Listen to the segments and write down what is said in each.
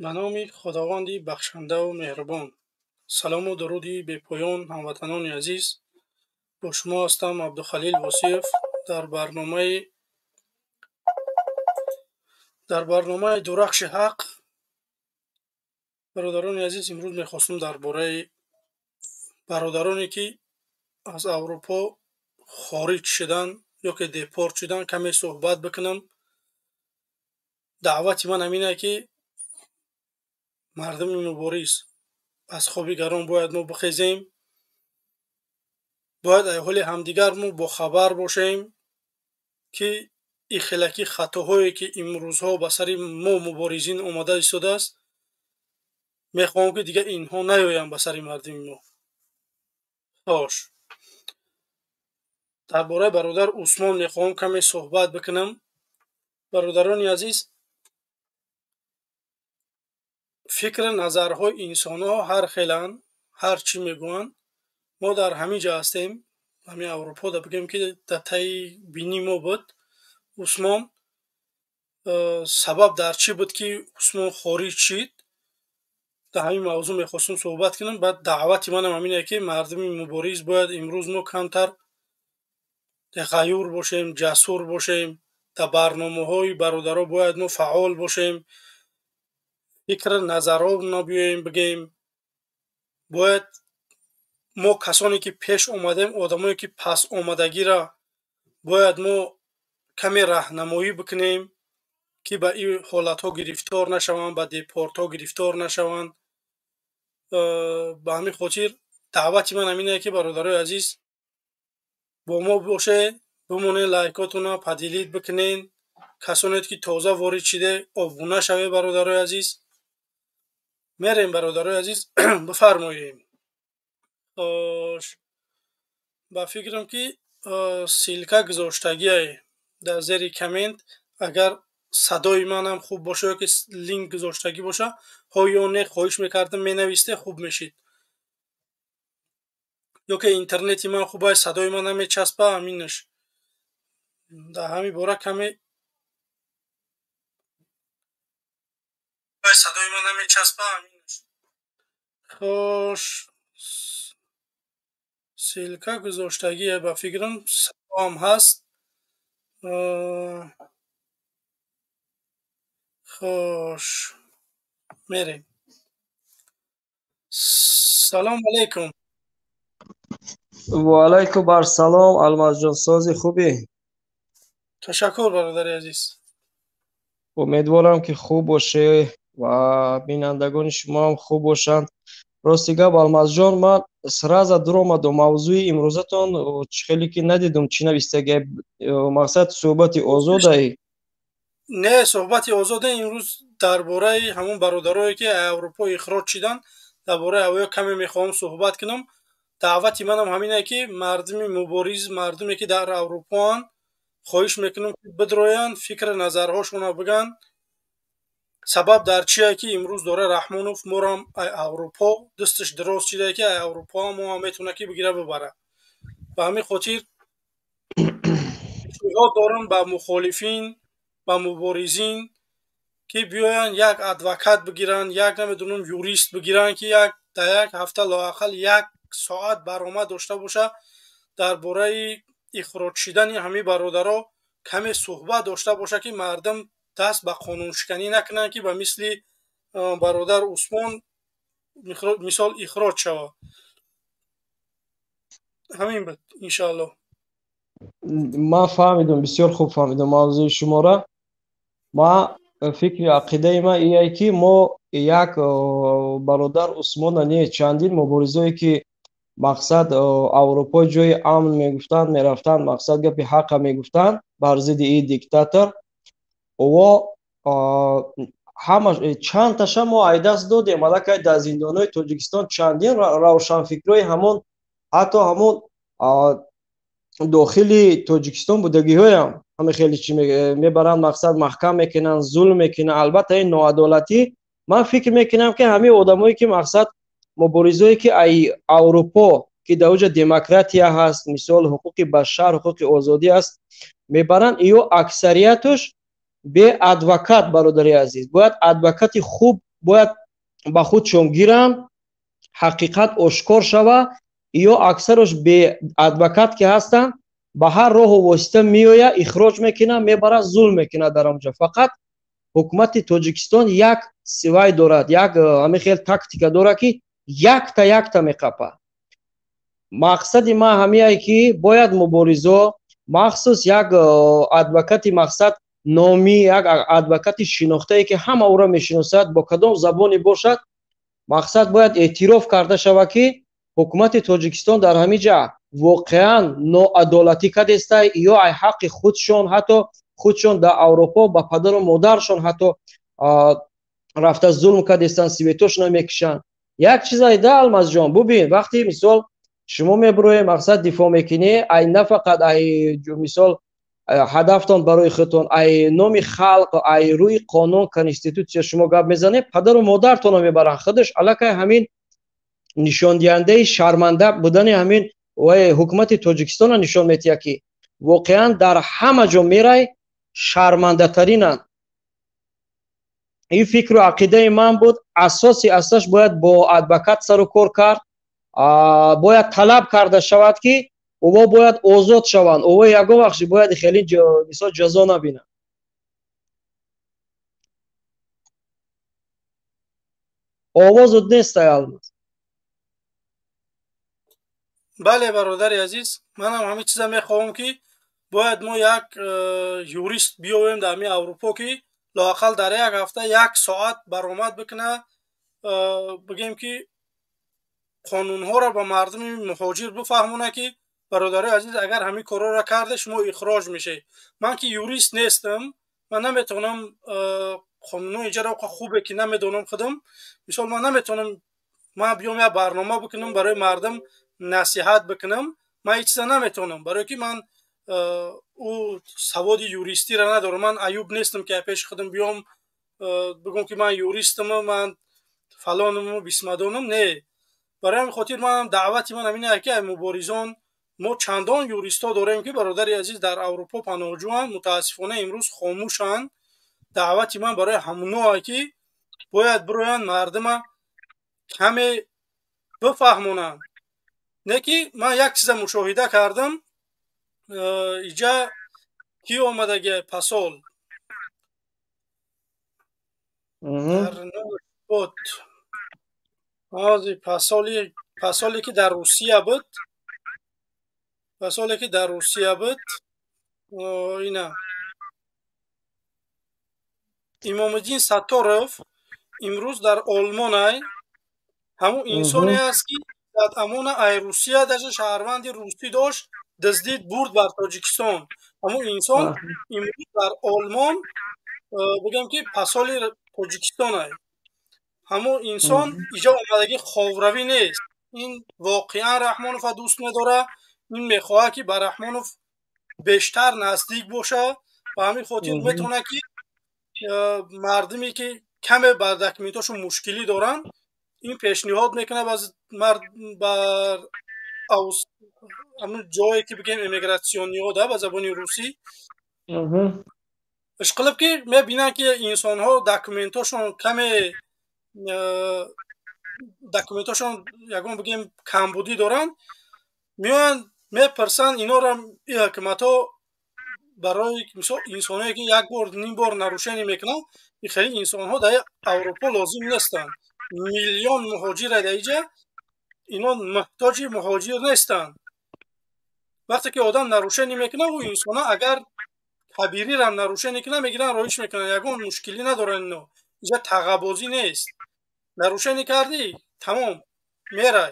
Ба номи Худованди бахшандаву меҳрубон. Салому дуруди бепоён, ҳамватанони азиз. Бо шумо ҳастам Абдухалил Восиев дар барномаи Дурахши ҳақ. Бародарони азиз, имрӯз мехостам дар бораи бародароне, ки аз Аврупо хориҷ шудан ё ки депорт шудан, каме суҳбат бикунам. Даъвати ман ҳамин ае, ки мардуми мубориз, аз хоби гарон бояд мо бихезем, бояд аз ҳоли ҳамдигар мо бохабар бошем, ки ихелаки хатоҳое, ки имрӯзҳо ба сари мо муборизин омада истодааст, мехоҳам, ки дигар инҳо наёянд ба сари мардуми мо. Хош, дар бораи бародар Усмон мехоҳам каме суҳбат бикунам. Бародарони азиз, фикру назарҳои инсонҳо ҳар хеланд, ҳар чӣ мегӯянд. Мо дар ҳамин ҷо ҳастем, ҳамин Аврупо да, бигӯем, ки дар таи бини мо буд Усмон. Сабаб дар чӣ буд, ки Усмон хориҷ шид, дар ҳамин мавзӯъ мехостам суҳбат кунам. Баъд даъвати манам ҳамин ае, ки мардуми мубориз, бояд имрӯз мо камтар ғаюр бошем, ҷасур бошем, дар барномаҳои бародаро бояд мо фаъол бошем, фикру назарҳо набиёем бигӯем. Бояд мо, касоне ки пеш омадем, одамое ки пас омадагиро бояд мо каме раҳнамоӣ бикунем, ки ба ин ҳолатҳо гирифтор нашаванд, ба депортҳо гирифтор нашаванд. Ба ҳамин хотир даъвати ман ҳамин ае, ки бародарои азиз, бо мо бошед, бимонед, лайкотона поделить бикунед. Касоне ки тоза ворид шиде, обуна шавед. Бародарои азиз, мерем. Бародарои азиз, бифармоем. Хош, ба фикрам, ки ссылка гузоштагиае дар зери коммент. Агар садои манам хуб боша ё ки линк гузоштагӣ боша ҳо ё не, хоҳиш мекардам, менависте, хуб мешид. Ё ки интернети ман хуб аст, садои ман намечаспа, ҳаминаш. Дар ҳамин бора каме садои ман намечаспа, ҳаминаш. Хош, ссылка гузоштагие, ба фикрам, садоам ҳаст. Хош, мерем. Салому алайкум. Ва алайкум ассалом, Алмазҷон, сози, хубӣ? Ташаккур, бародари азиз. Умедворам, ки хуб боше ва бинандагони шумоам хуб бошанд. Рости гап, Алмазҷон, ман сразу дуромадум. Мавзӯи имрӯзатон чӣ хеле ки надидум, чӣ навистага? Мақсад суҳбати озодай? Не, суҳбати озода. Имрӯз дар бораи ҳамон бародарое, ки Аврупо ихроҷ шиданд, дар бораи авоё каме мехоҳам суҳбат кунам. Даъвати манам ҳамине, ки мардуми мубориз, мардуме ки дар Аврупоанд, хоҳиш мекунам, ки бидроянд, фикру назарҳошонро бигӯянд, сабаб дар чие, ки имрӯз дора Раҳмонов морам Аврупо дасташ дароз шидае, ки Аврупо моам метавона ки бигира, бибара. Ба ҳамин хотир пешниҳод дорам ба мухолифин, ба муборизин, ки биёянд, як адвокат бигиранд, як, намедонам, юрист бигиранд, ки як дар як ҳафта лоақал як соат баромад дошта боша, дар бораи ихроҷ шидани ҳамин бародаро каме суҳбат дошта боша, ки мардум даст ба қонуншиканӣ накунанд, ки ба мисли бародар Усмон мисол ихроҷ шавад. Ҳамин буд, иншоалло. Ман фаҳмидум, бисёр хуб фаҳмидум мавзӯи шуморо. Ман фикри ақидаи ман ие, ки мо як бародар Усмона не, чандин муборизое, ки мақсад Аврупо ҷои амн мегуфтанд, мерафтанд, мақсад гапи ҳақа мегуфтанд бар зидди и диктатор, во ҳама чандташа мо айдаст додем аллакай дар зиндонҳои Тоҷикистон. Чандин равшанфикрҳои ҳамон, ҳатто ҳамон дохили Тоҷикистон будагиҳоям ҳама хеле чӣ мебаранд, мақсад маҳкам мекунанд, зулм мекунанд. Албатта, ин ноадолатӣ. Ман фикр мекунам, ки ҳамин одамое, ки мақсад муборизое, ки ай Аврупо, ки дар оҷа демократия ҳаст, мисол, ҳуқуқи башар, ҳуқуқи озодӣ аст, мебаранд, ё аксарияташ Бе адвокат, бародари азиз, бояд адвокати хуб бояд ба худшон гиранд, ҳақиқат ошкор шава. Ё аксарош бе адвокат ки ҳастанд, ба ҳар роҳу восита меоя, ихроҷ мекунад, мебарад, зулм мекунад дар онҷо. Фақат ҳукумати Тоҷикистон як сивай дорад, як ҳамин хел тактика дорад, ки якта якта меқапад. Мақсади ман ҳамияе, ки бояд муборизо махсус як адвокати мақсад номӣ, як адвокати шинохтае, ки ҳама ӯро мешиносад, бо кадом забоне бошад, мақсад бояд эътироф карда шавад, ки ҳукумати Тоҷикистон дар ҳамин ҷа воқеан ноадолатӣ кардеста, ё ай ҳаққи худшон, ҳатто худшон дар Аврупо ба падару модаршон ҳатто рафта зулм кардестанд, сиветошона мекушанд. Як чизай да, Алмазҷон, бубин, вақте мисол шумо мебуроед, мақсад дифоъ мекунӣ, ай на фақат ай мисол ҳадафтон барои худтон, ай номи халқ, ай рӯи қонун, конститутсия шумо гап мезанед, падару модартонро мебаранд. Худаш аллакай ҳамин нишондиҳандаи шарманда будани ҳамин ҳукумати Тоҷикистонро нишон медиҳад, ки воқеан дар ҳама ҷо мерай шармандатаринанд. Ин фикру ақидаи ман буд. Асоси асаш бояд бо адвокат сару кор кард, бояд талаб карда шавад, ки ӯво бояд озод шаванд, ӯво ягон вақт бояд хеле мисол ҷазо набинанд. Овозут нест, ай Алмаз. Бале, бародари азиз, манам ҳамин чиза мехоҳам, ки бояд мо як юрист биёвем дар ҳамин Аврупо, ки лоақал дар як ҳафта як соат баромад бикунад, бигем ки қонунҳоро ба мардуми муҳоҷир бифаҳмонад, ки бародарои азиз, агар ҳамин корҳоро карде, шумо ихроҷ мешавед. Ман ки юрист нестам, ман наметавонам қонунҳои инҷаро хубе ки намедонам худам. Мисол, ман наметавонам ман биём як барнома бикунам, барои мардум насиҳат бикунам. Ман ҳеҷ чиза наметавонам, барое ки ман ӯ саводи юристиро надорам. Ман аюб нестам, ки пеши худам биём бигӯм, ки ман юристаму, ман фалонаму бисмадонам. Не, барои ҳамин хотир манам даъвати ман ҳамин ки ай муборизон, мо чандон юристҳо дорем, ки бародари азиз дар Аврупо паноҳҷӯанд, мутаассифона имрӯз хомӯшанд. Даъвати ман барои ҳамоное, ки бояд бироянд, мардума каме бифаҳмонанд. Не ки ман як чиза мушоҳида кардам, иҷа ки омадаги пасол дар буд, ҳозир пасоле ки дар Русия буд, пасоле ки дар Русия буд, ина Имомиддин Сатторов имрӯз дар Олмонай. Ҳамун инсоне аст, ки амона ай Русия, даже шаҳрванди русӣ дошт, дуздид, бурд бар Тоҷикистон. Ҳамун инсон имрӯз дар Олмон, бигем ки пасоли Тоҷикистонай. Ҳамун инсон иҷо омадагӣ ховравӣ нест. Ин воқеан Раҳмонова дӯст медорад, ин мехоҳад, ки ба Раҳмонов бештар наздик бошад. Ба ҳамин хотир метавонад, ки мардуме ки каме ба документошон мушкилӣ доранд, ин пешниҳод мекунад бар ҳамун ҷое ки бигем эмигратсиониҳо да ба забони русӣ. Ишқилиб ки мебинанд, ки инсонҳо документошон каме, документошон ягон бигем камбудӣ доранд, меоянд, мепурсанд инора. Ҳукуматҳо барои мисол инсоное ки як бор, ним бор нарушение мекунанд, хеле инсонҳо дар Аврупо лозим нестанд. Миллион муҳоҷира дар иҷа, ино муҳтоҷи муҳоҷир нестанд. Вақте ки одам нарушение мекунад, ӯ инсона агар кабирирам нарушение кунад, мегиранд, роиш мекунанд, ягон мушкилӣ надоранд ино. Иҷа тағабозӣ нест. Нарушение кардӣ, тамом, мерай,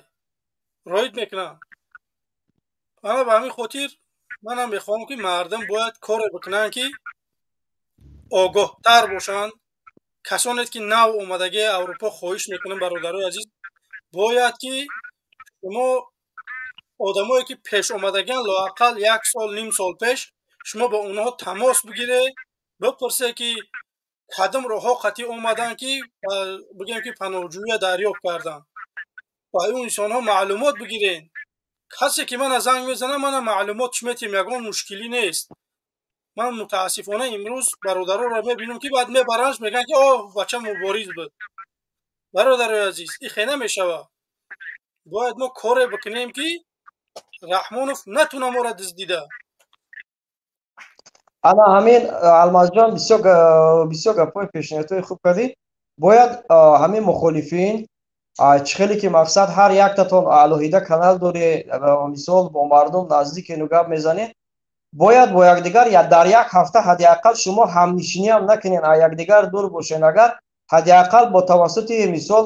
роид мекунанд. Ана ба ҳамин хотир манам мехоҳам, ки мардум бояд коре бикунанд, ки огоҳтар бошанд. Касоне ки нав омадагии Аврупо, хоҳиш мекунам, бародарои азиз, бояд ки шумо одамое ки пеш омадагиан, лоақал як сол, ним сол пеш шумо ба онҳо тамос бигиред, бипурсед, ки кадом роҳҳо қатъӣ омаданд, ки бигем ки паноҳҷӯя дарёфт карданд. Ба ӯ инсонҳо маълумот бигиред. Касе ки мана занг мезанад, мана маълумотш метиҳем, ягон мушкилӣ нест. Ман мутаассифона имрӯз бародаронро мебинам, ки баъд мебарандш, мегӯянд, ки о, бача мубориз буд. Бародарои азиз, и хе намешавад. Бояд мо коре бикунем, ки Раҳмонов натуна моро дуздида. Ана ҳамин, Алмазҷон, бисёр гапҳои пешниҳодҳои хуб кардӣ. Бояд ҳамин мухолифин, чӣ хеле ки мақсад ҳар яктатон алоҳида канал доред, мисол, бо мардум наздикену гап мезанед, бояд бо якдигар дар як ҳафта ҳадди ақал шумо ҳамнишиниам накунед, а якдигар дур бошед. Агар ҳадди ақал бо тавассути, мисол,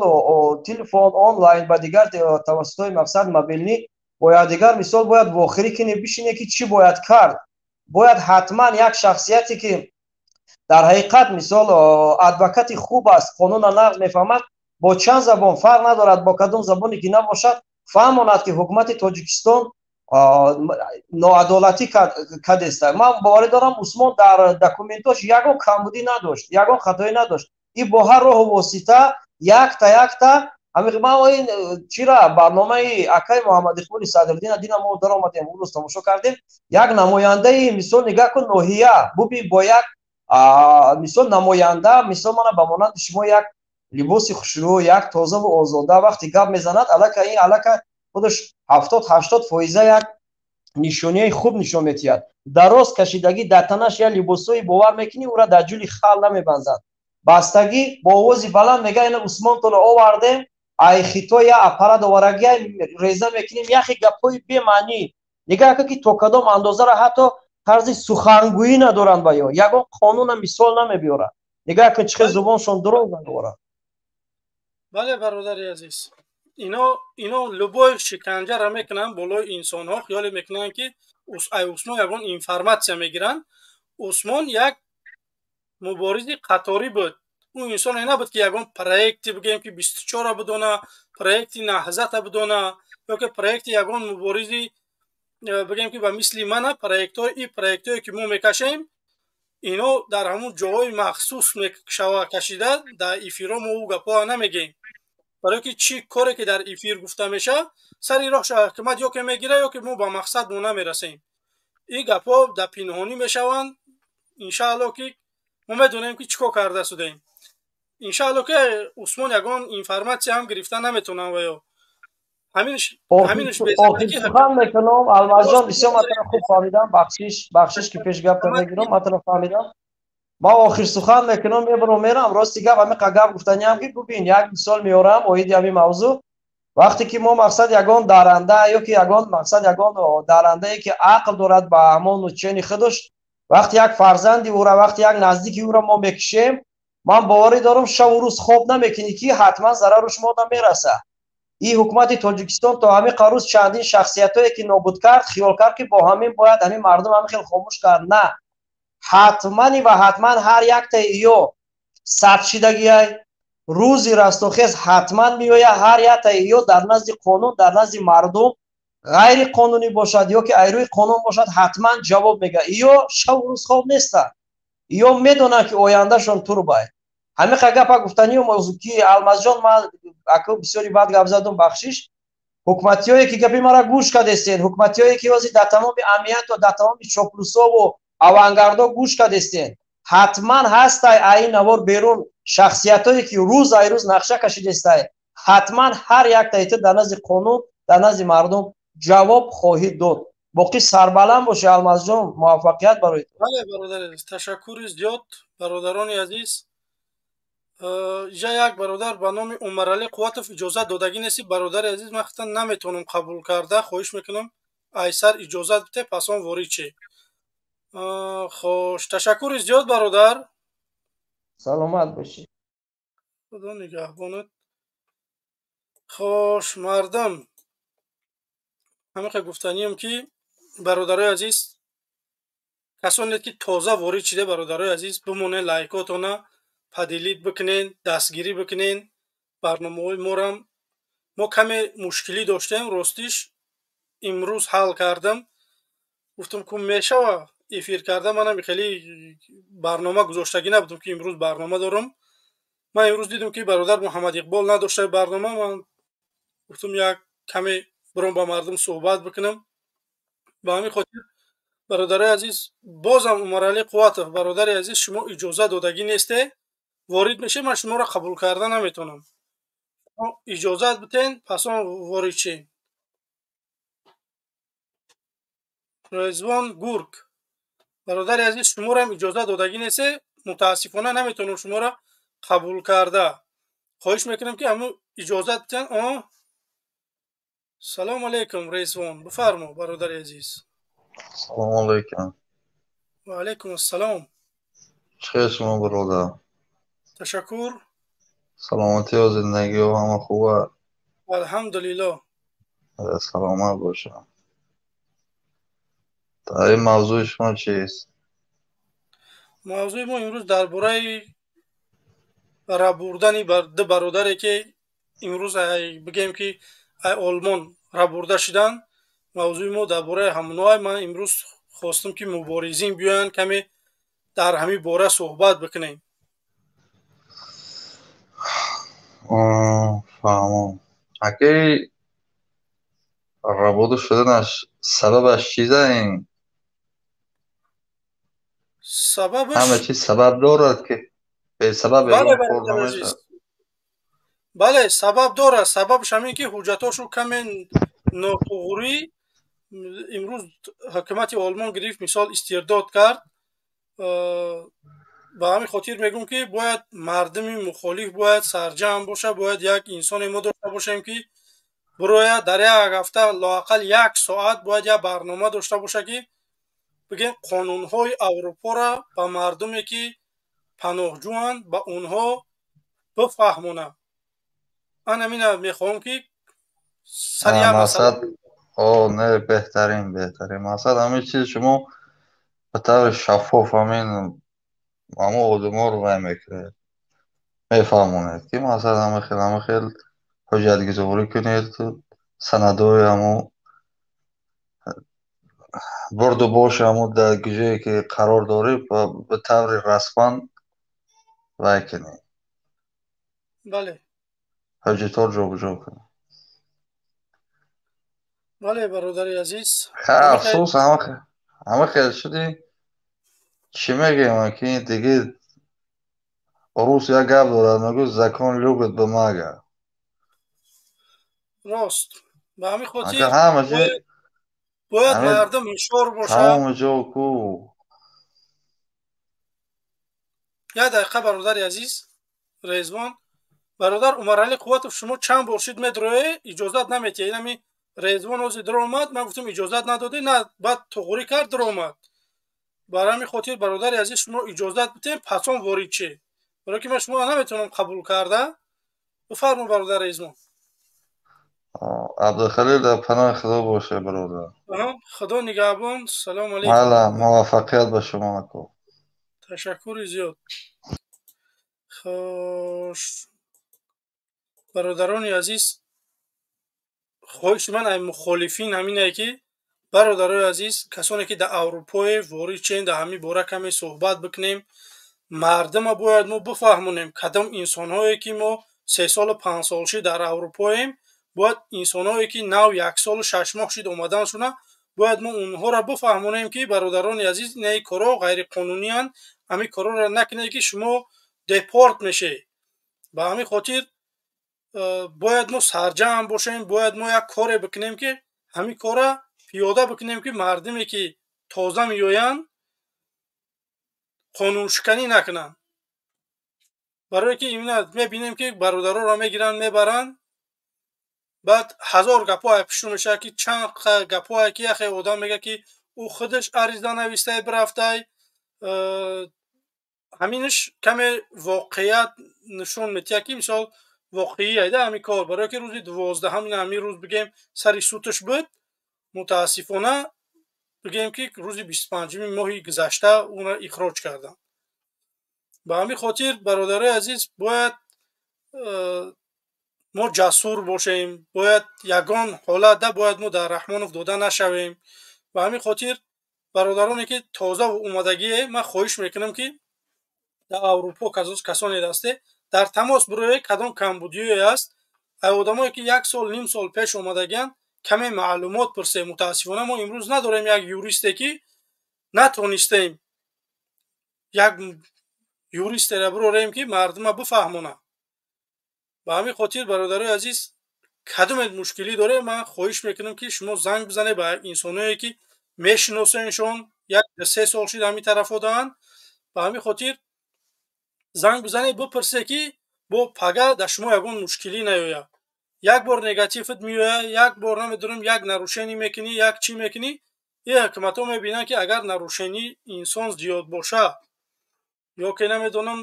телефон, онлайн, ба дигар тавассутҳои, мақсад, мобилнӣ бо якдигар, мисол, бояд вохирӣ кунед, бишинед, ки чӣ бояд кард. Бояд ҳатман як шахсияте, ки дар ҳақиқат, мисол, адвокати хуб аст, қонуна нағз мефаҳмад, бо чанд забон, фарқ надорад, бо кадом забоне ки набошад, фаҳмонад, ки ҳукумати Тоҷикистон ноадолатӣ кардеста. Ман боварӣ дорам, Усмон дар документош ягон камбудӣ надошт, ягон хатоӣ надошт. И бо ҳар роҳу восита якта якта ман ин чира барномаи акаи Муҳаммад Иқболи Садриддина дина, мо даромадем, он рӯз тамошо кардем. Як намояндаи, мисол, нигаҳ кун, ноҳия бубин, бо як, мисол, намоянда, мисол, мана ба монанди шумо, як либоси хушрӯ, як тозаву озода вақте гап мезанад, аллакай ин аллакай худаш 70-80 фоиза як нишонияи хуб нишон медиҳад. Дароз кашидагӣ, дар танаш як либосҳои, бовар мекунӣ, ӯра дар ҷули хал намебандад. Бастагӣ бо овози баланд мега: «Ина Усмонтонро овардем, ай хитой я аппарат оварагия, реза мекунем». Яхе гапҳои бемаънӣ. Нигаҳ кун, ки то кадом андозаро ҳатто тарзи сухангӯӣ надоранд ба ё ягон қонуна мисол намебиёрад. Нигаҳ кун, чӣ хел зубоншон дурӯғ надорад. Бале, бародари азиз, ино любой шиканҷаро мекунанд болои инсонҳо, хиёле мекунанд, ки ай Усмон ягон информатсия мегиранд. Усмон як муборизи қаторӣ буд. Ӯ инсоне набуд, ки ягон проекте бигӯем, ки 24-ра бидона, проекти Наҳзата бидона ё ки проекти ягон муборизи бигӯем, ки ба мисли мана проектҳои, и проектҳое, ки мо мекашем, ино дар ҳамун ҷоҳои махсус мешава кашида. Дар эфирҳо мо ӯ гапҳоа намегӯем, барое ки чӣ коре ки дар эфир гуфта мешавад, сари роҳ ҳукумат ё ки мегира, ё ки мо ба мақсад мо намерасем. Ин гапҳо дар пинҳонӣ мешаванд. Иншаалло, ки мо медонем, ки чӣ кор карда судаем. Иншаалло, ки Усмон ягон информатсия ҳам гирифта наметавонам ва ё Сухан мекунам, Алмазҷон, бисёр матара хуб фаҳмидам. Бахшиш, бахшиш, ки пеш гапта мегирам. Матара фаҳмидам. Ман охир сухан мекунам, мебаром, мерам. Рости гап, ҳамиқа гап гуфтаниам, ки бубин, як мисол меорам оиди ҳамин мавзӯъ. Вақте ки мо, мақсад, ягон даранда ё ки ягон, мақсад, ягон дарандае, ки ақл дорад, ба ҳамон чени худаш, вақте як фарзанди ӯра, вақте як наздики ӯра мо мекушем, ман боварӣ дорам, шаву рӯз хоб намекунӣ, ки ҳатман зараруш мо намерасад. И ҳукумати Тоҷикистон то ҳамин рӯз чандин шахсиятҳое, ки нобуд кард, хиёл кард, ки бо ҳамин бояд ҳамин мардум ҳамин хел хомӯш кард. На, ҳатмани ва ҳатман ҳар яктаи ё сабтшидагиай рӯзи растохез ҳатман меояд. Ҳар яктаи ё дар назди қонун, дар назди мардум, ғайриқонунӣ бошад ё ки айрӯи қонун бошад, ҳатман ҷавоб мегӯяд. Ё шаву рӯз хоб нестанд, ё медонанд, ки ояндашон турбай. Ҳамиқа гапа гуфтанию, ки Алмазҷон, ман аку бисёри бад гап задум, бахшиш. Ҳукуматиҳое, ки гапи мара гӯш кардестен, ҳукуматиҳое, ки ҳозир дар тамоми амнияту дар тамоми чоплусову авангардо гӯш кардестен, ҳатман ҳастай аин навор берун шахсиятҳое, ки рӯз ай рӯз нақша кашидестай. Ҳатман ҳар яктаи ту дар назди қонун, дар назди мардум ҷавоб хоҳӣ дод. Боқӣ сарбаланд бошӣ, Алмазҷон, муваффақият барои ту. Бале, бародари азиз, ташаккури зиёд. Бародарони азиз, ҷа як бародар ба номи Умаралӣ Қувватов иҷозат додагӣ нести. Бародари азиз, ман хата наметавонам қабул карда, хоҳиш мекунам, айсар иҷозат бите, пас он ворид шӣ. Хош, ташаккури зиёд, бародар. Саломат бошӣ. Худо нигаҳбонат. Хош, мардам, ҳамиқа гуфтанием, ки бародарои азиз, касоне ки тоза ворид шида, бародарои азиз, бимонед, лайкотона поделить бикунен, дастгирӣ бикунен барномаҳои морам. Мо каме мушкилӣ доштем, ростиш, имрӯз ҳал кардам. Гуфтам, ку мешава эфир карда. Манам хеле барнома гузоштагӣ набудам, ки имрӯз барнома дорам. Ман имрӯз дидам, ки бародар Муҳаммад Иқбол надошта барнома. Ман гуфтам, як каме биром, ба мардум суҳбат бикунам. Ба ҳамин хотир. Бародари азиз, бозам Умаралӣ Қувватов, бародари азиз, шумо иҷоза додагӣ несте, ворид мешед, ман шуморо қабул карда наметавонам. Иҷозат битен, пас он ворид шед. Резвон Гург, бародари азиз, шуморо иҷоза додагӣ несте, мутаассифона наметавонам шуморо қабул карда. Хоҳиш мекунам ки ҳамун иҷозат битен. Салом алейкум, Резвон, бифармо, бародари азиз. Салом алейкум. Ва алейкум ассалом. Чӣ хел шумо, бародар? Ташаккур. Саломатӣ ва зиндагиҳо ҳама хуб аст? Алҳамдулиллоҳ. Саломат бошам. Дар ин мавзӯи шумо чист? Мавзӯи мо имрӯз дар бораи рабурдани ду бародаре ки имрӯз бигем ки ай Олмон рабурда шуданд. Мавзӯи мо дар бораи ҳамонҳое. Ман имрӯз хостам ки муборизин биёянд, каме дар ҳамин бора суҳбат бикунем. Фаҳмом. Акаи рабода шуданаш сабабаш чиза ин? Сабабаш ҳама чиз сабаб дорад ки бесабаб ягон кор намешавад. Бале, сабаб дорад. Сабабаш ҳамин ки ҳуҷҷатҳошо каме нотуғрӣ имрӯз ҳукумати Олмон гирифт, мисол истирдод кард. Ба ҳамин хотир мегӯм ки бояд мардуми мухолиф бояд сарҷамъ бошад, бояд як инсоне мо дошта бошем ки бирояд дар як ҳафта лоақал як соат бояд як барнома дошта бошад ки бигем қонунҳои Аврупоро ба мардуме ки паноҳҷӯянд ба онҳо бифаҳмонад. Ман ҳамина мехоҳам ки сари як масъала. Не, беҳтарин, беҳтарин. Мақсад ҳамин чиз шумо ба таври шаффоф ҳамин ҳамон одаморо вай мекунед, мефаҳмонед ки мақсад ҳама хел ҳама хел ҳуҷҷатгузорӣ кунед, санадҳои ҳамон бурду боши ҳамон дар ҷое ки қарор дорӣ ба таври расман вай кунед. Бале. Ҳуҷҷатҳоро ҷобаҷо кунед. Бале, бародари азиз. Афсӯс, ҳама хел шуди. Чӣ мегӯям ки диги рус як гап дорад, мегӯяд закон любит бумага. Рост. Ба ҳамин хотир бояд мардум ҳушёр бошад. Тамоми ҷо ку. Як дақиқа, бародари азиз Резвон. Бародар Умаралӣ Қувватов, шумо чанд бор шид медроe, иҷозат наметиҳед. Ин ҳами Резвон ҳозир даромад, ман гуфтам иҷозат надодӣ, на, баъд туғрӣ кард, даромад. Бар ҳамин хотир бародари азиз, шумо иҷозат битем, пас он ворид шед. Барои ки ман шуморо наметавонам қабул карда. Бифармо, бародар Резвон. Абдухалил, дар паноҳи Худо боше, бародар. Худо нигаҳбон. Салому алейкум. Мала, муваффақият ба шумо ако. Ташаккури зиёд. Хош, бародарони азиз, хоҳиши ман ай мухолифин ҳамине ки бародарои азиз, касоне ки дар Аврупое ворид шен, дар ҳамин бора каме суҳбат бикунем. Мардума бояд мо бифаҳмонем, кадом инсонҳое ки мо 3 солу 5 сол шид дар Аврупоем, бояд инсонҳое ки нав 1 солу 6 моҳ шид омаданшуна, бояд мо онҳоро бифаҳмонем ки бародарони азиз, инаи корҳо ғайриқонуниянд, ҳамин корҳоро накунед ки шумо депорт мешед. Ба ҳамин хотир бояд мо сарҷамъ бошем, бояд мо як коре бикунем ки ҳамин корро пиёда бикунем ки мардуме ки тоза меоянд қонуншиканӣ накунанд. Барое ки ина мебинем ки бародаронро мегиранд, мебаранд, баъд ҳазор гапҳое пушту мешавад ки чанд гапҳое ки яхе одам мегӯяд ки ӯ худаш ариза навистай бирафтай. Ҳаминаш каме воқеият нишон медиҳад ки мисол воқеӣ айда ҳамин кор. Барое ки рӯзи 12 ина ҳамин рӯз бигем сари суташ буд, мутаассифона бигем ки рӯзи 25 моҳи гузашта ӯро ихроҷ карданд. Ба ҳамин хотир бародарои азиз, бояд мо ҷасур бошем, бояд ягон ҳолатда бояд мо дар Раҳмонов дода нашавем. Ба ҳамин хотир бародароне ки тоза омадагие, ман хоҳиш мекунам ки дар Аврупо касоне ҳасте, дар тамос бироед, кадом камбудиое аст, ай одамое ки 1 сол, ним сол пеш омадагианд, каме маълумот пурсед. Мутаассифона мо имрӯз надорем як юристе ки Натонистем як юристера бирорем, ки мардума бифаҳмона. Ба ҳамин хотир, бародарои азиз, кадоме мушкилӣ доре, ман хоҳиш мекунам, ки шумо занг бизанед ба инсоное, ки мешиносеншон, як се сол шид ҳамин тарафо даанд. Ба ҳамин хотир занг бизанед, бипурсе, ки бо пага дар шумо ягон мушкилӣ наёяд. Як бор негативат меояд, як бор, намедонам, як нарушение мекунӣ, як чӣ мекунӣ, ин ҳукуматҳо мебинанд, ки агар нарушение инсон зиёд боша ё ки, намедонам,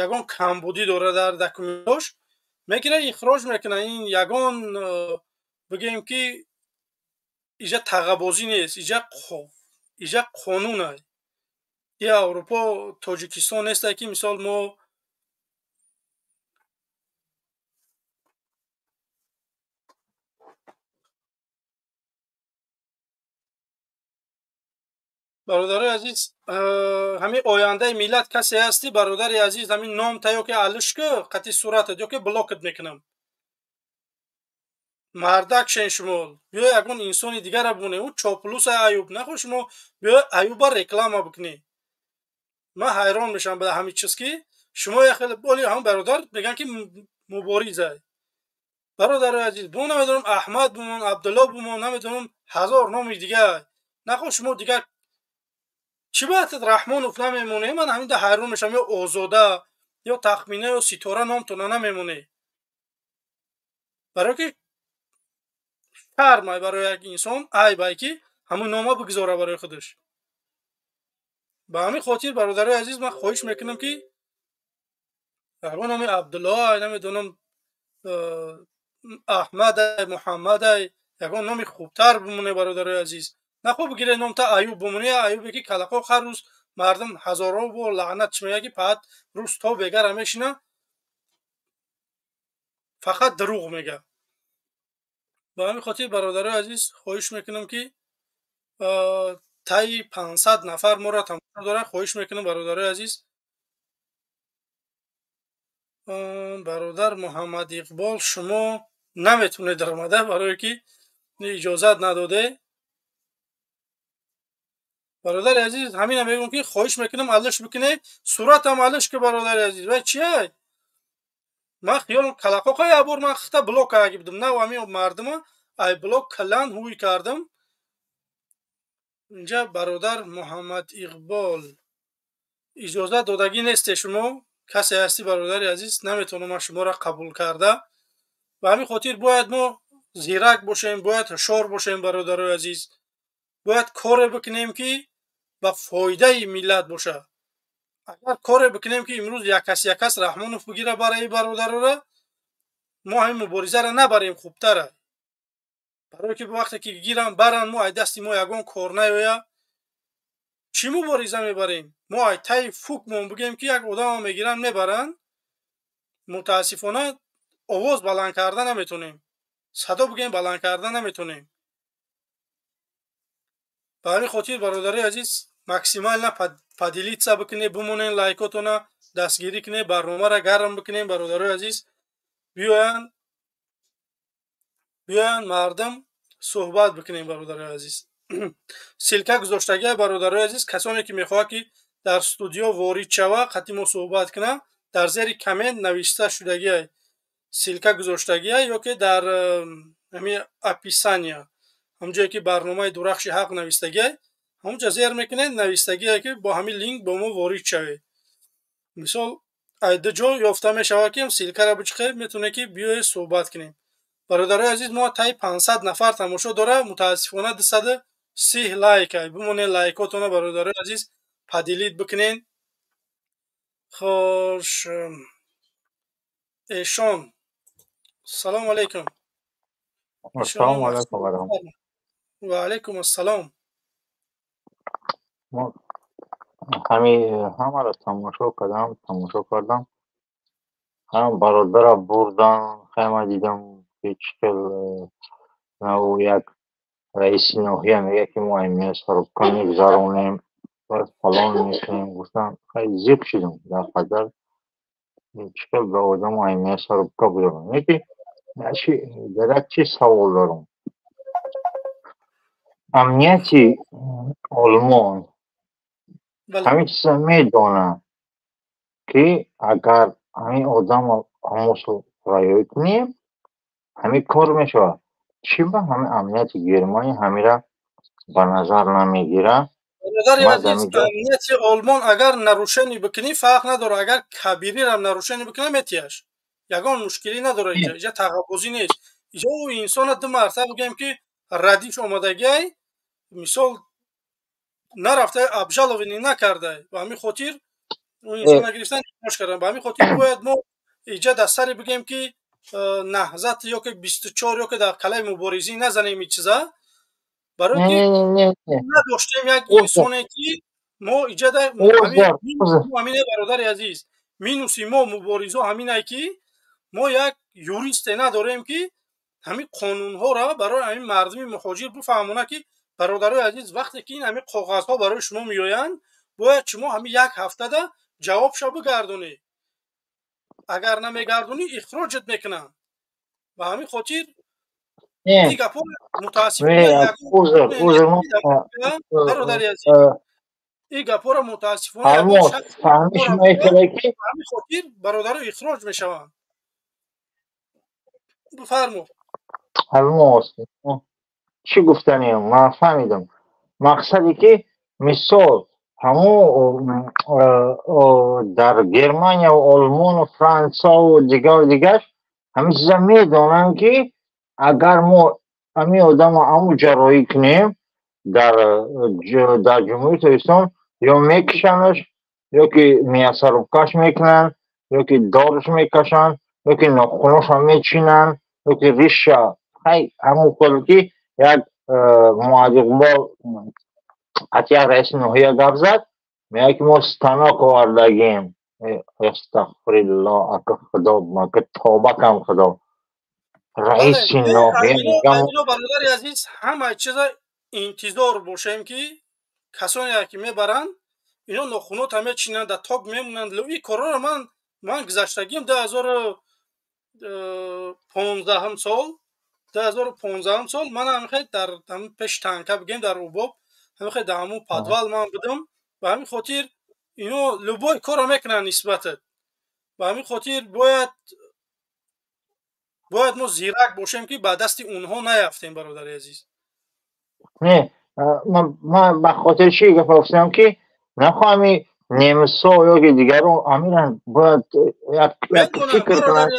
ягон камбудӣ дорад дар документош, мегирад, ихроҷ мекунад. Ин ягон, бигӯем, ки иҷа тағабозӣ нест, иҷа қонун ай. И Аврупо, Тоҷикистон несте, ки мисол мо. Бародарои азиз, ҳамин ояндаи миллат касе ҳастӣ, бародари азиз, ҳамин номта ё ки алиш ку қати суратат, ё ки блокат мекунам. Мардак шен шумо, биё ягон инсони дигара бимоне. Ӯ чоплуса Аюб нахо, шумо биё Аюба реклама бикунӣ. Ман ҳайрон мешавам ба ҳамин чиз, ки шумо яхеле боли ҳамн бародар мегӯянд, ки муборизай. Бародарои азиз, бо намедонам, Аҳмад бимон, Абдулло бимон, намедонам, ҳазор номи дигар нахо, шумо дигар чӣ бояд Раҳмонов намемоне? Ман ҳаминда ҳайрон мешавам. Ё Озода, ё Тахмина, ё Ситора номтона намемоне, барое ки шармай барои як инсон, айбай, ки ҳамун нома бигузора барои худаш. Ба ҳамин хотир, бародарои азиз, ман хоҳиш мекунам, ки ягон номи Абдулло, намедонам, Аҳмадай, Муҳаммадай, ягон номи хубтар бимоне, бародарои азиз. Нахо бигире номта Аюб бимоне, Аюбе ки калақо ҳар рӯз мардум ҳазорҳо бор лаънат мега, ки фақат рӯз то бегара мешина, фақат дурӯғ мега. Ба ҳамин хотир, бародарои азиз, хоҳиш мекунам, ки таи 500 нафар моро тамошо доранд. Хоҳиш мекунам, бародарои азиз, бародар Муҳаммад Иқбол, шумо наметавонед даромада, барое ки иҷозат надоде. Бародари азиз, ҳамина мегӯм, ки хоҳиш мекунам, алиш бикунед, суратам алиш ки, бародари азиз. Вай чия? Ман хиёлам калақоқа як бор ман хита блок карда будам, нав ҳамин мардума ай блок калан ҳуй кардам. Инҷа бародар Муҳаммад Иқбол, иҷозат додагӣ несте. Шумо касе ҳастӣ, бародари азиз, наметавонам ман шуморо қабул карда. Ба ҳамин хотир бояд мо зирак бошем, бояд ҳушёр бошем, бародарои азиз, бояд коре бикунем, ки ба фоидаи миллат бошад. Агар коре бикунем, ки имрӯз яккас яккас Раҳмонов бигира бараи бародарора, мо ҳамин муборизаро набарем хубтара, барое ки вақте ки гирам баранд, мо ай дасти мо ягон кор наёя. Чӣ мубориза мебарем мо? Ай таи фукмон бигем, ки як одамро мегиранд, мебаранд, мутаассифона овоз баланд карда наметонем, садо бигем баланд карда наметонем. Ба ҳамин хотир, бародари азиз, максимально поделиться бикунед, бимонед, лайкотона дастгирӣ кунед, барномаро гарм бикунем. Бародарои азиз, биёянд, биёянд мардум, суҳбат бикунем. Бародарои азиз, ссылка гузоштагия. Бародарои азиз, касоне ки мехоҳад, ки дар студио ворид шава, қати мо суҳбат кунад, дар зери коммент навишта шудагия, ссылка гузоштагия, ё ки дар ҳамин описания, ҳамҷое ки барномаи Дурахши ҳақ навистагия, ҳамонҷа зер мекунед, навистагие, ки бо ҳамин линк бо мо ворид шавед. Мисол, ай ду ҷо ёфта мешавад, ки ссылкаро бичиқед, метавонед, ки биёед, суҳбат кунем. Бародарои азиз, мо таи 500 нафар тамошо дора, мутаассифона 230 лайк. Бимонед лайкотона, бародарои азиз, поделить бикунед. Хош, эшон, салому алайкум. Ассалому алайкум. Ва алайкум ассалом. Ҳами ҳамаро тамошо кардам, тамошо кардам. Ҳам бародара бурдан, хема дидам, ки чӣ хел наву як раиси ноҳия мегӯяд, ки мо аймия сарубка мегузаронем, баъд фалон мекунем гуфтам. Хеле зиқ шудам, дар қадар чӣ хел ба одамо аймия сарубка гузаронем. Лекин дар як чиз савол дорам. Амнияти Олмон ҳамин чиза медонад, ки агар ҳамин одамро ҳамосо раёй кунем, ҳамин кор мешавад. Чӣ ба ҳамин амнияти Германия ҳамира ба назар намегирад? Бародари азиз, амнияти Олмон агар нарушение бикунӣ, фарқ надорад, агар кабирирам нарушение бикунад, метияш. Ягон мушкилӣ надорад инҷа. Инҷа тағаббозӣ нест. Инҷа ӯ инсона ду мартаба бигӯем, ки радиф омадагиай, мисол нарафта обжалование накардай. Ба ҳамин хотир ӯ инсона гирифтан ихроҷ кардан. Ба ҳамин хотир бояд мо инҷа дар саре бигӯем, ки наҳзат ё ки 24 ё ки дар қалаи муборизӣ назанем ин чиза. Барои ки надоштем як инсоне, ки мо инҷа ҳамине, бародари азиз, минуси мо муборизо ҳаминае, ки мо як юристе надорем, ки ҳамин қонунҳоро барои ҳамин мардуми муҳоҷир бифаҳмонад, ки бародарои азиз, вақте ки ин ҳамин коғазҳо барои шумо меоянд, бояд шумо ҳамин як ҳафтада ҷавобша бигардонед. Агар намегардонӣ, ихроҷат мекунанд. Ба ҳамин хотир ин гапҳо мутаассифона, бародари азиз, ин гапҳоро мутаассифона ҳамин хотир бародаро ихроҷ мешаванд. Бифармо. Алмос, чӣ гуфтаниям? Ман фаҳмидам. Мақсаде ки мисол ҳамун дар Германия, Олмону Франсаву дигару дигар ҳамин чиза медонанд, ки агар мо ҳамин одамо ҳамун ҷарроҳӣ кунем дар Ҷумҳурии Тоҷикистон, ё мекушанаш, ё ки мясорубкаш мекунанд, ё ки доруш мекашанд, ё ки нохуноша мечинанд, ё ки риша. Хай, ҳамун коре ки як Муҳаммад Иқбол як раиси ноҳия гап зад, мегӯяд, ки мо станок овардагем. Астағфируллоҳ, ака худо, ака тавба кам худо. Раиси ноҳия мегӯям. Бародари азиз, ҳама чиза интизор бошем, ки касоне ки мебаранд, ино нохунота мечинанд, дар ток мемонанд. Ин корҳоро ман гузаштагиам 2015 сол, 2015 сол ман ҳамин дар пеши танка бигем, дар Убоб, ҳамин дар ҳамун подвал ман будам. Ба ҳамин хотир ино любой корро мекунанд нисбатат. Ба ҳамин хотир бояд мо зирак бошем, ки ба дасти онҳо наяфтем, бародари азиз. Не, ман ба хотири чӣ гапа гуфтам, ки нахоҳам немисо ё ки дигарон ҳамина бояд як фикр кунанд.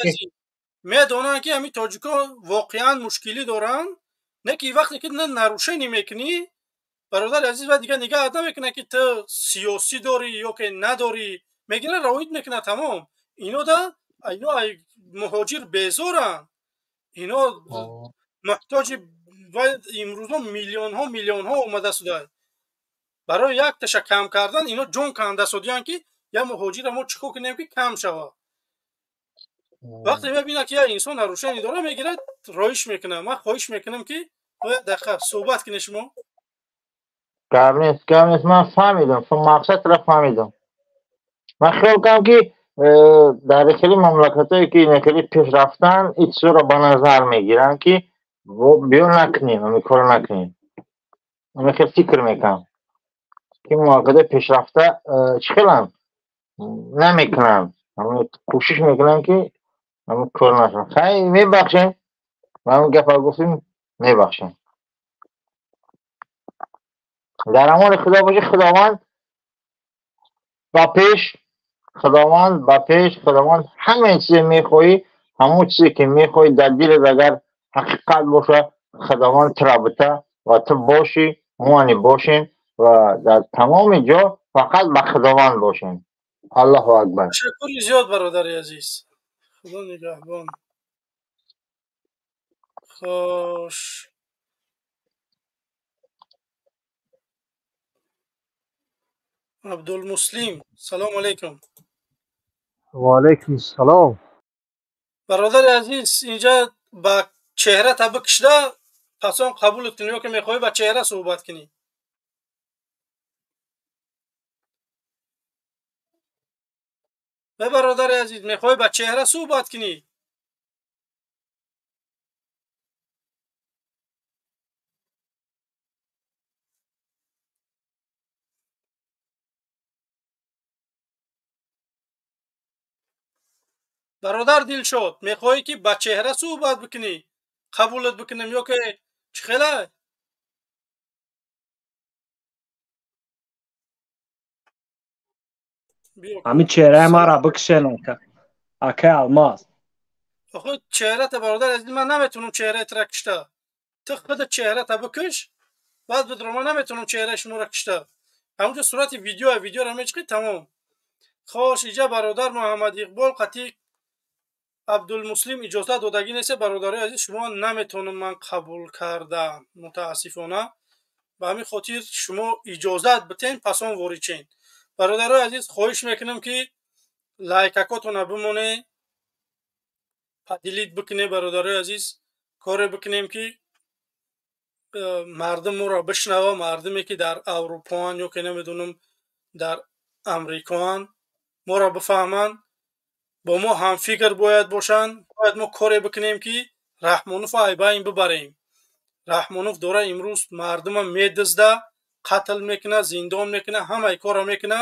Медонанд, ки ҳамин тоҷикон воқеан мушкилӣ доранд, не ки вақте ки нарушение мекунӣ, бародари азиз, ва дигар нигаҳат намекунад, ки ту сиёсӣ дорӣ ё ки надорӣ, мегирад, равоид мекунад, тамом. Ино да ино муҳоҷир безоранд, ино муҳтоҷи. Имрӯзо миллионҳо миллионҳо омада шуда, барои як таша кам кардан ино ҷон канда шудиянд, ки як муҳоҷира мо чӣ кор кунем, ки кам шавад. Вақте мебинад, ки як инсон нарушение дорад, мегирад, роиш мекунад. Ман хоҳиш мекунам, ки бояд дақиқа суҳбат кунед шумо. Гап нест, гап нест, ман фаҳмидам, мақсадро фаҳмидам. Ман хиёл кардам, ки дар хеле мамлакатҳое, ки хеле пешрафтанд, ин чизҳоро ба назар мегиранд, ки биё накунем, ҳамин корро накунем. Ҳамин хел фикр мекунам, ки мамлакатҳои пешрафта чӣ хеланд, намекунанд, кӯшиш мекунанд, ки ҳамин кор нашавад. Хай, мебахшем, ҳамин гапа гуфтем, мебахшем. Дар амони худо бошед. Худованд ба пеш, худованд ба пеш, худованд ҳамаи чизе мехоҳӣ, ҳамон чизе ки мехоҳӣ дар дилат, агар ҳақиқат бошад, худованд тура бита ва ту бошӣ, мо ани бошем ва дар тамоми ҷо фақат ба худованд бошем. Аллоҳу акбар. Ташаккури зиёд, бародари азиз, худо нигаҳбон. Хош, Абдулмуслим, салому алайкум. Ва алайкум салом. Бародари азиз, инҷа ба чеҳра та бикшида, пас он қабулат кунӣ, ё ки мехоҳӣ ба чеҳра суҳбат кунӣ? Бародари азиз, мехоҳӣ ба чеҳра суҳбат кунӣ? Бародар Дилшод, мехоҳӣ ки ба чеҳра суҳбат бикунӣ, қабулат бикунем ё ки чӣ хела? Ҳамин чеҳраи маро бикшен, акай Алмаз. Охо чеҳрата, бародар азиз, ман наметавонам чеҳраи тура кишта. Ту худат чеҳрата бикиш, баъд бидро. Ман наметавонам чеҳраи шуморо кишта. Ҳамонҷо сурати видео, видеоро мечиқӣ, тамом. Хош, иҷа бародар Муҳаммад Иқбол қатъи Абдулмуслим иҷозат додагӣ нест, бародарои азиз, шумо наметавонам ман қабул карда, мутаассифона. Ба ҳамин хотир шумо иҷозат битен, пас он ворид шен. Бародарои азиз, хоҳиш мекунам ки лайкакотона бимоне, поделить бикунем, бародарои азиз, коре бикунем ки мардум моро бишнава, мардуме ки дар Аврупоан ё ки намедонам дар Амрикоан моро бифаҳманд, бо мо ҳамфикр бояд бошанд. Бояд мо коре бикунем ки Раҳмонов айбайн бибарем. Раҳмонов дора имрӯз мардума медизда, қатл мекуна, зиндон мекуна, ҳамаи корро мекуна.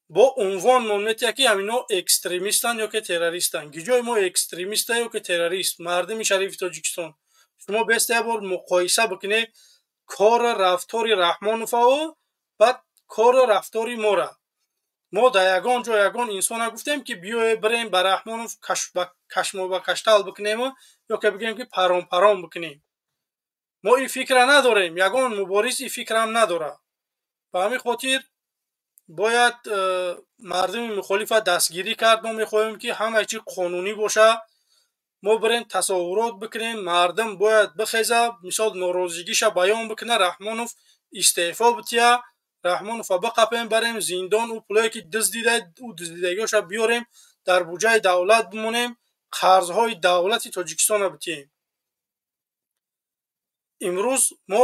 Бо унвон мон метия ки ҳамино экстремистанд ё ки террористанд. Гиҷои мо экстремиста ё ки террорист? Мардуми шарифи Тоҷикистон, шумо беста як бор муқоиса бикунед кори рафтори Раҳмоноваву баъд кори рафтори мора. Мо дар ягон ҷо ягон инсона гуфтем ки биёе бирем ба Раҳмонов кашмо ба каштал бикунему ё ки бигӯем ки парон парон бикунем. Мо ин фикра надорем, ягон мубориз ин фикрам надорад. Ба ҳамин хотир бояд мардуми мухолифа дастгирӣ кард. Мо мехоҳем ки ҳамаи чи қонунӣ боша. Мо бирем тасаввурот бикунем, мардум бояд бихеза, мисол норозигиша баён бикуна, Раҳмонов истеъфо бития, Раҳмонова биқапем, барем зиндон, ӯ пулое ки дуздида, ӯ дуздидагиҳоша биёрем, дар буҷаи давлат бимонем, қарзҳои давлати Тоҷикистонро битием. Имрӯз мо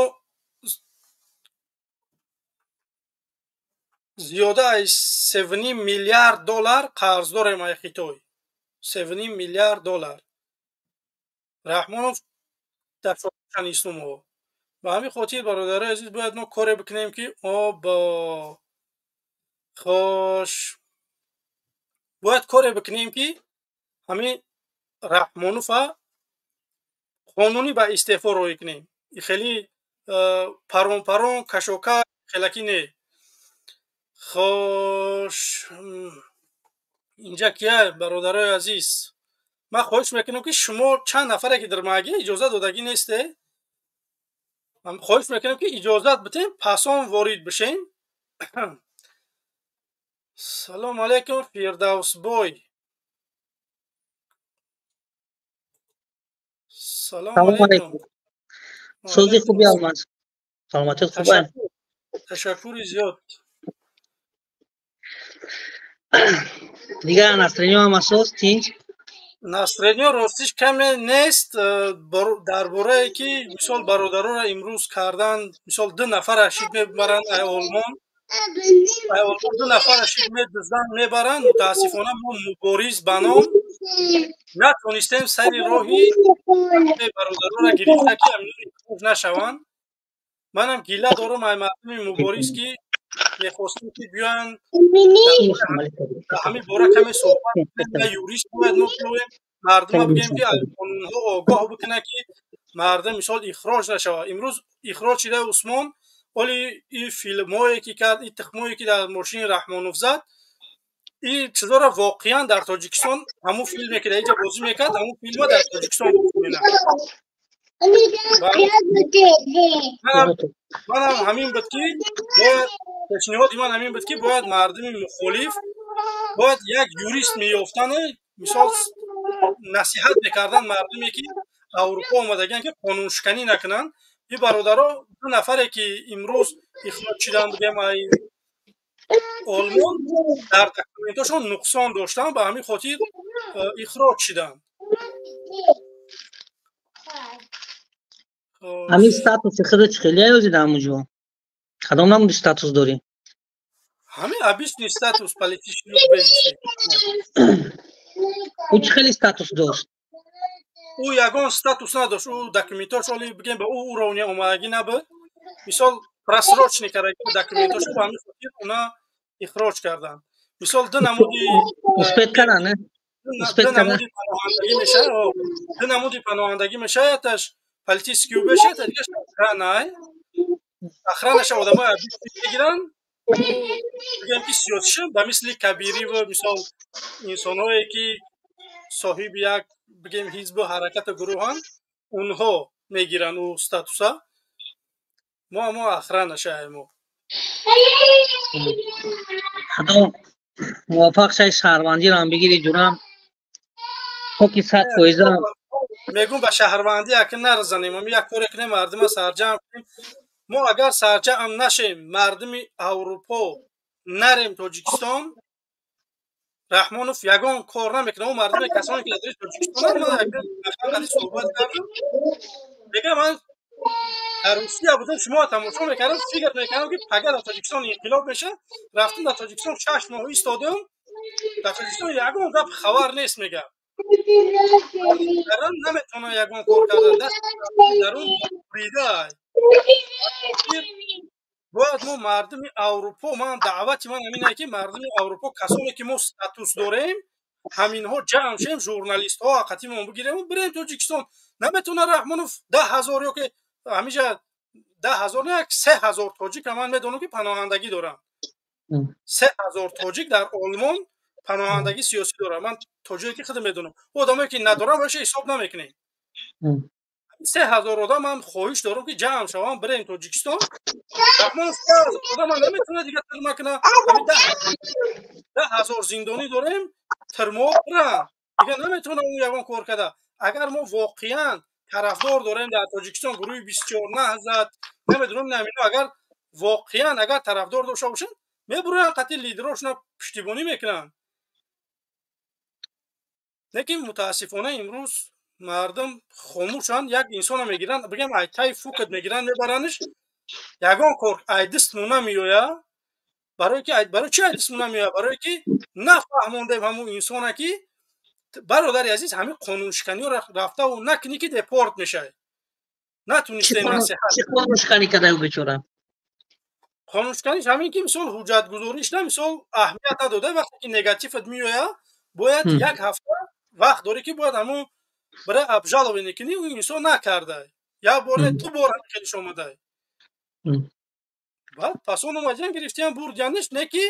зиёда аз 7,5 миллиард доллар қарз дорем ай Хитой. 7,5 миллиард доллар. Раҳмонов дар шонистумҳо. Ба ҳамин хотир, бародарои азиз, бояд мо коре бикунем ки бо хош бояд коре бикунем ки ҳамин Раҳмонова қонунӣ ба истеъфо роҳӣ кунем. Хеле парон парон кашока хелакӣ не. Хош, инҷа кия, бародарои азиз? Ман хоҳиш мекунам ки шумо чанд нафаре ки дар маги иҷозат додагӣ несте, ман хоҳиш мекунам ки иҷозат битем, пасон ворид бишем. Салом алейкум, Фирдавсбой. Салом алейкум. Сози хуби Алмаз. Саломатият хуб. Ташаккури зиёд. Дигар настроение ҳам асос тинҷ? Настроение ростиш каме нест, дар борае ки мисол бародаронро имрӯз кардан, мисол ду нафар ашид мебаранд ай Олмон, ай Олмон ду нафар ашид медузданд, мебаранд. Мутаассифона мо мубориз ба ном натонистем сари роҳи бародаронро гирифта ки ҳамино ихроҷ нашаванд. Манам гила дорам ай мардуми мубориз ки мехостем ки биёянд ҳамин бора каме суҳбат кунем, юрист бояд мо биёем, мардума бигӯем ки аз қонунҳо огоҳ бикунад ки мардум мисол ихроҷ нашавад. Имрӯз ихроҷ шидаи Усмон, оли ин филмҳое ки кард, ин тухмое ки дар мошини Раҳмонов зад, ин чизоро воқеан дар Тоҷикистон ҳамун филме ки дар инҷа бозӣ мекард, ҳамун филма дар Тоҷикистон бозӣ менамуд. Манам ҳамин буд ки бояд пешниҳоди ман ҳамин буд ки бояд мардуми мухолиф бояд як юрист меёфтанд, мисол насиҳат мекарданд мардуме ки Аврупо омадагианд ки қонуншиканӣ накунанд. Ин бародаро ду нафаре ки имрӯз ихроҷ шуданд бигем ай Олмон, дар документашон нуқсон доштанд, ба ҳамин хотир ихроҷ шуданд. Ҳамин статуси худат хеле ёзида ҳамунҷо? Кадом намуди статус дорӣ? Ҳамин обычный статус политический убежище. Ӯ чӣ хеле статус дошт? Ӯ ягон статус надошт. Ӯ документош оли бигем ба ӯ уровня омадагӣ набуд. Мисол просрочный кардаги документош, ба ҳамин хотир уна ихроҷ карданд. Мисол ду намуди успеть кардан, не? Паноҳандагӣ мешавад, ду намуди паноҳандагӣ мешавад, яташ политический убежище, дигаш охрана. Охранаша одамои мегиранд, бигӯем ки сиёсиша, ба мисли Кабириву мисол инсонҳое ки соҳиби як, бигем, ҳизбу ҳаракату гурӯҳанд, онҳо мегиранд ӯ статуса. Мо ҳамо охранашаемо. Худо муваффақ шай, шаҳрвандиро ҳам бигири, ҷурам хоки 100%. Мегӯм, ба шаҳрвандӣ ака нарзанем, ами як коре кунем, мардума сарҷамъ кунем. Мо агар сарҷамъ нашем, мардуми Аврупо нарем Тоҷикистон, Раҳмонов ягон кор намекунад. Ӯ мардуме, касоне ки дар Тоҷикистонанд, ман суҳбат кардам, мегӯям, ман дар Русия будам, шумо тамошо мекардам, фикр мекардам, ки пага дар Тоҷикистон инқилоб мешавад. Рафтам, дар Тоҷикистон 6 моҳ истодам, дар Тоҷикистон ягон гап хабар нест. Мегӯям, наметавонам ягон кор кардан, даст дарун бурида. Бояд мо, мардуми Аврупо, ман даъвати ман ҳамин ки мардуми Аврупо, касоне ки мо статус дорем, ҳаминҳо ҷамъ шем, журналистҳо қатимон бигирему бирем Тоҷикистон. Наметавона Раҳмонов 10 000 ё ки ҳамиҷа 10 000 не, як 3000 тоҷика ман медонам, ки паноҳандагӣ дорам. 3000 тоҷик дар Олмон паноҳандагӣ сиёсӣ дорам, ман то ҷое ки худам медонам. Одамое ки надорам, воша ҳисоб намекунем. 3000 одам ман хоҳиш дорам, ки ҷамъ шавам, бирем Тоҷикистон. Раҳмонов одама наметавона дигар тирма куна. 10 000 зиндонӣ дорем, тирмо бирам, дигар наметавона ӯ ягон кор карда. Агар мо воқеан тарафдор дорем дар Тоҷикистон, гурӯҳи 24, Наҳзат, намедонам, намино, агар воқеан агар тарафдор дошта бошанд, мебуроянд, қатъи лидерошона пуштибонӣ мекунанд. Лекин мутаассифона имрӯз мардум хомӯшанд. Як инсона мегиранд, бигем, ай тай фукат мегиранд, мебараниш, ягон кор ай дистмон намеояд. Барое ки, барои чи ай дистмон намеояд? Барое ки нафаҳмондем ҳамун инсона, ки бародари азиз, ҳамин қонуншиканиҳо рафтаву накунӣ, ки депорт мешавӣ. Натунистем насиҳат. Чӣ қонуншиканӣ кардаю бечора? Қонуншиканиш ҳамин ки, мисол, ҳуҷҷатгузориш на, мисол, аҳамият надода. Вақте ки негативат меояд, бояд як ҳафта вақт дорӣ, ки бояд ҳамун барои обжалование кунӣ. Ӯ инсон накарда, як бор не, ду бор ҳамин хелиш омадай. Баъд пас он омадиан, гирифтиан, бурдианиш. Не ки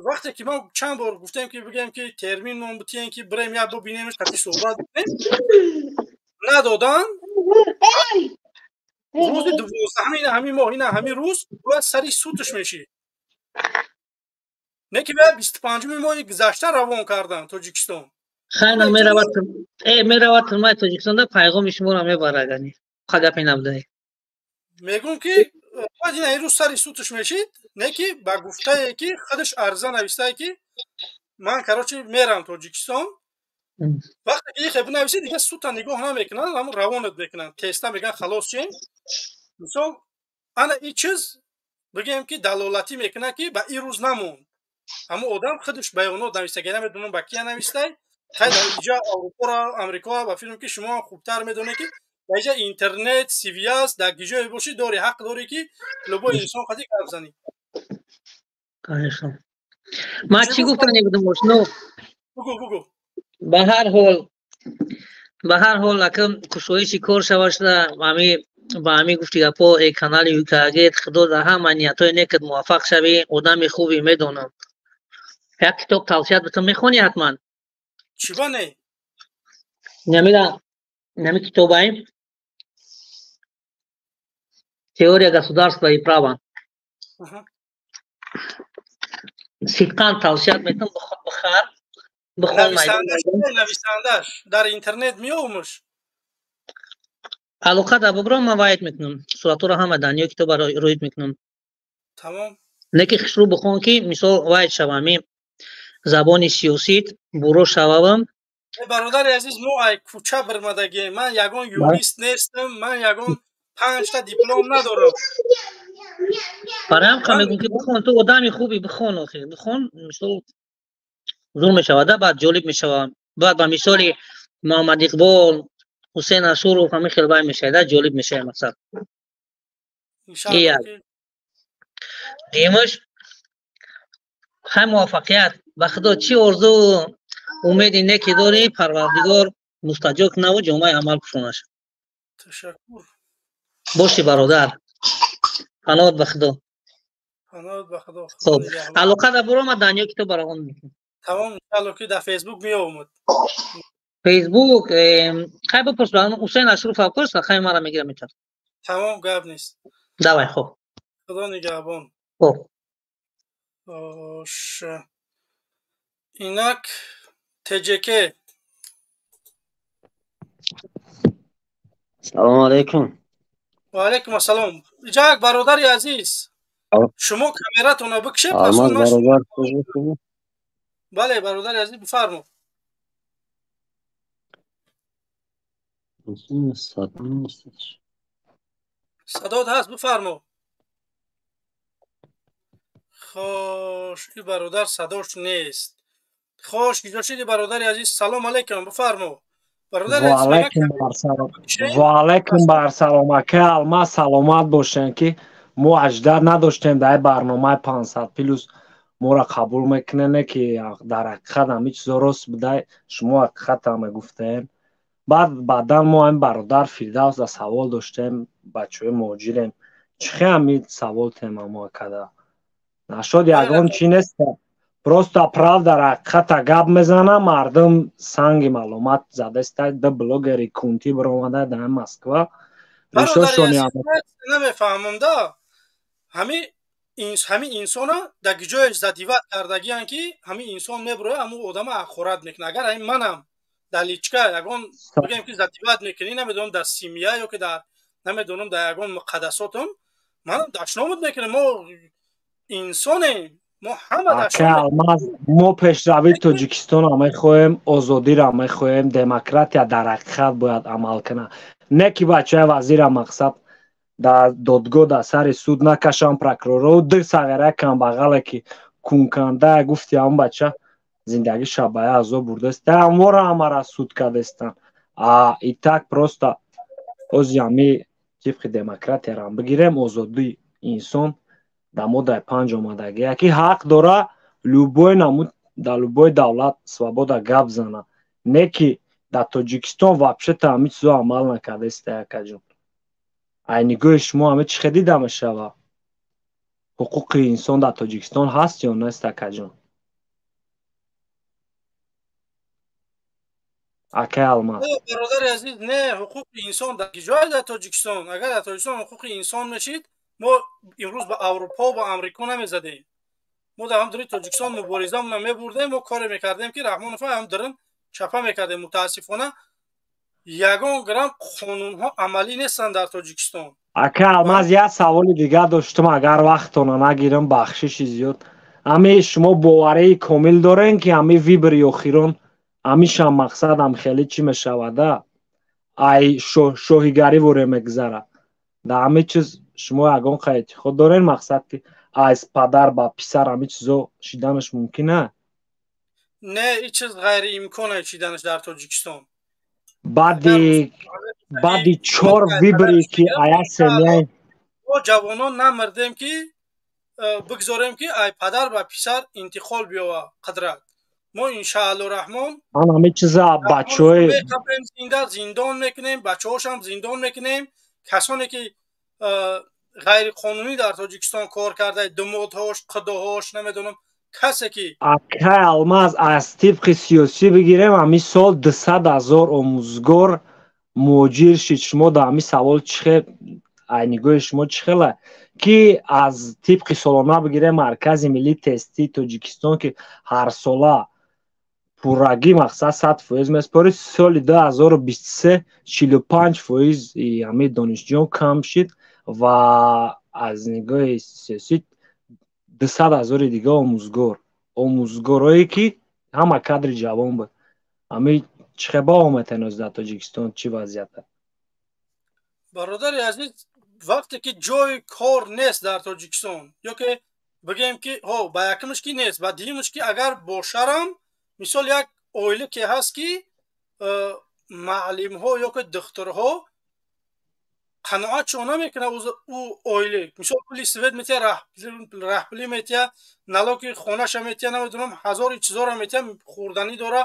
вақте ки мо чанд бор гуфтем, ки бигӯем, ки терминмон битием, ки бирем, як бор бинемш, қатъи суҳбат бикунем, надодан. Рӯзи 12-ҳами ина ҳамин моҳ, ина ҳамин рӯз бояд сари судш мешид, не ки бояд 25-уми моҳи гузашта равон кардан Тоҷикистон. Хайна, меравад, меравад тирмаи Тоҷикистонда, пайғоми шуморо мебарад, гани гапе набудай. Мегӯм, ки бояд ина ин рӯз сари судш мешид, не ки ба гуфтае, ки худаш арза навистае, ки ман, короче, мерам Тоҷикистон. Вақте ки ихе бинависӣ, дига судта нигоҳ намекунанд, ҳамун равонат мекунанд, теста мегӯянд, халос чем. Мисол, ана ин чиз, бигӯем, ки далолатӣ мекунад, ки ба ин рӯз намонд. Ҳамун одам худаш баёнот навистаги, намедонам, ба кия навистай. Хай, дар иҷа Аврупоро, Амрико, ба филм, ки шумо хубтар медонед, ки дар иҷа интернет связь, дар гиҷое бошӣ, дори ҳақ дорӣ, ки любой инсон қади гап занӣ. Конечно, ман чӣ гуфтам, будам ошно. Бугӯ, бугӯ. Ба ҳар ҳол, ака, кушоиши кор шавашда, ами ба ҳами гуфти гапо, э канали Юкагет, худо дар ҳама ниятҳои некат муваффақ шавӣ. Одами хубе, медонам. Як китоб тавсият битам, мехонӣ ҳатман? Чӣ ба не? Намира, нами китобаи «Теория государства и права». Сидқан тавсият метам, бихар, бихон. Нависандаш дар интернет меомуш? Алоқа дар бубро, ман вайт мекунам, суратҳоро ҳама даниё китоба рӯид мекунам. Тамом. Не ки хушрӯ бихон, ки мисол вайт шава, ми забони сиёсит буро шававам. Бародари азиз, мо ай кӯча бирмадагием. Ман ягон юрист нестам, ман ягон панҷта диплом надорам. Барои ҳам мегӯм, ки бихон, ту одами хуби, бихон, охи бихон. Мисол, зур мешавада, баъд ҷолиб мешава, баъд ба мисоли Муҳаммад Иқбол, Ҳусейн Ашуров, ҳамин хел вай мешавада, ҷолиб мешава, мақсад. Дуюмаш, хай, муваффақият ба худо, чӣ орзу. Умеди неки дорӣ, Парвардигор мустаҷоб кунаву ҷомаи амал пӯшонаш. Ташаккур. Боши бародар. Паноҳат ба Худо. Паноҳат ба Худо. Хоб, алоқа да бурома данё китоб баравон мекунем. Тамом, иншаалло ки дар Фейсбук меомад. Фейсбук, хай бипурс, Ҳусейн Ашруф пурс, хай мара мегира метар. Тамом, гап нест. Давай, хоб. Худо нигаҳбон. Хоб. Ош. Инак ТЖК. Салом алейкум. Ва алейкум ассалом. Иҷак бародари азиз. Шумо камератонро бикшед, пас бародар. Бале, бародари азиз, бифармо. Садот ҳаст, бифармо. Хош, ин бародар садош нест. Хош, гиҷошиди бародари азиз, салом алейкум, бифармо. Ва алайкум барсалом, ака Алмаз, саломат бошен, ки мо аждар надоштем дар барномаи 500 плюс моро қабул мекунене, ки дар ҳақиқат ҳами чизо рост буда, шумо ҳақиқатам мегуфтем. Баъд баъдан мо ҳами бародар Фирдавс да савол доштем, бачаҳои муҳоҷирем, чӣ хел ҳами савол тема мо када нашуд, ягон чи нест. Просто правда ҳақиқата гап мезана, мардум санги маълумат задаста, ду блогери кунтӣ биромада дар Москва. Намефаҳмам да, ҳами инсона дар ҷояш задиват кардагиян, ки ҳами инсон мебурояд, ҳамун одама ҳақорат мекунад. Агар ҳамин манам дар личка ягон бигем ки задиват мекунӣ, намедонам дар семья ё ки дар намедонам дар ягон муқаддасотам, манам дашномуд мекунам. Мо инсонем. Мо пешравии Тоҷикистонро мехоҳем, озодиро мехоҳем, демократия дар ҳақиқат бояд амал кунад. Не ки бачаи вазира мақсад дар додгоҳ дар сари суд накашанд прокурору ду сағира камбағале ки кунканда гуфти ҳамн бача зиндагиша ба азоб бурдаст, ҳамвора ҳамара суд кардастанд. А и так просто ози ҳами тибқи демократияро бигирем, озодии инсон дар моддаи 5 омадагия, ки ҳақ дора любой намуд дар любой давлат свобода гап зана, не ки дар Тоҷикистон вообще-то ҳами чизо амал накардаиста. Якаҷон, ай нигоҳи шумо ҳами чӣ хел дида мешава? Ҳуқуқи инсон дар Тоҷикистон ҳаст ё нест, акаҷон? Акай Алмаз. Бародари азиз, не, ҳуқуқи инсон дар ҷое дар Тоҷикистон. Агар дар Тоҷикистон ҳуқуқи инсон мешид, мо имрӯз ба Аврупо ба Амрико намезадем. Мо дар ҳам дури Тоҷикистон муборизамона мебурдем, мо коре мекардем, ки Раҳмонов ҳам дурин чапа мекардем. Мутаассифона ягон грамм қонунҳо амалӣ нестанд дар Тоҷикистон. Ака Алмаз, як саволи дигар доштам, агар вақтона нагирам, бахшиши зиёд. Ҳами шумо боварии комил дорем, ки ҳами вибри охирон ҳамишам мақсадам хеле чӣ мешавада, ай шоҳигарӣ воре мегузара. Дар ҳами чиз шумо ягон қа эътиқод дорен, мақсад ки аз падар ба писар ҳами чизо шиданаш мумкин а? Не, ин чиз ғайриимкон е шиданаш дар Тоҷикистон. Баъди 4 вибри ки ая семьяи мо ҷавонон намирдем, ки бигзорем, ки ай падар ба писар интиқол биёва қудрат. Мо иншаалло раҳмон ман ҳами чиза бачаҳои зинда зиндон мекунем, бачаҳошам зиндон мекунем. Касоне ки ғайриқонунӣ дар Тоҷикистон кор карда, думодҳош, қудоҳош, намедонам касе ки. Акай Алмаз, аз тибқи сиёсӣ бигирем, ҳамин сол 200 000 омӯзгор муҳоҷир шид. Шумо дар ҳамин савол чӣ хел, ай нигоҳи шумо чӣ хела, ки аз тибқи солона бигирем, Маркази миллии тестии Тоҷикистон, ки ҳарсола пуррагӣ мақсад 100% меспорид, соли 2023 45% ҳамин донишҷӯён кам шид ва аз нигоҳи сиёсӣ 200 000 дига омӯзгор, омӯзгорое ки ҳама кадри ҷавон буд. Ҳами чӣ хел баҳо метаноз дар Тоҷикистон чӣ вазъията? Бародари азиз, вақте ки ҷои кор нест дар Тоҷикистон, ё ки бигем ки ҳо ба якумш ки нест, ба дуюмш ки агар бошарам, мисол як оила ки ҳаст, ки маълимҳо ё ки духтурҳо қаноатшон намекунад ӯ оила. Мисол пули свет метия, раҳпулӣ метия, налоги хонаша метия, намедонам ҳазори чизоро метия, хӯрданӣ дора.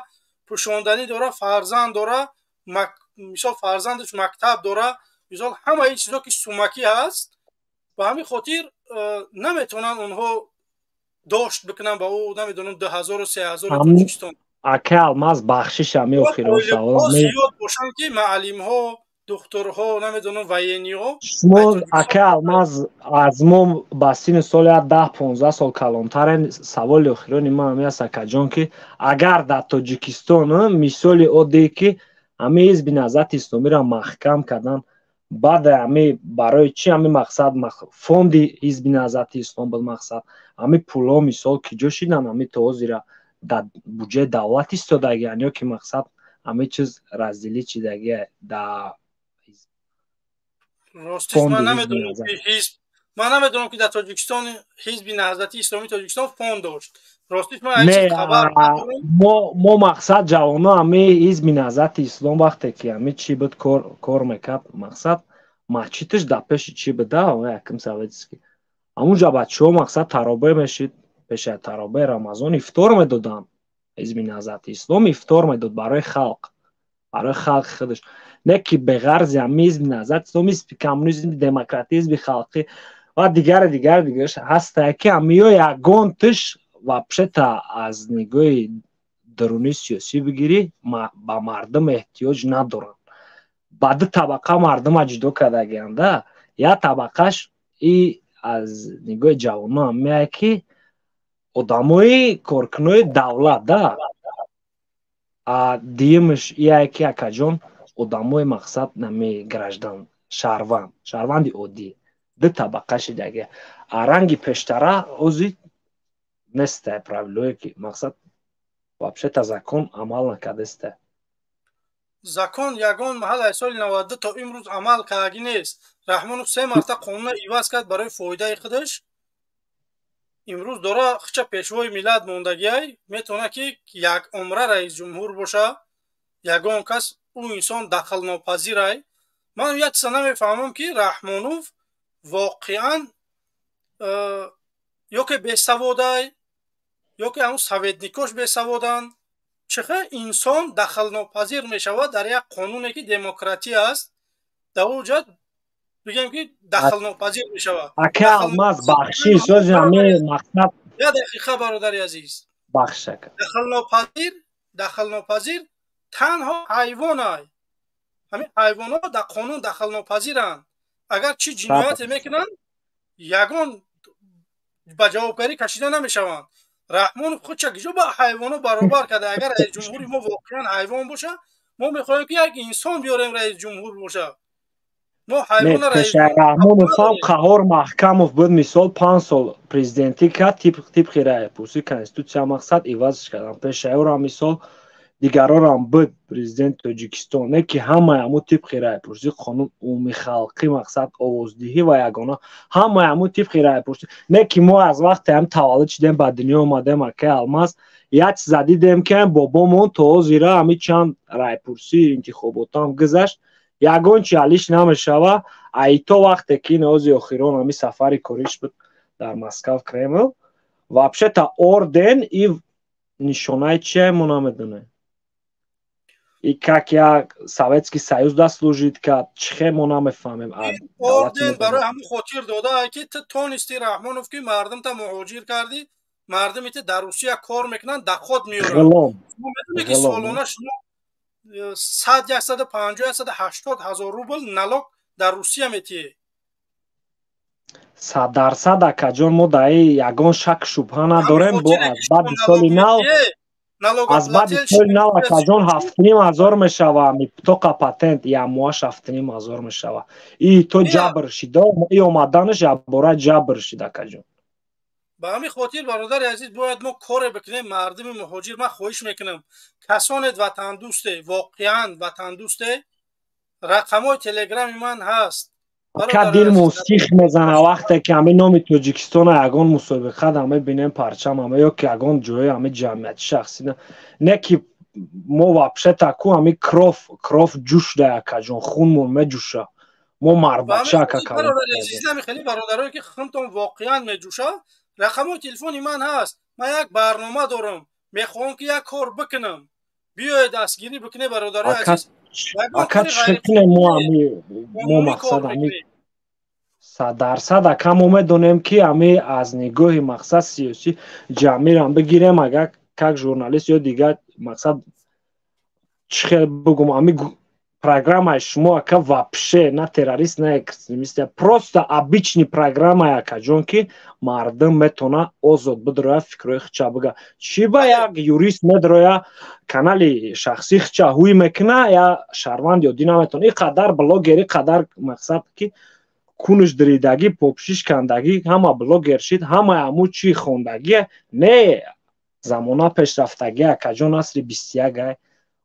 Пӯшонданӣ дора, фарзанд дора, мисол, фарзандаш мактаб дора, мисол, ҳама ин чизо ки сумакӣ ҳаст. Ба ҳамин хотир наметавонанд онҳо дошт бикунанд ба ӯ, намедонам, 2000-у 3000 Тоҷикистон. Ака Алмаз, бахшиш, ами охирон савол. Зиёд бошанд, ки маълимҳо, духтурҳо, намедонам, военный ҳо. Шумо, ака Алмаз, аз мо ба синну соли 10-15 сол калонтарен. Саволи охирони ман ҳами аст, акаҷон, ки агар дар Тоҷикистон, мисоли оддие, ки ҳами Ҳизби Наҳзати Исломиро маҳкам кардан, баъд ҳами барои чӣ ҳами мақсад фонди Ҳизби Наҳзати Ислом буд, мақсад ҳами пулҳо, мисол, ки ҷо шидан? Ҳами то ҳозира дар буҷаи давлат истодагиан ё ки мақсад ҳами чиз разделить шидагия дар Ростиш, ман намедонам, ки ҳизб, ман намедонам, ки дар Тоҷикистон Ҳизби Наҳзати Исломии Тоҷикистон фонд дошт. Ростиш, ман хабар. Мо, мақсад, ҷавоно, ҳами Ҳизби Наҳзати Ислом вақте ки ҳами чӣ буд, кор мекард, мақсад, масҷидаш дар пеши чӣ буда, якм советский, ҳамунҷа бачаҳо, мақсад, таробе мешид, пеши таробеи Рамазон ифтор медоданд. Ҳизби Наҳзати Ислом ифтор медод барои халқ, барои халқи худаш, не ки беғарзи ҳами Ҳизби Наҳзати Ислом, ҳизби коммунизм, демократӣ, ҳизби халқӣ ва дигари дигари дигараш ҳастае, ки ҳамиё ягон тиш вообще-то аз нигоҳи дарунии сиёсӣ бигирӣ, ба мардум эҳтиёҷ надоранд. Ба ду табақа мардума ҷудо кардагианда. Як табақаш и аз нигоҳи ҷавоно меяд, ки одамои коркунои давлат да, а дуюмаш ияе, ки, акаҷон, одамои, мақсад, нами граждан, шаҳрванд, шаҳрванди оддӣ. Ду табақа шидаги. А ранги пештара ҳозир нестай правило е, ки, мақсад, вообще-то закон амал накардаста. Закон ягон маҳал аз соли 92 то имрӯз амал кардагӣ нест. Раҳмонов се марта қонунро иваз кард барои фоидаи худаш. Имрӯз дора хича пешвои миллат мондагиай, метавонад, ки як умра раисҷумҳур боша, ягон кас ӯ инсон дахлнопазирай. Ман як чиза намефаҳмам, ки Раҳмонов воқеан ё ки бесаводай, ё ки ҳамун советник ош бесаводанд. Чӣ хел инсон дахлнопазир мешавад дар як қонуне, ки демократия аст, дар он ҷа бигем, ки дахлнопазир мешавад? Ака Алмаз, бахшиш, сози ҳами мақсад. Як дақиқа, бародари азиз. Бахш, ака. Дахлнопазир танҳо ҳайвонай. Ҳамин ҳайвонҳо дар қонун дахлнопазиранд. Агар чӣ ҷинояте мекунанд, ягон ба ҷавобгарӣ кашида намешаванд. Раҳмонов худша киҷо ба ҳайвоно баробар карда? Агар раисҷумҳури мо воқеан ҳайвон боша, мо мехоҳем, ки як инсон биёрем, раисҷумҳур боша. Мо ҳайвона Раҳмонов ҳам Қаҳор Маҳкамов буд, мисол, 5 сол президентӣ кард, тибқи раъйпурсӣ, конститутсия, мақсад, ивазш кардам. Пешаёрам, мисол, дигарорам буд президенти Тоҷикистон, не ки ҳамаи ҳаму тибқи раъйпурсӣ, қонун, умумихалқӣ, мақсад, овоздиҳӣ ва ягона, ҳамаи ҳаму тибқи раъйпурсӣ. Не ки мо аз вақте ҳам таваллуд шудем, ба дунё омадем, акай Алмаз, як чиза дидем, ки бобомон то ҳозира ҳами чанд раъйпурсӣ, интихоботам гузашт, ягон чи ҳаллиш намешава. Ай то вақте ки нози охирон ҳами сафари кориш буд дар Москав, Кремл, вообще-то орден и нишонаи чие, мо намедонем. И как як Советский Союз да служит кард, чихе, мо намефаҳмем. Орден барои ҳамун хотир дода, ки ту тонисти, Раҳмонов, ки мардумта муҳоҷир кардӣ, мардуме ки дар Русия кор мекунанд, доход меёранд. Медонӣ, ки солона шумо 100, 150, 180 ҳазор рубл налог дар Русия метиҳед. 100%, акаҷон, мо дар ягон шак шубҳа надорем. Бо аз баъди соли нав, аз баъди соли нав, акаҷон, 7500 мешава тоқа патент, ямоаш 7500 мешава. И то ҷабр шида, и омаданаш якбора ҷабр шид, акаҷон. Ба ҳамин хотир, бародари азиз, бояд мо коре бикунем. Мардуми муҳоҷир, ман хоҳиш мекунам, касоне ватандӯсте, воқеан ватандӯсте, рақамҳои телеграми ман ҳаст. Ака, дилмон сих мезана, вақте ки ҳамин номи Тоҷикистона ягон мусобиқа да мебинем, парчам ама ё ки ягон ҷои ҳами ҷамъияти шахсӣ, не ки мо вообще-то ку ҳами кровь ҷӯш да, акаҷон, хунмон меҷӯша. Мо марбача, ака. Хеле бародарое, ки хунтон воқеан меҷӯша, рақамҳои телефони ман ҳаст. Ман як барнома дорам, мехоҳам, ки як кор бикунам. Биёед дастгирӣ бикунед, бародарои азиз. Ака, чӣ кунем мо? Ами мо мақсад ами 100%, ака, мо медонем, ки ами аз нигоҳи мақсад сиёсӣ ҷамъирам бигирем, агар как журналист ё дигар мақсад, чӣ хел бигум, ами программаи шумо, ака, вообще на террорист, на экстремист, просто обычный программа, акаҷон, ки мардум метона озод бидроя, фикрҳои хича бига. Чӣ ба як юрист медроя, канали шахсӣ хича ҳуй мекуна, я шаҳрванди оддӣ наметона? И қадар блогер, и қадар мақсад, ки кунуш диридагӣ, попшиш кандагӣ, ҳама блогер шид, ҳамаи ҳаму чӣ хондагие? Не, замона пешрафтагӣ, акаҷон, асри 21 ай.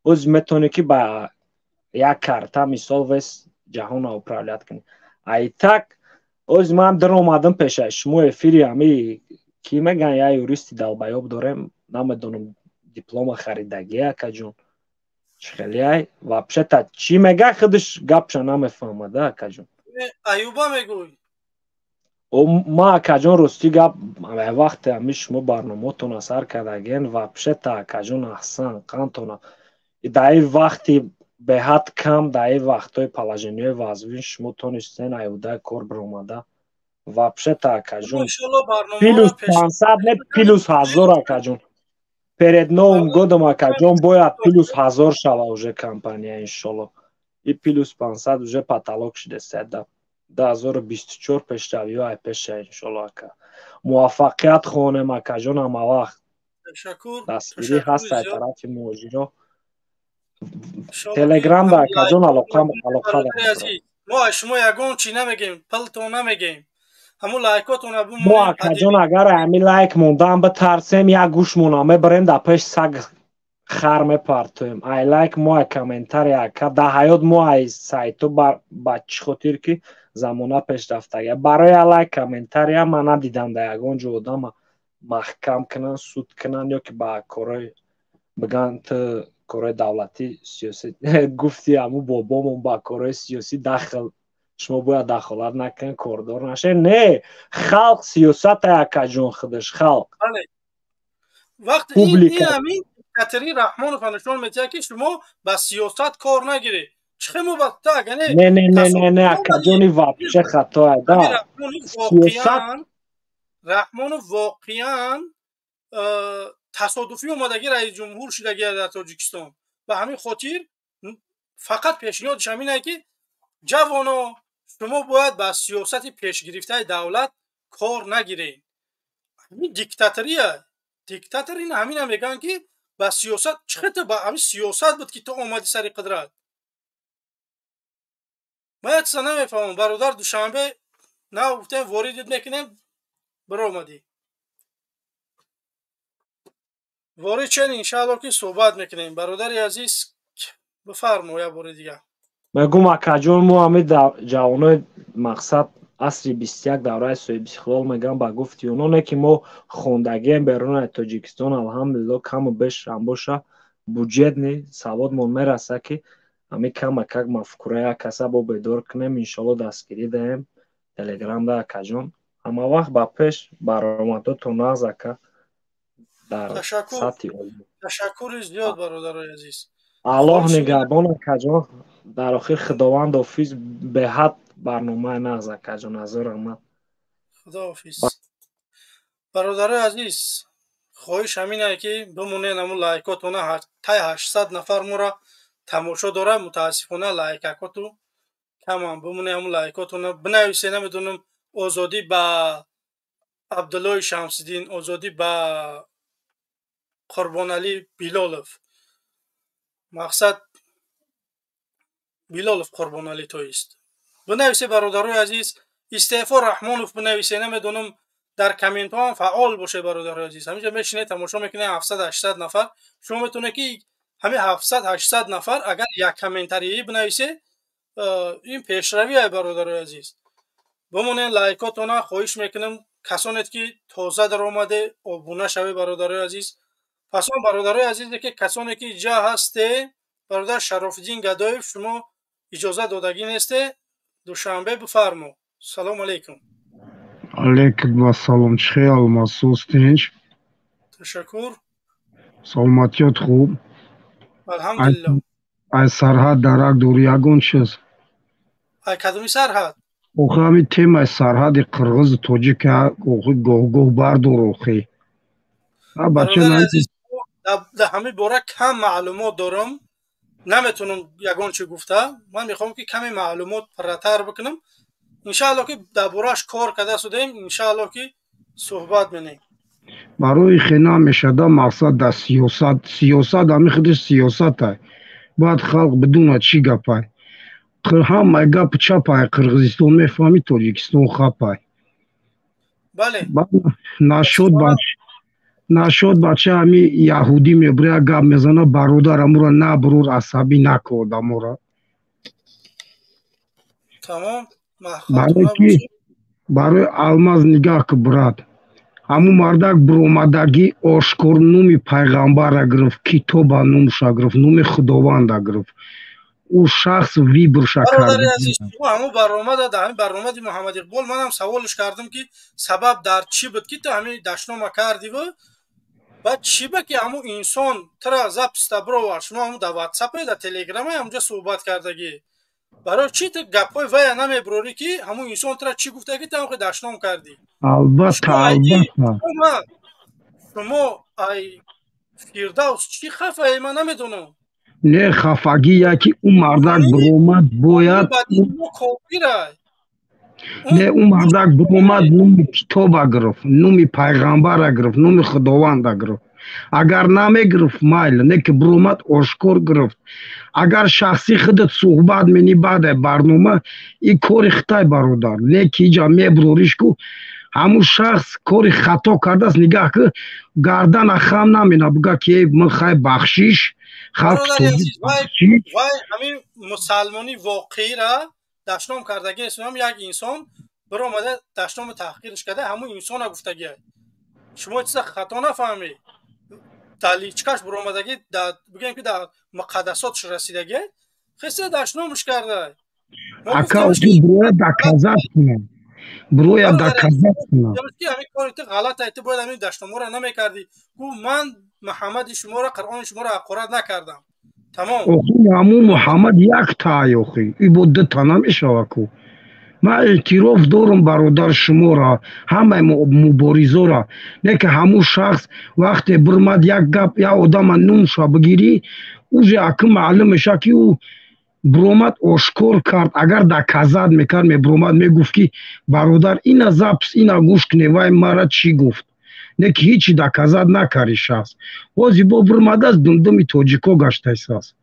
Оз метавонӣ, ки ба як карта, мисол, весь ҷаҳонро управлять кунӣ. Ай так оз ман дар омадам пешаи шумо эфири, ами ки меган, я юристи долбоёб дорем, намедонам, диплома харидагӣ, акаҷон, чӣ хеле ай, вообще-то чӣ мега, худаш гапша намефаҳмада, акаҷон. Аюба мегӯй. Ма, акаҷон, рости гап, вақте ами шумо барномаотона сар кардаген, вообще-то, акаҷон, аҳсан қантона, дар ин вақти беҳад кам, дар ин вақтҳои положениҳои вазнин шумо тонистен аюдаи кор биромада. Вообще-то, акаҷон, плюс 500 не, плюс 1000, акаҷон. Перед Новым годом, акаҷон, бояд плюс 1000 шава уже компания, иншолло. И плюс 500 уже потолок шудеста. 2024 пешравиҳо ай пеша, иншолло, ака. Муваффақият хонем, акаҷон, ҳамавақт дастгирӣ ҳаст ай тарафи муҳоҷиро. Телеграм да, акаҷон, алоқа алоқа. Мо аз шумо ягон чӣ намегем, пултон намегем, ҳамун лайкотона. Мо, акаҷон, агар ҳами лайк мондан битарсем, як гӯшмона мебарем, дар пеш саг хар мепартоем. Ай лайк мо, ай комментария, ака, дар ҳаёт мо ай сайто ба чӣ хотир, ки замона пешрафтага, барои лайк, комментария ман надидам дар ягон ҷо одама маҳкам кунанд, суд кунанд ё ки ба корҳои биган, ту корҳои давлатӣ, сиёсӣ гуфти, ҳамун бобомон ба корҳои сиёсӣ дахл, шумо бояд дахолат накунед, кордор нашед. Не, халқ сиёсата, акаҷон, худаш халқ. Вақт ҳамин диктатори Раҳмонов нишон медиҳад, ки шумо ба сиёсат кор нагиред. Чихе мо ба Не, не, не, не, не, акаҷони, вообще хатоа да. Сиёсат Раҳмонов воқеан тасодуфӣ омадагӣ раисҷумҳур шудагӣ дар Тоҷикистон. Ба ҳамин хотир фақат пешниҳодиш ҳамин ки, ҷавоно, шумо бояд ба сиёсати пешгирифтаи давлат кор нагиред. Ҳамин диктатория, диктатор ин ҳамина мегӯянд, ки ба сиёсат чихета, ба ҳамин сиёсат буд, ки ту омадӣ сари қудрат. Ман як чиза намефаҳмам, бародар. Душанбе нав гуфтем, воридит мекунем, биромадӣ. Ворид чен, иншаалло, ки суҳбат мекунем. Бародари азиз, бифармо як бори дигар. Мегум, акаҷон, мо ҳами ҷавонои мақсад асри 21, давраи соҳибистиқлол мегӯям, ба гуфти ононе, ки мо хондагием берунаи Тоҷикистон, алҳамдулилло, каму беш ҳам боша, буҷетни саводмон мераса, ки ҳами камакак мафкура як каса бо бедор кунем, иншолло, дастгирӣ даҳем телеграмда, акаҷон. Ҳама вақт ба пеш, баромадотон нағз, ака, дар сатҳи олӣ. Ташаккури зиёд, бародарои азиз. Аллоҳ нигаҳбон, акаҷон. Дар охир Худованд ҳофиз. Беҳад барномаи нағз, акаҷон, ҳазор раҳмат. Худоҳофиз, бародарои азиз. Хоҳиш ҳаминае, ки бимонед ҳамун лайкотона. Тай 800 нафар моро тамошо дорад, мутаассифона, лайкакоту камам. Бимонед, ҳамун лайкотона бинависе, намедонам, озодӣ ба Абдуллои Шамсиддин, озодӣ ба Қурбоналӣ Билолов, мақсад Билолов Қурбоналӣ тоист, бинависе, бародарои азиз, истеъфо Раҳмонов бинависе, намедонам, дар комментҳо ҳам фаъол боше, бародарои азиз. Ҳаминҷа мешинед, тамошо мекунед, 700, 800 нафар. Шумо метавонед, ки ҳамин 700, 800 нафар агар як комментарие бинависе, ин пешравие, бародарои азиз. Бимонед лайкотона, хоҳиш мекунам. Касонед, ки тоза даромаде, обуна шавед, бародарои азиз. Пас он, бародарои азизе, ки касоне, ки ҷа ҳасте, бародар Шарофиддин Гадоев, шумо иҷоза додагӣ несте. Душанбе, бифармо, салому алейкум. Алейкум ассалом. Чӣ хел, Масуз, тинч? Ташаккур. Саломатиёт хуб? Алҳамдулилло. Ай сарҳад дарак дорӣ ягон чиз? Ай кадоми сарҳад? Охи, ҳамин темаи сарҳади қирғизу тоҷик охи гоҳ-гоҳ бардор, охи. Дар ҳамин бора кам маълумот дорам, наметавонам ягон чи гуфта. Ман мехоҳам, ки каме маълумот пурратар бикунам. Иншаалло, ки дар борааш кор карда судем, иншаалло, ки суҳбат менем. Барои хе намешада, мақсад дар сиёсат, сиёсат ҳами худиш сиёсатай. Бояд халқ бидонад, чӣ гапай. Ҳамаи гапи чапай Қирғизистон мефаҳми, Тоҷикистон хапай. Нашод нашод, бача ҳами яҳудӣ мебуря, гап мезана, бародар, амура набурур, асабӣ наку одамора. Барои ки барои алмаз нигаҳ ку, брат, ҳамун мардак буромадагӣ ошкор номи пайғамбара гирифт, китоба номша гирифт, номи худованда гирифт. Ӯ шахс выборша кард. Ҳамун баромада, дар ҳамин баромади Муҳаммад Иқбол манам саволш кардам, ки сабаб дар чӣ буд, ки ту ҳамин дашнома кардиву баъд чӣ ба ки ҳамун инсон тура записта бировард. Шумо ҳамун дар ватсапе, дар телеграме ҳамунҷа суҳбат кардагӣ. Барои чӣ ту гапҳои вая намебурорӣ, ки ҳамун инсон тура чӣ гуфта, ки ту ҳамхе дашном кардӣ? Албатта, албатта. Шумо ай Фирдавс чӣ хафае, ман намедонам. Не, хафагӣ яки ӯ мардак биромад, бояд не, ӯ мардак биромад, номи китоба гирифт, номи пайғамбара гирифт, номи худованда гирифт. Агар намегирифт, майли, не ки биромад, ошкор гирифт. Агар шахсӣ худат суҳбат мени баъде барнома, и кори хитай, бародар, не ки иҷа мебурориш ку ҳамун шахс кори хато кардааст. Нигаҳ ки гардана хам намена, буга ки ман хай, бахшиш. Вай ҳамин мусалмони воқеира дашном кардагӣ нест. Як инсон биромада, дашному таҳқирш карда, ҳамун инсона гуфтагиа. Шумо чиза хато нафаҳмед, дар личкаш биромадагӣ, бигӯем, ки дар муқаддасотш расидагӣ, хеса дашномш карда. Ака, бироя доказать кунам, бироя доказать кунам. Ҳамин кори ту ғалат ай, ту бояд ҳамин дашноморо намекардӣ. Гуфт: ман Муҳаммади шуморо, Қуръони шуморо ҳақорат накардам, тамом. Охи, ҳамун Муҳаммад яктай, охи, и бо дута намешава ку. Ман эътироф дорам, бародар, шуморо, ҳамаи муборизора, не ки ҳамун шахс вақте бирмад, як гап, як одама нумша бигирӣ, уже аки маълум меша, ки ӯ биромад, ошкор кард. Агар доказать мекард, мебиромад, мегуфт, ки бародар, ина запись, ина гӯш куне, вай мара чӣ гуфт. Не ки ҳечи доказать накарди шахс. Ҳозир бо биромадааст, думдуми тоҷико гаштайсааст,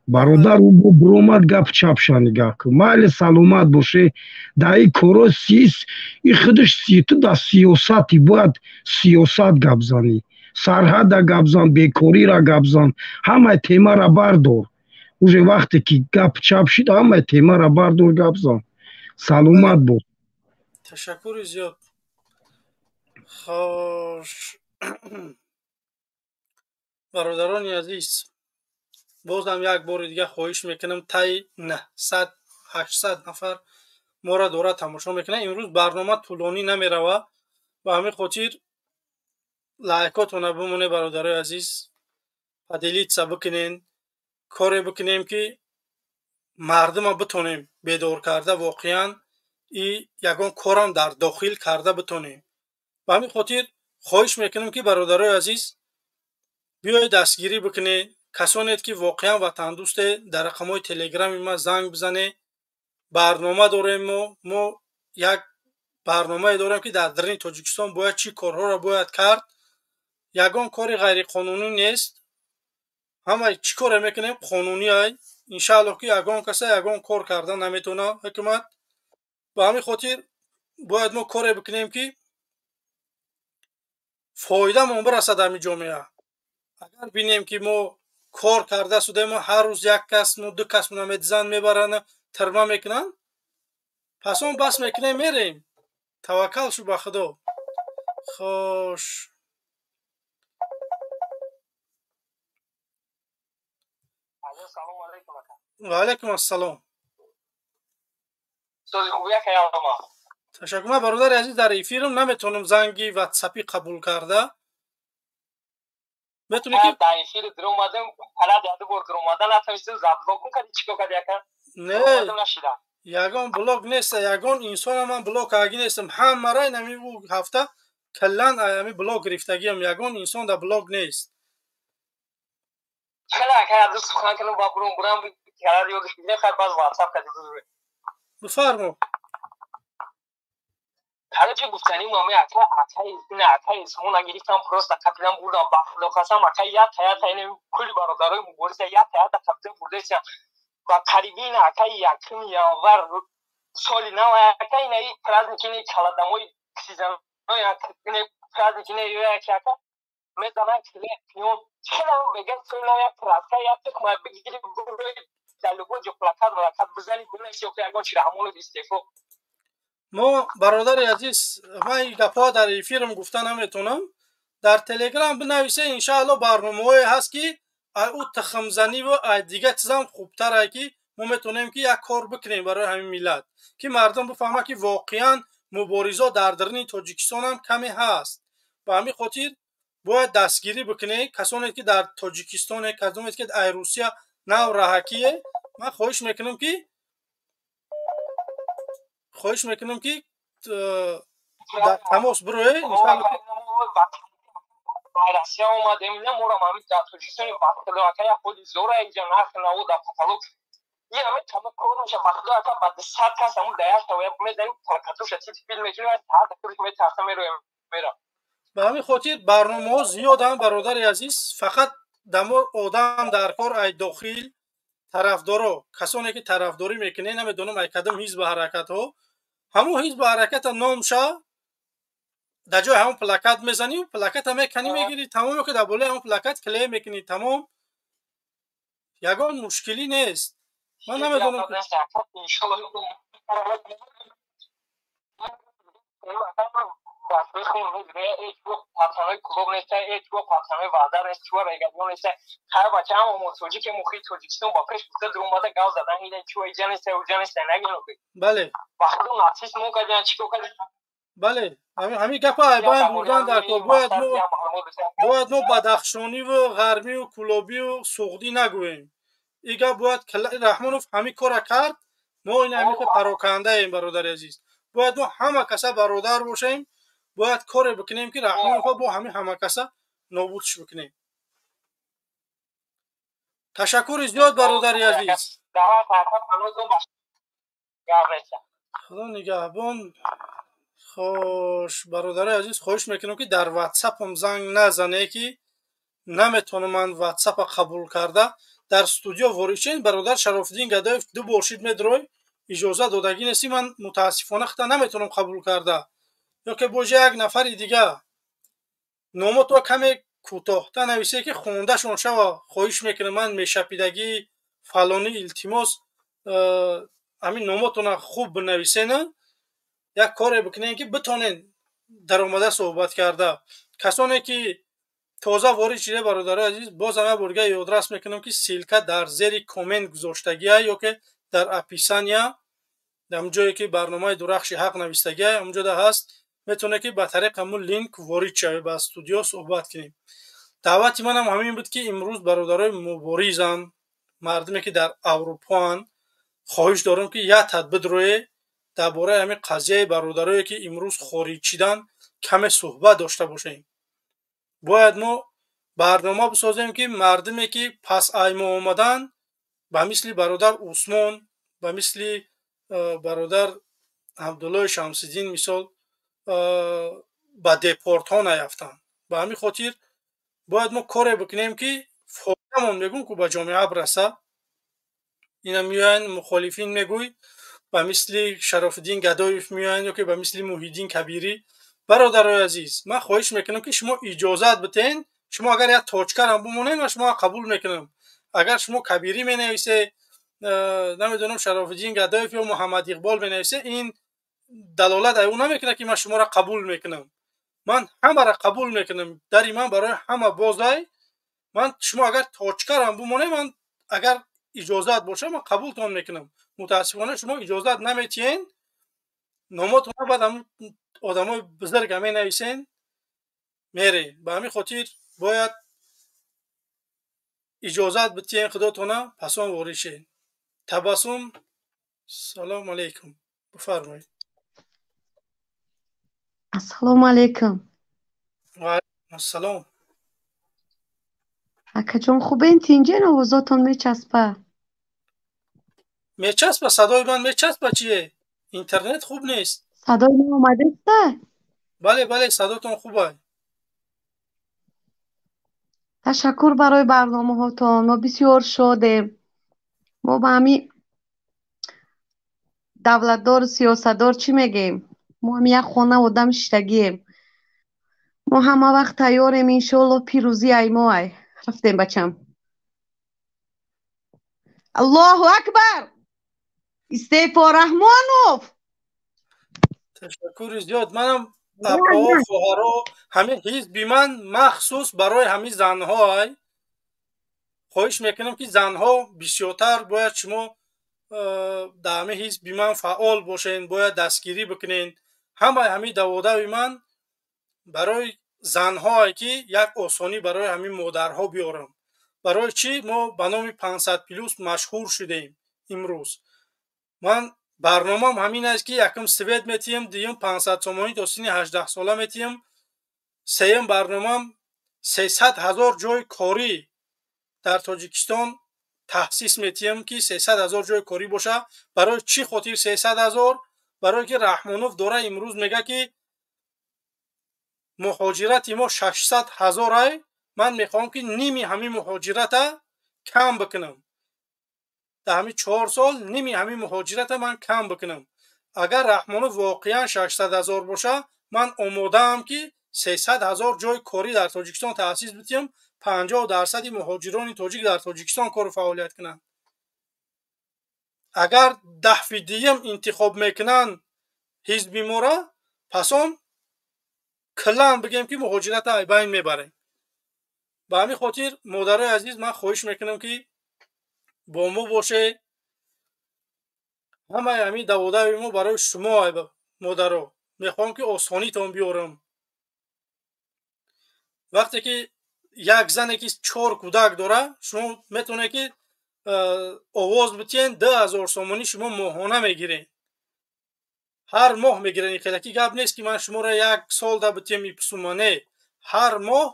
бародар. Ӯ бо биромад, гап чапша нигаҳ кун. Майли, саломат боше. Дар ин коро сис и худаш ту дар сиёсати бояд сиёсат гап занӣ, сарҳада гап зан, бекориро гап зан, ҳамаи темара бардор. Уже вақте ки гап чап шид, ҳамаи темара бардор, гап зан. Саломат бош. Ташаккури зиёд. Хош, бародарони азиз, бозам як бори дига хоҳиш мекунам, таи 900, 800 нафар моро дора тамошо мекунад. Имрӯз барнома тӯлонӣ намерава, ба ҳамин хотир лайкотона бимоне, бародарои азиз, поделиться бикунен, коре бикунем, ки мардума битонем бедор карда, воқеан и ягон корам дар дохил карда битонем. Ба ҳамин хотир хоҳиш мекунам, ки бародарои азиз, биёед, дастгирӣ бикунед. Касонед, ки воқеан ватандӯсте, дар рақамҳои телеграми ма занг бизанед. Барнома дорем мо як барномае дорем, ки дар даруни Тоҷикистон бояд чӣ корҳоро бояд кард. Ягон кори ғайриқонунӣ нест, ҳама чӣ коре мекунем, қонунӣ ай. Иншааллоҳ, ки ягон каса ягон кор карда наметавона ҳукумат. Ба ҳамин хотир бояд мо коре бикунем, ки фоидамон бирасад ҳамин ҷомеа. Агар бинем, ки мо кор карда судем, ҳар рӯз як кас, ду кас медизанд, мебаранд, тирма мекунанд, пас он бас мекунем, мерем. Таваккал шу ба Худо. Хош. Ва алайкум ассалом. Ташаккур. Ман, бародари азиз, дар эфирам, наметавонам занги ватсапӣ қабул карда. Метавонӣ ки дар эфир дуромадем, фақат яду бор дуромада натавонистем, заблокун кардӣ, чӣ кор кардӣ, ака? Не, ягон блок нест, ягон инсона ман блок кардагӣ нестам. Ҳамаро инами ӯ ҳафта каллан ами блок гирифтагиам, ягон инсон дар блок нест. Хеле ака, ду сухан кунам ба бурум бурам, карар ёдаш бигирем, хай баъз ватсап кардӣ. Бифармо. Короче, гуфтанӣ мами ака, акаи ина акаи исмона гирифтам, просто қапилам бурдам, ба худо қасам, ака, ята ята ина кулли бародарои мубориза ята ята қапилам бурдесиям. Ба қариби ина акаи 1 январ соли нав, ака, ина праздник ини каладамои сезонои ина праздник ина яки, ака, мезанан клеон хелам бега соли нав як краска як тухма бигири бурои дар любой ҷо плакат млакат бизани, бинависи, охи ягон чи Раҳмонов истеъфо. Мо, бародари азиз, ман ин гапҳо дар эфирам гуфта наметавонам. Дар телеграм бинависе, иншаалло барномаҳое ҳаст, ки ӯ тухмзаниву ай дигар чизам хубтарае, ки мо метавонем, ки як кор бикунем барои ҳамин миллат, ки мардум бифаҳмад, ки воқеан муборизо дар даруни Тоҷикистонам каме ҳаст. Ба ҳамин хотир бояд дастгирӣ бикунед касоне, ки дар Тоҷикистоне, касоне, ки ай Русия нав раҳакие. Ман хоҳиш мекунам, ки дар тамос бироед. Россия омадем, моро ҳамин дар Тоҷикистони ба худо, ака, як ходи зора инҷа нархи наво дар каталог ин ҳами тама кор меша. Ба худо, ака, ба 100 кас ҳамун дар як шава мезанем, плакатоша тит филм мекунем, саат худш метарса, мероем, мера. Ба ҳамин хотир барномаҳо зиёданд, бародари азиз, фақат дамо одам дар кор ай дохил тарафдоро, касоне ки тарафдорӣ мекунед, намедонам ай кадом ҳизбу ҳаракатҳо, ҳамун ҳизбу ҳараката номша дар ҷои ҳамон плакат мезанӣ, плаката меканӣ, мегирӣ, тамом, ки дар болои ҳамон плакат клей мекунӣ, тамом, ягон мушкилӣ нест. Ман намедонам. Пацанои клуб неста, ҳеҷ гоҳ пацанои ваҳдат нест, чуа регион неста. Ҳар бача ҳама мо тоҷике, мухи Тоҷикистон ба пеш гуфта дуромада гав задан ида, чуа иҷа неста, уҷа неста, нагин. Бале. Ба худо нацизм мо кардиан, чӣ кор кардиан? Бале, ҳамин гапа айбайн бурдан дар кор. Бояд мо бадахшониву ғармию кӯлобию суғдӣ нагӯем. И гап бояд Раҳмонов ҳамин кора кард, мо ин ҳамин парокандаем. Бародари азиз, бояд мо ҳама каса бародар бошем, бояд коре бикунем, ки Раҳмонова бо ҳамин ҳама каса нобудш бикунем. Ташаккури зиёд, бародари азиз, Худо нигаҳбон. Хош, бародари азиз, хоҳиш мекунам, ки дар ватсапам занг назане, ки наметавонам ман ватсапа қабул карда. Дар студио ворид шед, бародар Шарофиддин Гадоев, ду бор шид медрой, иҷоза додагӣ нестӣ. Ман мутаассифона хата наметавонам қабул карда, ё ки боҷа як нафари дига номото каме кӯтоҳта нависе, ки хондашон шава. Хоҳиш мекунам, ман мешапидагӣ фалонӣ, илтимос, ҳамин номотона хуб бинависена, як коре бикунем, ки битонен даромада суҳбат карда. Касоне ки тоза ворид шида, бародарои азиз, бозам як борга ёдрас мекунам, ки ссылка дар зери коммент гузоштагия ё ки дар описания, дар ҷое ки барномаи Дурахши ҳақ навистагия, ҳамонҷода ҳаст. Метавонед, ки ба тариқи ҳамун линк ворид шавед, ба студио суҳбат кунем. Даъвати манам ҳамин буд, ки имрӯз бародарои муборизам, мардуме ки дар Аврупоанд, хоҳиш дорам, ки як тадбир дар бораи ҳамин қазияи бародарое, ки имрӯз хориҷ шидан, каме суҳбат дошта бошем. Бояд мо барнома бисозем, ки мардуме, ки пас ай мо омадан, ба мисли бародар Усмон, ба мисли бародар Абдуллои Шамсиддин мисол, ба депортҳо наяфтанд. Ба ҳамин хотир бояд мо коре бикунем, ки фоидамон, мегӯм, ку ба ҷомеа бираса. Ина меоянд мухолифин, мегӯй, ба мисли Шарофиддин Гадоев меоянд ё ки ба мисли Муҳиддин Кабирӣ. Бародарои азиз, ман хоҳиш мекунам, ки шумо иҷозат битен. Шумо агар як точкарам бимонед, ман шумо қабул мекунам. Агар шумо Кабирӣ менависе, намедонам, Шарофиддин Гадоев ё Муҳаммад Иқбол менависе, ин далолат ай ӯ намекунад, ки ман шуморо қабул мекунам. Ман ҳамаро қабул мекунам, дари ман барои ҳама бозай. Ман шумо агар точкарам бимонед, ман агар иҷозат боша, ман қабултон мекунам. Мутаассифона, шумо иҷозат наметиҳен, номотона баъд одамои бузурга менависен, мерем. Ба ҳамин хотир бояд Иҷозат битиен худотона, пасон ворид шед. Табассум, салому алейкум, бифармоед. Ассалому алейкум. Ва алейкум ассалом. Акаҷон, хубен, тинҷен? Овозотон мечаспа. Мечаспа? Садои ман мечаспа? Чие, интернет хуб нест. Садои ман омадаста? Бале, бале, садотон хубай. Ташаккур барои барномаҳотон, мо бисёр шодем. Мо ба ҳами давлатдору сиёсатдор чӣ мегӯем? Мо ҳами як хона одам шиштагием. Мо ҳама вақт тайёрем, иншоалло, пирӯзӣ ай мо ай. Рафтем, бачам. Аллоҳу акбар! Истеъфо Раҳмонов! Ташаккури зиёд. Манам, апо, хоҳаро, ҳамин ҳизби ман махсус барои ҳамин занҳо ай. Хоҳиш мекунам, ки занҳо бисёртар бояд шумо дар ҳамин ҳизби ман фаъол бошен, бояд дастгирӣ бикунен. Ҳамаи ҳамин даводави ман барои занҳое, ки як осонӣ барои ҳамин модарҳо биёрам. Барои чӣ мо ба номи 500 плюс машҳур шудем имрӯз? Ман барномам ҳамин аст, ки якум свет метиҳем, дуюм 500 сомонӣ то синни 18 сола метиҳем, сеюм барномам 300 000 ҷои корӣ дар Тоҷикистон таъсис метиҳем, ки 300 000 ҷои корӣ боша. Барои чӣ хотир 300 000? Барое ки Раҳмонов дора имрӯз мега, ки муҳоҷирати мо 600 000 ай. Ман мехоҳам, ки ними ҳамин муҳоҷирата кам бикунам. Дар ҳамин 4 сол ними ҳамин муҳоҷирата ман кам бикунам. Агар Раҳмонов воқеан 600 000 боша, ман омодаам, ки 300 000 ҷои корӣ дар Тоҷикистон таъсис бидиҳам, 50 дарсади муҳоҷирони тоҷик дар Тоҷикистон кору фаъолият кунанд. Агар дафъи дуюм интихоб мекунанд ҳизби моро, пас он куллан бигем, ки муҳоҷирата айбайн мебарем. Ба ҳамин хотир, модарои азиз, ман хоҳиш мекунам, ки бо мо бошед. Ҳамаи ҳамин даводави мо барои шумо, модаро. Мехоҳам, ки осонитон биёрам. Вақте ки як зане, ки чор кӯдак дора, шумо метавонед, ки овоз битиҳен, 2000 сомонӣ шумо моҳона мегиред, ҳар моҳ мегиред. Хелаки гап нест, ки ман шуморо як сол да битиҳем ипсума, не, ҳар моҳ.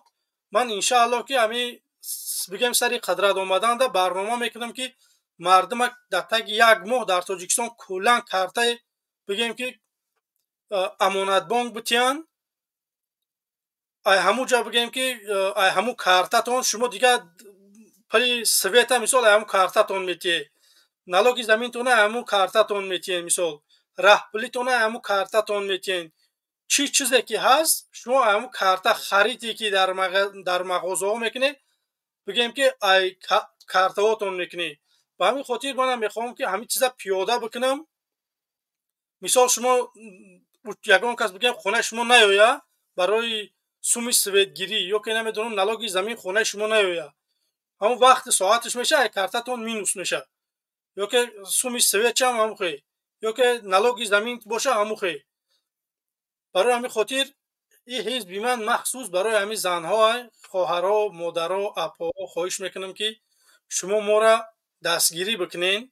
Ман, иншааллоҳ, ки ҳамин бигем сари қадрат омаданда барнома мекунам, ки мардумак дар таги як моҳ дар Тоҷикистон куллан картаи, бигем, ки Амонатбонк битиҳанд. Ай ҳамун ҷо, бигем, ки ай ҳамун картатон шумо дигар пули света, мисол, ай ҳамун картатон метиҳед, налоги заминтона ай ҳамун картатон метиҳед, мисол, раҳпулитона ай ҳамун картатон метиҳед. Чӣ чизе ки ҳаст, шумо ай ҳамун карта хариде, ки дар мағозаҳо мекунед, бигем, ки ай картаҳотон мекунед. Ба ҳамин хотир манам мехоҳам, ки ҳамин чиза пиёда бикунам. Мисол, шумо ягон кас, бигем, хонаи шумо наёя барои суми светгирӣ ё ки намедонам налоги замин, хонаи шумо наёя, ҳамон вақти соаташ меша, ай картатон минус меша. Ё ки суми светчам ҳамун хе, ё ки налоги замин боша, ҳамун хе. Барои ҳамин хотир ин ҳизби ман махсус барои ҳамин занҳо. Хоҳаро, модаро, апоҳо, хоҳиш мекунам, ки шумо моро дастгирӣ бикунед.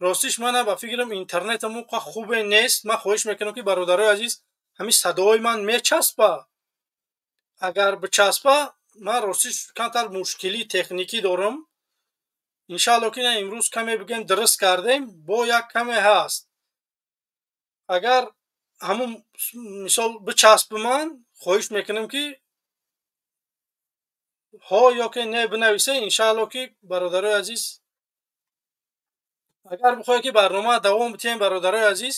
Ростиш, мана ба фикрам, интернетам он қа хубе нест. Ман хоҳиш мекунам, ки бародарои азиз, ҳамин садоҳои ман мечаспа? Агар бичаспа, ман ростиш камтар мушкилии техникӣ дорам. Иншаалло, ки имрӯз каме, бигем, дуруст кардем, бо як каме ҳаст. Агар ҳамун, мисол, бичаспи, ман хоҳиш мекунам, ки ҳо ё ки не бинависе. Иншаалло, ки бародарои азиз, агар бихоҳед, ки барнома давом бидиҳем, бародарои азиз,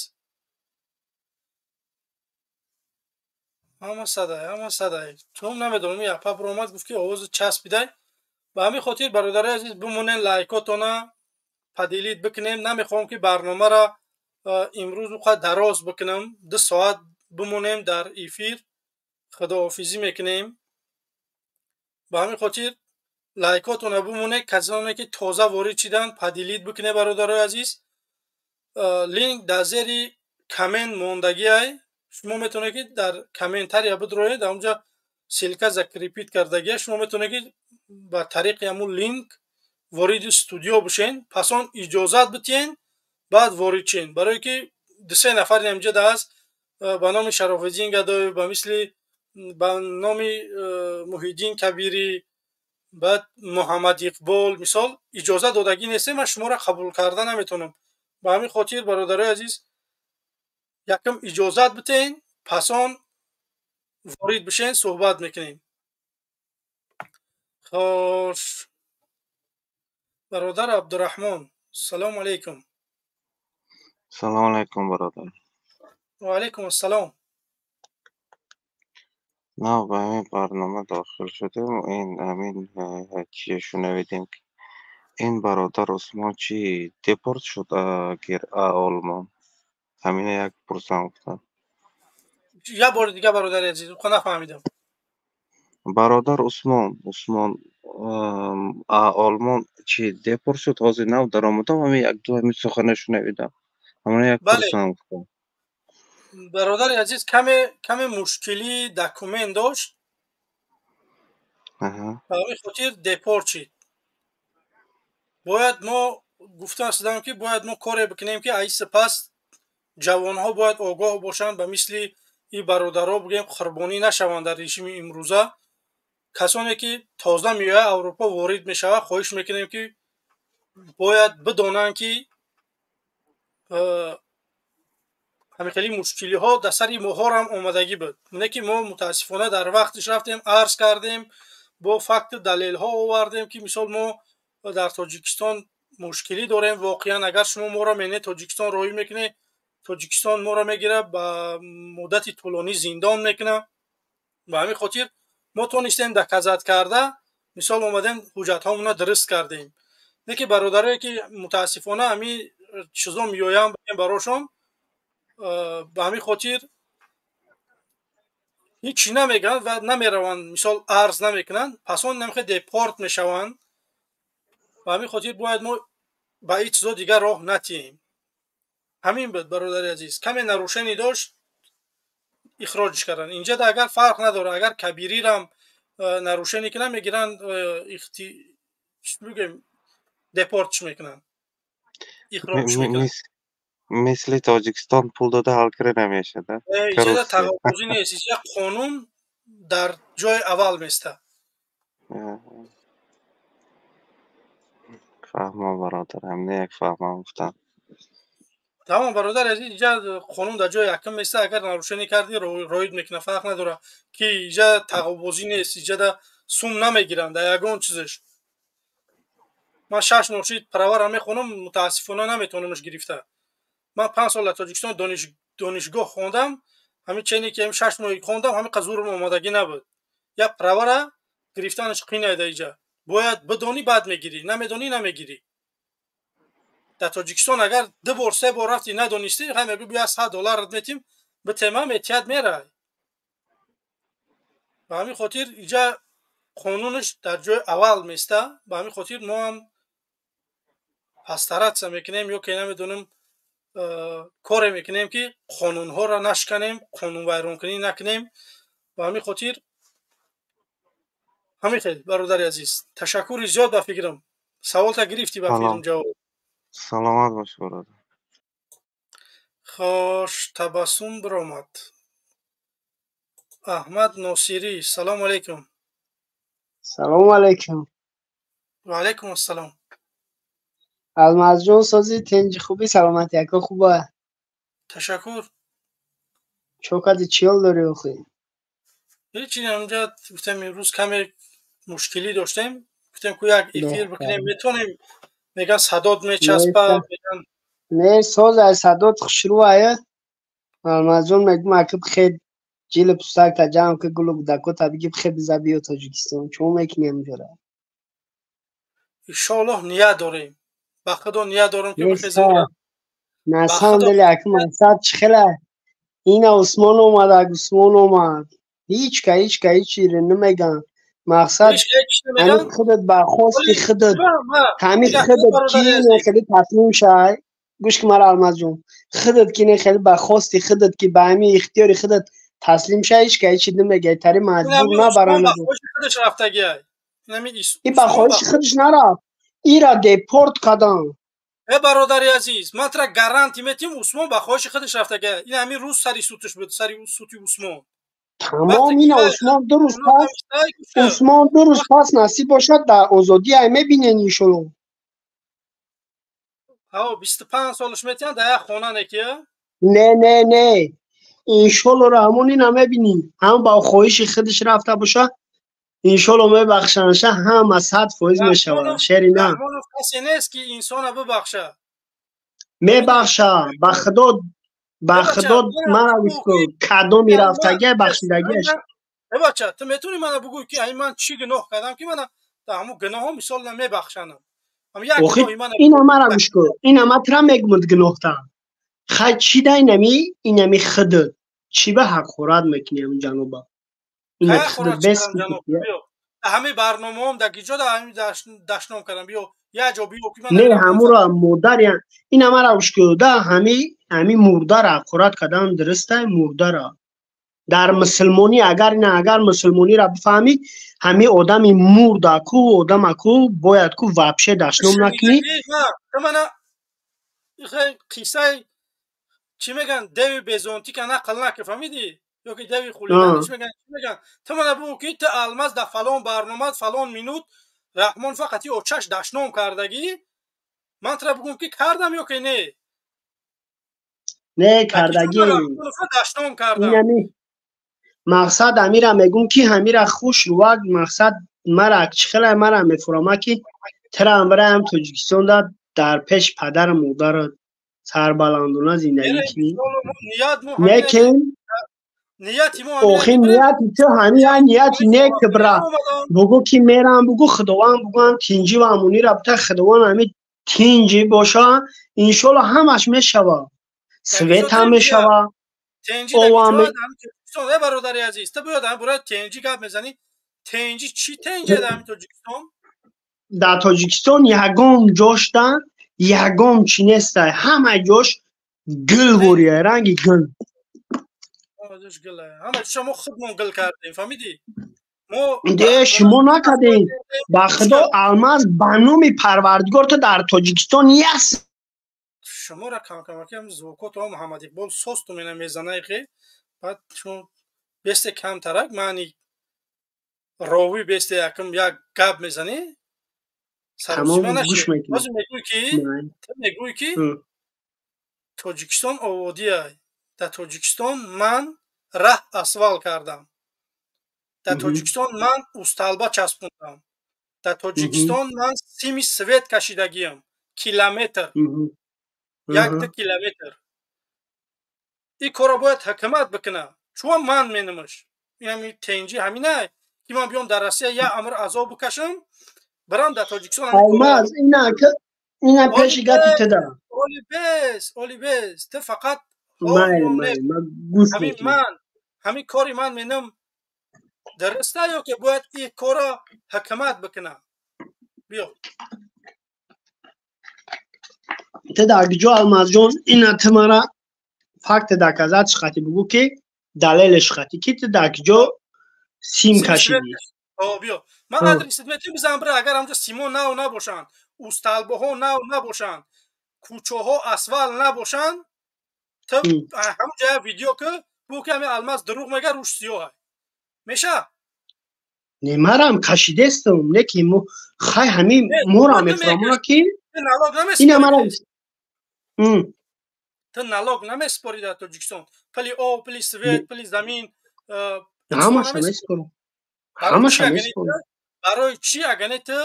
ҳама садай, ҳама садай. Чун намедонам, япа биромад, гуфт, ки овози часпидай. Ба ҳамин хотир, бародарои азиз, бимонен, лайкотона поделить бикунем. Намехоҳам, ки барномаро имрӯз уқа дароз бикунам. 2 соат бимонем дар эфир, худоҳофизӣ мекунем. Ба ҳамин хотир лайкотона бимонед. Касоне, ки тоза ворид шиданд, поделить бикунед, бародарои азиз. Линк дар зери коммент мондагиай. Шумо метавонед, ки дар комментария бидроед, дар онҷа ссылка закрепить кардагия. Шумо метавонед, ки ба тариқи ҳамун линк Вориди студио бишен, пас он иҷозат битиҳен, баъд ворид шен. Барое ки дусе нафари ҳамҷа ҳаст ба номи Шарофиддин Гадоев, ба мисли ба номи Муҳиддин Кабирӣ, баъд Муҳаммад Иқбол. Мисол, иҷозат додагӣ нестем, ман шуморо қабул карда наметавонам. Ба ҳамин хотир, бародарои азиз, якум иҷозат битеҳен, пас он ворид бишен, суҳбат мекунем. Хош, бародар Абдураҳмон, салому алайкум. Салому алайкум, бародар. Ва алайкум ассалом. Нав ба ҳамин барнома дохил шудем. Ин ҳамин чие шунавидем, ки ин бародар Усмон чи депорт шуд гир Олмон. Ҳамина як пурсам гуфтам. Як бори дига, бародари азиз, нафаҳмидам. Бародар Усмон Олмон чи депорт шуд? Ҳозир нав даромадам, ҳамин як ду ҳамин сухана шунавидам. Ҳамина як пурсам гуфтам. Бародари азиз, каме мушкилии документ дошт, ба ҳамин хотир депорт шид. Бояд мо гуфта шудам, ки бояд мо коре бикунем, ки аз сипас ҷавонҳо бояд огоҳ бошанд, ба мисли ин бародаро бигӯем, қурбонӣ нашаванд дар режими имрӯза. Касоне ки тоза меояд, Аврупо ворид мешавад, хоҳиш мекунем, ки бояд бидонанд, ки ҳамин хели мушкилиҳо дар сари моҳорам омадагӣ буд, не ки мо мутаассифона дар вақтиш рафтем, арз кардем, бо факту далелҳо овардем, ки мисол мо дар Тоҷикистон мушкилӣ дорем. Воқеан, агар шумо моро мене Тоҷикистон роҳӣ мекунед, Тоҷикистон моро мегирад, ба муддати тӯлонӣ зиндон мекунад. Ба ҳамин хотир мо тонистем доказать карда, мисол, омадем, ҳуҷҷатҳомонро дуруст кардем. Не ки бародарое ки мутаассифона ҳамин чизо меоянд барошон, ба ҳамин хотир ҳеҷ намегӯянд ва намераванд, мисол, арз намекунанд, пас он намехе депорт мешаванд. Ба ҳамин хотир бояд мо ба ин чизо дигар роҳ натиҳем. Ҳамин буд, бародари азиз. Каме нарушение дошт, ихроҷш карданд. Инҷа агар фарқ надорад, агар кабирирам нарушение кунанд, мегиранд, бигӯем, депортш мекунанд, ихроҷш мекунанд. Мисли Тоҷикистон пул дода ҳал кара намешавад. Инҷа тағобозӣ нест, инҷа қонун дар ҷои аввал места. Фаҳмам, бародар, ҳамина як фаҳмам гуфтам. Тамом, бародар азиз, инҷа қонун дар ҷои якум места. Агар нарушение кардӣ, роид мекунад, фарқ надорад, ки инҷа тағобозӣ нест, инҷа сум намегиранд дар ягон чизаш. Ман 6 моҳ шид правара мехонам, мутаассифона наметавонамш гирифта. Ман 5 сол дар Тоҷикистон донишгоҳ хондам, ҳамин чене ки ҳамин 6 моҳ хондам, ҳамин қадр зурм омадагӣ набуд. Як правара гирифтанаш қинай дар инҷа. Бояд бидонӣ, баъд мегирӣ, намедонӣ, намегирӣ. Дар Тоҷикистон агар ду бор, се бор рафти, надонистӣ, хай мегӯ, бия, 100 долларат метим, битема метиҳад, мерай. Ба ҳамин хотир инҷа қонунаш дар ҷои аввал места. Ба ҳамин хотир мо ҳам постараться мекунем ё ки намедонам, коре мекунем, ки қонунҳоро нашканем, қонунвайронкунӣ накунем. Ба ҳамин хотир ҳамин хел, бародари азиз, ташаккури зиёд. Ба фикрам, саволта гирифтӣ, ба фикрам, ҷавоб. Саломат бош, бародар. Хош, Табассум биромад. Аҳмад Носирӣ, салому алайкум. Салому алайкум. Ва алайкум ассалом. Алмазҷон, сози, тинҷи, хуби, саломатӣ, яко хуба? Ташаккур. Чо кади, чӣ ҳол дорӣ охи? Ҳечи, ҳамҷа гуфтем, имрӯз каме мушкилӣ доштем, гуфтем, ку як эфир бикунем, метавонем, меган, садот мечаспа, меган. Не, соз, ай садот хушрӯ ая. Алмазҷон, мегум, аки бихед, ҷили пустакта ҷамъ ки, гулу гудакота биги, бихед, биза, биё Тоҷикистон. Чо мекунӣ ҳамҷора? Иншоаллоҳ, ният дорем, ба худо ният дорем, ки бихезем. На самом деле, аки мақсад чӣ хела? Ина Усмон омад, ак Усмон омад, ҳичка ҳичка ҳичи намеган. Мақсад, ҳамин худат ба хости худат, ҳамин худат ки хеле таслим шай. Гӯш ки мара, Алмазҷон, худат ки не хеле ба хости худат, ки ба ҳамин ихтиёри худат таслим шай, ҳичка ҳичи намегай, тари маҷбур набаранд. И ба хоҳиши худаш нарафт. Ира депорт кардам. Э бародари азиз, ман тра гарантӣ метиҳам, Усмон ба хоҳиши худаш рафтага. Ин ҳамин рӯз сари суташ буд, сари сути Усмон. Тамом, ина Усмон 2 рӯз пас, Усмон 2 рӯз пас насиб бошад, дар озодӣ ай мебинен, иншолло. Ҳаво, 25 солаш метиҳанд дар як хона неки? Не, не, не, иншолло, раҳмон, ина мебинӣ, ҳам ба хоҳиши худаш рафта боша, иншолло мебахшанша, ҳама 100% мешавад, шерина. Раҳмонов касе нест, ки инсона бибахша. Мебахша, ба худо, ба худо, мара гӯш кун, кадоми рафтагия бахшидагиаш. Э бача, ту метавонӣ мана бугӯй, ки ай ман чӣ гуноҳ кардам, ки мана дар ҳамун гуноҳҳо мисол мебахшанам? Ина мара гӯш кун, ина ма тра мегумуд гуноҳта. Хай, чӣ да инами инами худат чӣ ба ҳақорат мекунӣ ҳамин ҷаноба? Ина худат бес. Ҳамин барномаом дар гиҷо да ҳамин дашном кардам? Биё, як ҷо биё ки. Не, ҳамура модар, ина мара гӯш кун, да ҳами мурдара ҳақорат кардан дурустай? Мурдара дар мусулмонӣ, агар ина, агар мусулмониро бифаҳмӣ, ҳами одами мурда ку, одама ку бояд ку вообще дашном накунӣ. Мана қиссаи чӣ меган, деви безонтика нақл накӣ, фаҳмидӣ? Ёки деви хулиган чӣ меган, чӣ меган? Ту мана бугӯ, ки ту алмаз дар фалон барнома, фалон минут Раҳмон фақат и очаш дашном кардагӣ, ман тура бугӯм, ки кардам ё ки не? Не, кардагӣ. Дашном кардам. Мақсад, амира мегӯм, ки ҳамира хуш рувак. Мақсад, мара чӣ хеле мара мефурама, ки тирам бираям Тоҷикистонда, дар пеши падару модарат сарбаландона зиндагӣ кунӣ. Лекин охи нияти ту ҳамин як нияти нек бира, бугӯ, ки мерам, бугӯ, худованд, бугӯам, тинҷӣ ва амонира бита, худованд ҳамин тинҷӣ боша, иншолло ҳамаш мешава, свет ҳам мешава. Э бародари азиз, ту биёд, бура тенҷӣ гап мезанӣ. Тенҷӣ чӣ тенҷе дар ҳамин Тоҷикистон? Дар Тоҷикистон ягон ҷошта ягон чӣ нестай, ҳама ҷош гил вория, ранги гил. Ҳама шумо худмон гил кардем, фаҳмидӣ? Де, шумо накардем, ба худо, алмаз, ба номи Парвардигор, ту дар Тоҷикистон яс. Шуморо камкамакам звукото Муҳаммад Иқбол состу мена мезанай, ки баъд шумо бесте камтарак маъни ровӣ бесте якм як гап мезанӣ. Мегӯй, ки ту мегӯй, ки Тоҷикистон оводия. Дар Тоҷикистон ман раҳ асфал кардам, дар Тоҷикистон ман усталба часпондам, дар Тоҷикистон ман сими свет кашидагиам километр, 1-2 километр. Ин корро бояд ҳукумат бикунад, чун ман менамаш ҳами тенҷи ҳаминай, ки ман биём дар Россия як амр азоб бикашам, бирам дар Тоҷикистон. Алмаз, ина пеши гапи туда. Оли бес, оли бес, ту фақат ман ҳамин кори ман менам дуруста ё ки бояд ин корро ҳукумат бикунад? Биё. Ту дар куҷо, Алмазҷон? Ина ту мара факт доказать хати бугӯ, ки далелеш хати, ки ту дар куҷо сим кашидӣ. Биё, ман адресит метавонӣ бизан, бира, агар ҳамҷо симо нав набошанд, усталбоҳо нав набошанд, кӯчаҳо асфал набошанд, ту ҳамон ҷая видео ки, бу ки ҳамин алмаз дурӯғ мега, рӯш сиёҳ меша. Не, марам кашидестам, не ки хай ҳамин мора мефаҳмона, ки ина мара. Ту налог намеспорӣ дар Тоҷикистон? Пули об, пули свет, пули замин? Ҳамаша меспорам, ҳамаша меспорам. Барои чӣ, агане ту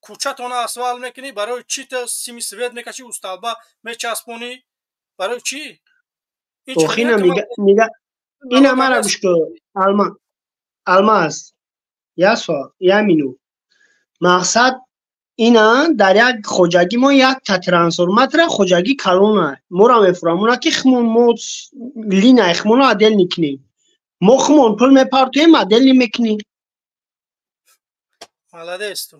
кӯчатона асфал мекунӣ, барои чӣ ту сими свет мекашӣ, усталба мечаспонӣ, барои чӣ? Охина ина мара гӯш кун, алмаз, я я мину мақсад, ина дар як хоҷагӣ мо якта трансформатора, хоҷагӣ калона, мора мефурамона, ки хмон мо линаи хмона отдельно кунем, мо хмон пул мепартоем, отдельно мекунем. Молодец ту.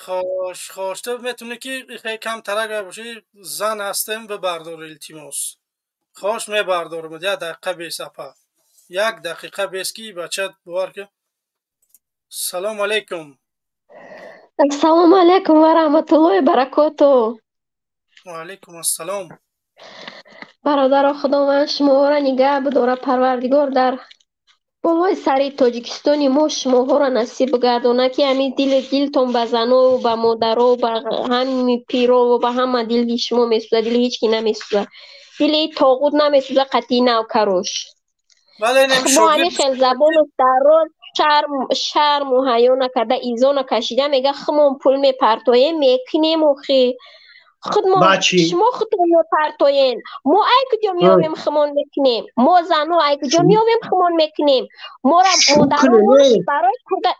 Хош, хош, ту метавонӣ, ки кам тарак бошӣ, зан ҳастем, бибардор, илтимос. Хош, мебардорам, як дақиқа бес, апа, як дақиқа бес, ки бача бовар ки. Салому алайкум. Ассалому алайкум ва раҳматуллоҳи баракоту. Ва алайкум ассалом. Бародаро, Худованд шуморо нигаҳ бидорад, Парвардигор дар болои сари Тоҷикистони мо шумоҳоро насиб бигардонад, ки ҳамин дили дилтон ба занову ба модарову ба ҳами пирову ба ҳама дили шумо месӯзад, дили ҳеҷ ки намесӯзад. Дили тоғут намесӯзад қатъи навкарош. Мо ҳамин хел забону дароз шарму ҳаё накарда, изо накашида, мега хумон пул мепартоем, мекунем охи. Худмон шумо худтон мепартоен. Мо ай куҷо меовем хумон мекунем? Мо зано ай куҷо меовем хумон мекунем? Мора модарон барои куда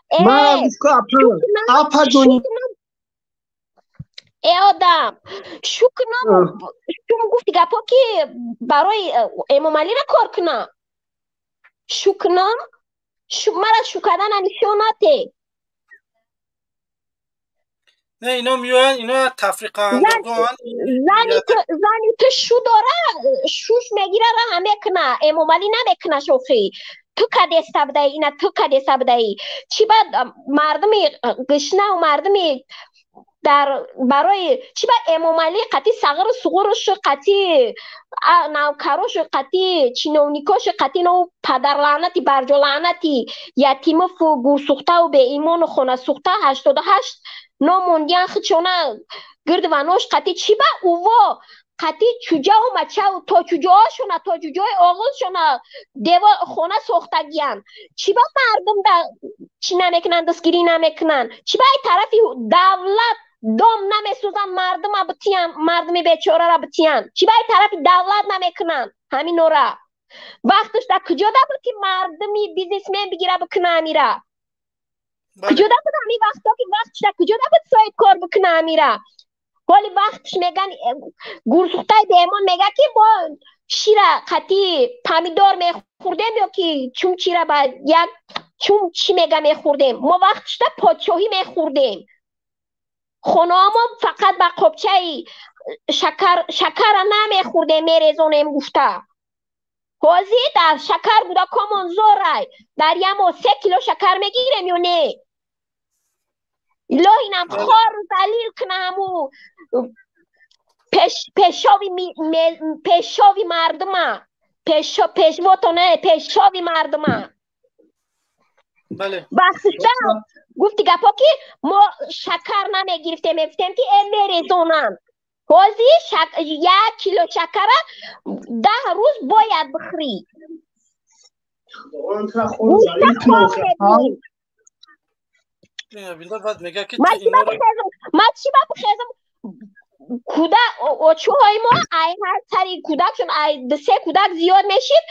э одам шу кунам, шум гуфти гапо ки барои Эмомалиро кор кунам. Шу кунам, мара шу кардана нишон нате. Не, ино меоянд, ино тафриқаандозанд. Зани ту шу дора, шуш мегира, раҳа мекуна, Эмомалӣ намекуна шохӣ. Ту кадеста будаӣ, ина ту кадеста будаӣ. Чӣ ба мардуми гишнаву мардуми дар барои чӣ ба Эмомалӣ қатъи сағиру суғурушу қатъи навкарошу қатъи чиновникошу қатъи нав падарлаънати барҷолаънати ятимову гурсӯхтаву беимону хонасӯхта 88 номондиян хичона гирд ванош қатъи чӣ ба уво қатъи чуҷаву мачаву то чуҷоошона то чуҷои оғузшона дево хона сохтагиян. Чӣ ба мардум да чӣ намекунанд, дастгирӣ намекунанд? Чӣ ба ай тарафи давлат дом намесӯзанд, мардума битиян, мардуми бечорара битиян? Чӣ ба ай тарафи давлат намекунанд ҳаминора? Вақташ дар куҷо да буд ки мардуми бизнесмен бигира бикуна амира? Куҷо да буд ҳамин вақто ки вақташ дар куҷо да буд соҳибкор бикуна амира? Ҳоли вақташ меган гурсӯхтаи беэмон мега ки мо шира қатъи помидор мехӯрдем ё ки чумчира ба як чум чӣ мега мехӯрдем. Мо вақташда подшоҳӣ мехӯрдем. Хонаҳомо фақат ба қобчаи шакар шакара намехӯрдем, мерезонем гуфта. Ҳозир дар шакар кӯдакомон зорай. Дар як моҳ 3 кило шакар мегирем ё не? Илоҳинам хору залил куна ҳаму пешови мардума, пешвото не, пешови мардума. Вақтишда гуфти гапо ки мо шакар намегирифтем, мегуфтем ки э мерезонанд. Ҳозир 1 кило шакара 10 рӯз бояд бихӯрӣ. Ман чӣ ба бихезам? Кӯдак очӯҳои мо ай ҳар сари кӯдакшон ай 2-3 кӯдак зиёд мешид,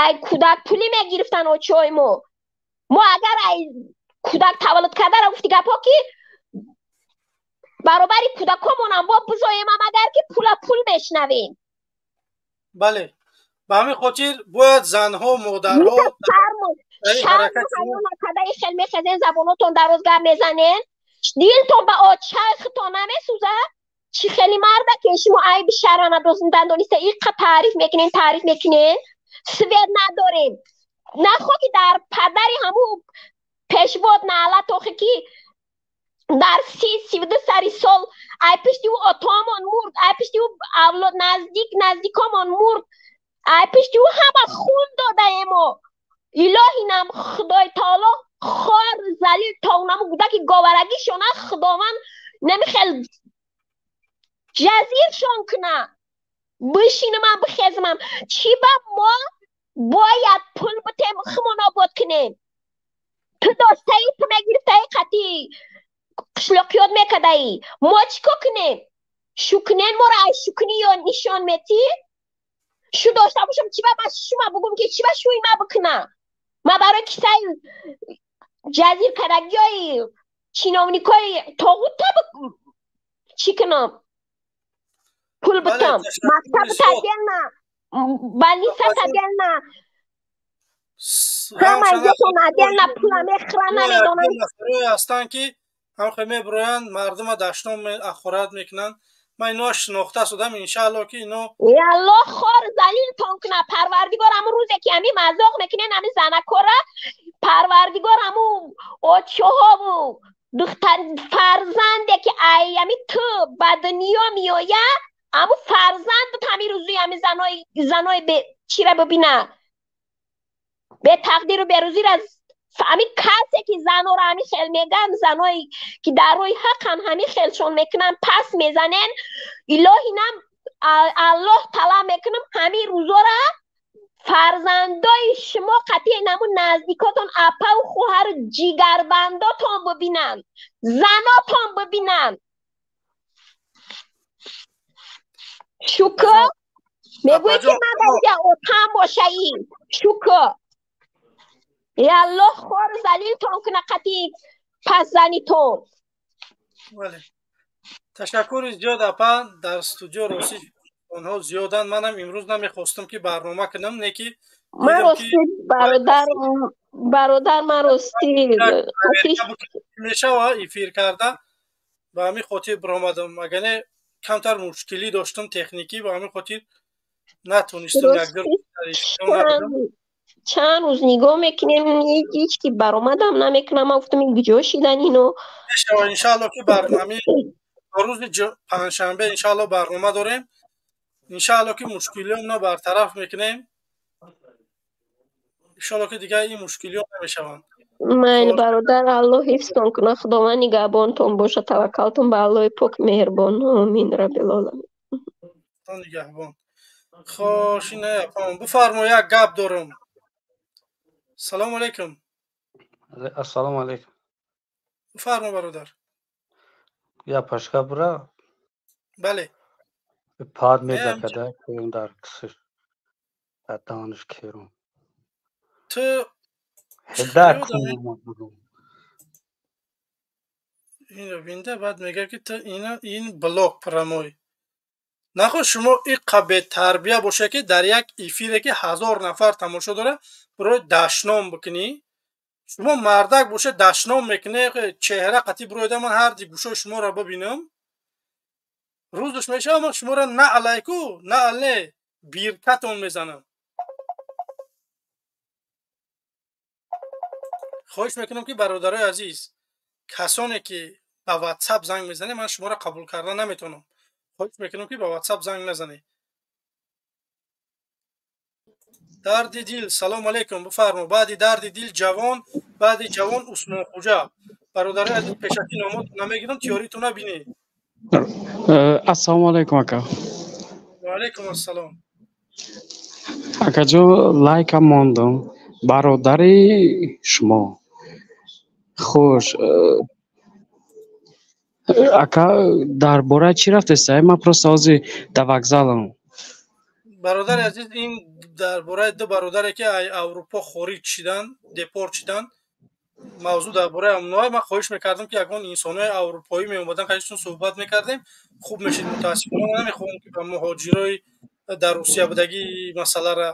ай кӯдак пулӣ мегирифтанд очӯҳои мо. Мо агар ай кӯдак таваллуд кардара гуфти гапҳо ки баробари кӯдакомонам бо бизоемам агар ки пула пул мешнавем. Бале, ба ҳамин хотир бояд занҳо, модарҳо шарму накарда хел мехезен, забонотон дароз гап мезанен, дилтон ба очаи худтон намесӯзад? Чӣ хели марда ки шумо айби шарма надониста иққа таъриф мекунен, таъриф мекунен, свет надорем. Нахо ки дар падари ҳаму пешвод наалат охи ки дар 30-32 сари сол ай пишти ӯ отоамон мурд, ай пишти ӯ авлод наздик наздикомон мурд, ай пишти ӯ ҳама хун додаемо. Илоҳинам Худои таоло хор залил то унаму гудаки говарагишона Худованд намихел ҷазиршон куна. Бишинамам бихезамам. Чӣ ба мо бояд пул битем хумон обод кунем? Ту доштаи, ту мегирифтаи қатъи қишлоқиёт мекардаӣ. Мо чӣ кор кунем? Шу кунен моро ай шукунӣ ё нишон метӣ? Шу дошта бошам чӣ ба ман шума бугум ки чӣ ба шӯи ма бикунам? Ман барои кисаи ҷазир кардагиҳои чиновникҳои тоғута чӣ кунам? Пул битам. Мактаб таделна, больница таделна. Ҳама изотон отдельно пула мехӯранд, намедонанд. Нафарое ҳастанд ки ҳамхе мебироянд, мардума дашном ахорат мекунанд. Ман иноа шинохта шудам, иншаалло ки ино Аллоҳ хор залилтон кунад. Парвардигор ҳамун рӯзе ки ҳамин мазоқ мекунен ҳамин занакора, Парвардигор ҳамун очоҳову Духтар фарзанде ки ай ами ту ба дунё меоя, аму фарзандат ҳами рӯзуи ҳами занои чира бибина, бетақдиру берӯзира. Ҳами касе ки занора ҳами хел мегам, заное ки дар рӯи ҳаққан ҳами хелшон мекунанд, пас мезанен, илоҳи нам Аллоҳ талаб мекунам, ҳамин рӯзора фарзандои шумо қатъи наму наздикотон, апаву хоҳару ҷигарбандотон бибинанд, занотон бибинанд. Шукр мегӯӣ ки ман дар отам бошаӣ. Шукр, е Аллоҳ хору залилтон куна қатъи пасзанитон. Бале, ташаккури зиёд, апа. Дар студио ростӣ онҳо зиёданд. Манам имрӯз намехостам ки барнома кунам, не ки ман ростӣ, бародар, ман ростӣ мешава эфир карда, ба ҳамин хотир баромадам. Агар не, камтар мушкилӣ доштам техникӣ, ба ҳамин хотир натонистам. Чанд рӯз нигоҳ мекунем, ҳеҷ ки баромадам намекунам. Ман гуфтам, ин куҷо шидан ино? Мешава, иншаалло, ки барномаи рӯзи панҷшанбе иншаалло барнома дорем. Иншаалло, ки мушкилиёмно бартараф мекунем. Иншаалло, ки дигар ин мушкилиҳо намешаванд. Майли, бародар, Аллоҳ ҳифзтон кунад, Худованд нигаҳбонтон бошад. Таваккалтон ба Аллоҳи пок меҳрбон. Омин, раббилоламин. Нигаҳбон. Хош, ина бифармо, як гап дорам. Салому алайкум. Ассалому алайкум. Бифармо, бародар. Я пашка бура. Бале. Пад мезакада кӯм дар кисиш дар даҳонаш керум. Ту ҳеда. Ино бинда, баъд мега ки ту ина ин блок прамой нахо. Шумо иқа бетарбия боша, ки дар як эфире, ки 1000 нафар тамошо дора, бирои дашном бикунӣ. Шумо мардак боша, дашном мекунӣ, чеҳра қатӣ бироида, ман ҳарди гӯшои шуморо бибинам, рӯзаш мешава, ман шуморо на алайку, на алне биркатон мезанам. Хоҳиш мекунам, ки бародарои азиз, касоне ки ба ватсап занг мезанед, ман шуморо қабул карда наметавонам. Хоҳиш мекунам, ки ба ватсап занг назанед. Дарди дил, салому алайкум, бифармо. Баъди дарди дил ҷавон, баъди ҷавон Усмонхуҷа. Бародарои азиз, пешакӣ номот намегирам, тиёритона бинед. Ассалому алайкум, ака. Ваалайкум ассалом. Акаҷон, лайкам мондам, бародари шумо. Хуш, ака, дар бораи чӣ рафтеста? Ман просто ҳозир дар вокзалам. Бародари азиз, ин дар бораи ду бародаре, ки Аврупо хориҷ шидан, депорт шидан, мавзӯъ дар бораи ҳамонҳое. Ман хоҳиш мекардам, ки ягон инсонҳои аврупоӣ меомадан, қайшон суҳбат мекардем, хуб мешид. Мутаассифона, намехоҳам, ки ба муҳоҷирои дар Русия будагӣ масъаларо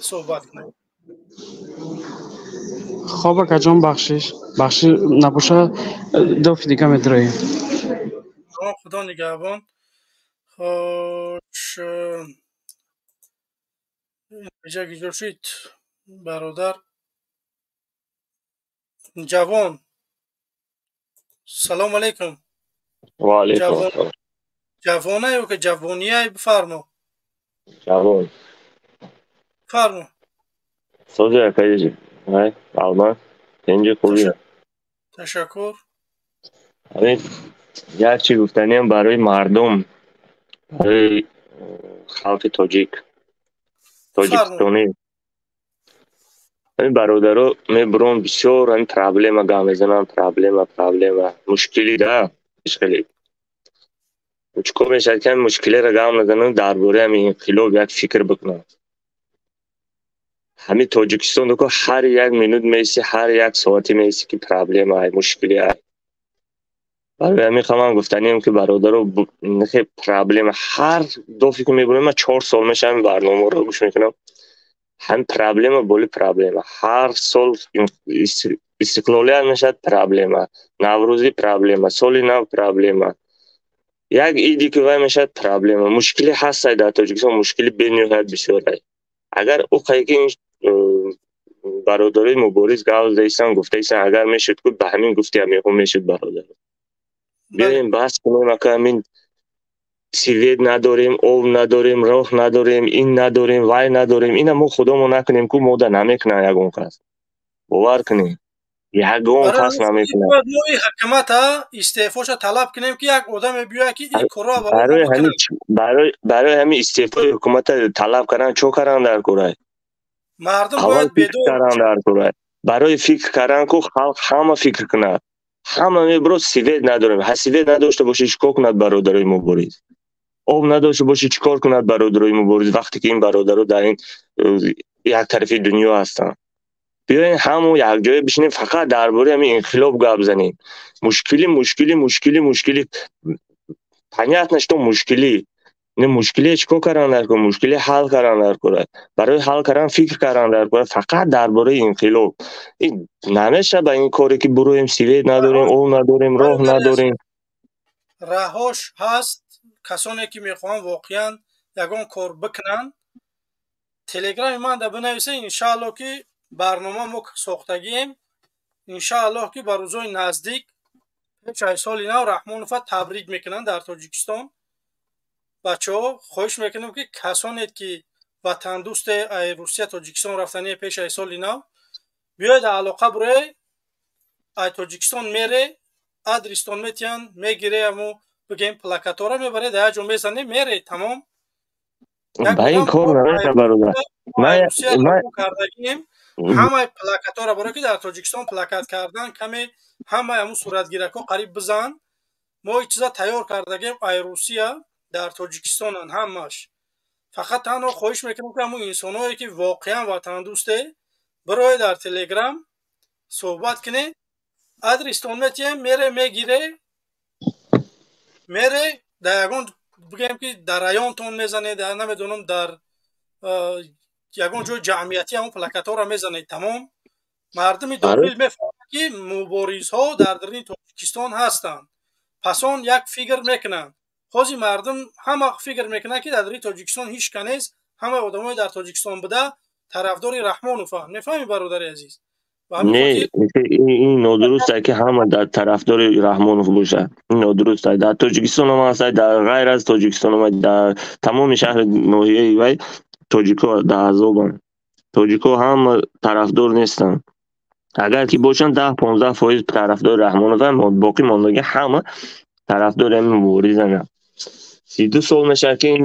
суҳбат кунем. Хоб, акаҷон, бахшиш, бахшиш набоша, дофи дига медироем. Худо нигаҳбон. Хош, иҷа гиҷо шид, бародар ҷавон. Салому алайкум. Ваалайкум ассалом. Ҷавона ё ки ҷавония? Бифармо. Ҷавон. Фармо. Сози, акаҷи ай алмаз, тинҷи, хубӣ? Ташаккур. Ҳамин як чи гуфтаниам барои мардум, барои халқи тоҷик, тоҷикистонӣ. Ҳамин бародаро мебурон, бисёр ҳамин проблема гап мезанам, проблема, проблема, мушкилӣ да хеле. Чӣ кор мешавад, ки ҳамин мушкилиро гап назанам, дар бораи ҳамин инқилоб як фикр бикунам? Ҳамин Тоҷикистон ку ҳар як минут меисти, ҳар як соате меисти, ки проблема ай, мушкили ай. Барои ҳамин ман гуфтанием, ки бародаро, проблема ҳар дофе ки мебурем, ман 4 сол мешавам ин барномаро гӯш мекунам, ҳамин проблема боли проблема. Ҳар сол истиқлолият мешавад, проблема, Наврӯзӣ проблема, соли нав проблема, як иди ки вай мешавад, проблема, мушкилӣ ҳастай. Дар Тоҷикистон мушкили бениҳоят бисёрай. Агар ӯ қайки Бародарои мубориз гап заистан, гуфтаистан, агар мешуд ку ба ҳамин гуфти ҳамеҳо мешуд, бародар. Биёем баҳс кунем, ака, ҳамин свет надорем, об надорем, роҳ надорем, ин надорем, вай надорем. Ина мо худомо накунем ку, мода намекунад ягон кас. Бовар кунем, ягон кас намекунад. Бояд мо ин ҳукумата истеъфоша талаб кунем, ки як одаме биёяд, ки ин корро барои ҳамин, барои ҳамин истеъфои ҳукумата талаб кардан, чо кардан дар курай? Мардум аввал бояд фикр бедор кардан дар курай. Барои фикр кардан ку халқ ҳама фикр кунад. Ҳама мебро свет надорем. Ҳа, свет надошта бошӣ, чӣ кор кунад бародарои мубориз? Об надошта бошӣ, чӣ кор кунад бародарои мубориз, вақте ки ин бародаро дар ин як тарафи дунё ҳастанд? Биёен ҳамо якҷоя бишинем, фақат дар бораи ҳамин инқилоб гап занем. Мушкилӣ, мушкилӣ, мушкилӣ, мушкилӣ. Понятно, что мушкилӣ. Не, мушкилие чӣ кор кардан дар кор? Мушкилӣ ҳал кардан дар кор. Барои ҳал кардан фикр кардан дар кор. Фақат дар бораи инқилоб. Ин намешавад ба ин коре ки буроем, свет надорем, об надорем, роҳ надорем. Раҳош ҳаст, касоне ки мехоҳанд воқеан ягон кор бикунанд, телеграми ман да бинависе, иншааллоҳ ки барнома мо сохтагием, иншааллоҳ ки ба рӯзҳои наздик пеш аз соли нав Раҳмонова табрик мекунанд дар Тоҷикистон. Бачаҳо, хоҳиш мекунем, ки касоне ки ватандӯсте, ай Русия Тоҷикистон рафтание, пеш аз соли нав биёед, алоқа буред, ай Тоҷикистон мере, адрестон метиҳанд, мегире, аму бигем плакатора мебаре, дар як ҷо мезане, мере, тамом. Ба ин кор намешавад, бародар. Русия кардагием ҳамаи плакатора, барое ки дар Тоҷикистон плакат кардан каме, ҳамаи ҳамун суратгиракҳо қариб бизан. Мо ин чиза тайёр кардагием, ай Русия дар Тоҷикистонанд ҳамаш. Фақат танҳо хоҳиш мекунем, ки ҳамун инсонҳое ки воқеан ватандӯсте, бироед, дар телеграм суҳбат кунед, адрестон метиҳем, мере, мегире, мере, дар ягон, бигӯем ки дар районтон мезанед, дар намедонам, дар ягон ҷои ҷамъиятӣ ҳамон плакатҳоро мезанед, тамом. Мардуми дохил мефаҳмад, ки муборизҳо дар даруни Тоҷикистон ҳастанд, пас он як фикр мекунанд. Ҳозир мардум ҳама фикр мекунанд, ки дар даруни Тоҷикистон ҳеҷ ка нест, ҳамаи одамои дар Тоҷикистон буда тарафдори Раҳмонованд. Мефаҳмӣ, бародари азиз? Не, ин нодуруст ки ҳама дар тарафдори Раҳмонов бошад. Ин нодуруст. Дар Тоҷикистон ҳам ҳаст, дар ғайр аз Тоҷикистон ҳам, дар тамоми шаҳри ноҳияи вай тоҷико дар азобанд. Тоҷико ҳама тарафдор нестанд. Агар ки бошанд, 10-15% тарафдори Раҳмонованд, боқӣ мондаги ҳама тарафдори ҳамин муборизанд. 32 сол мешавад, ки ин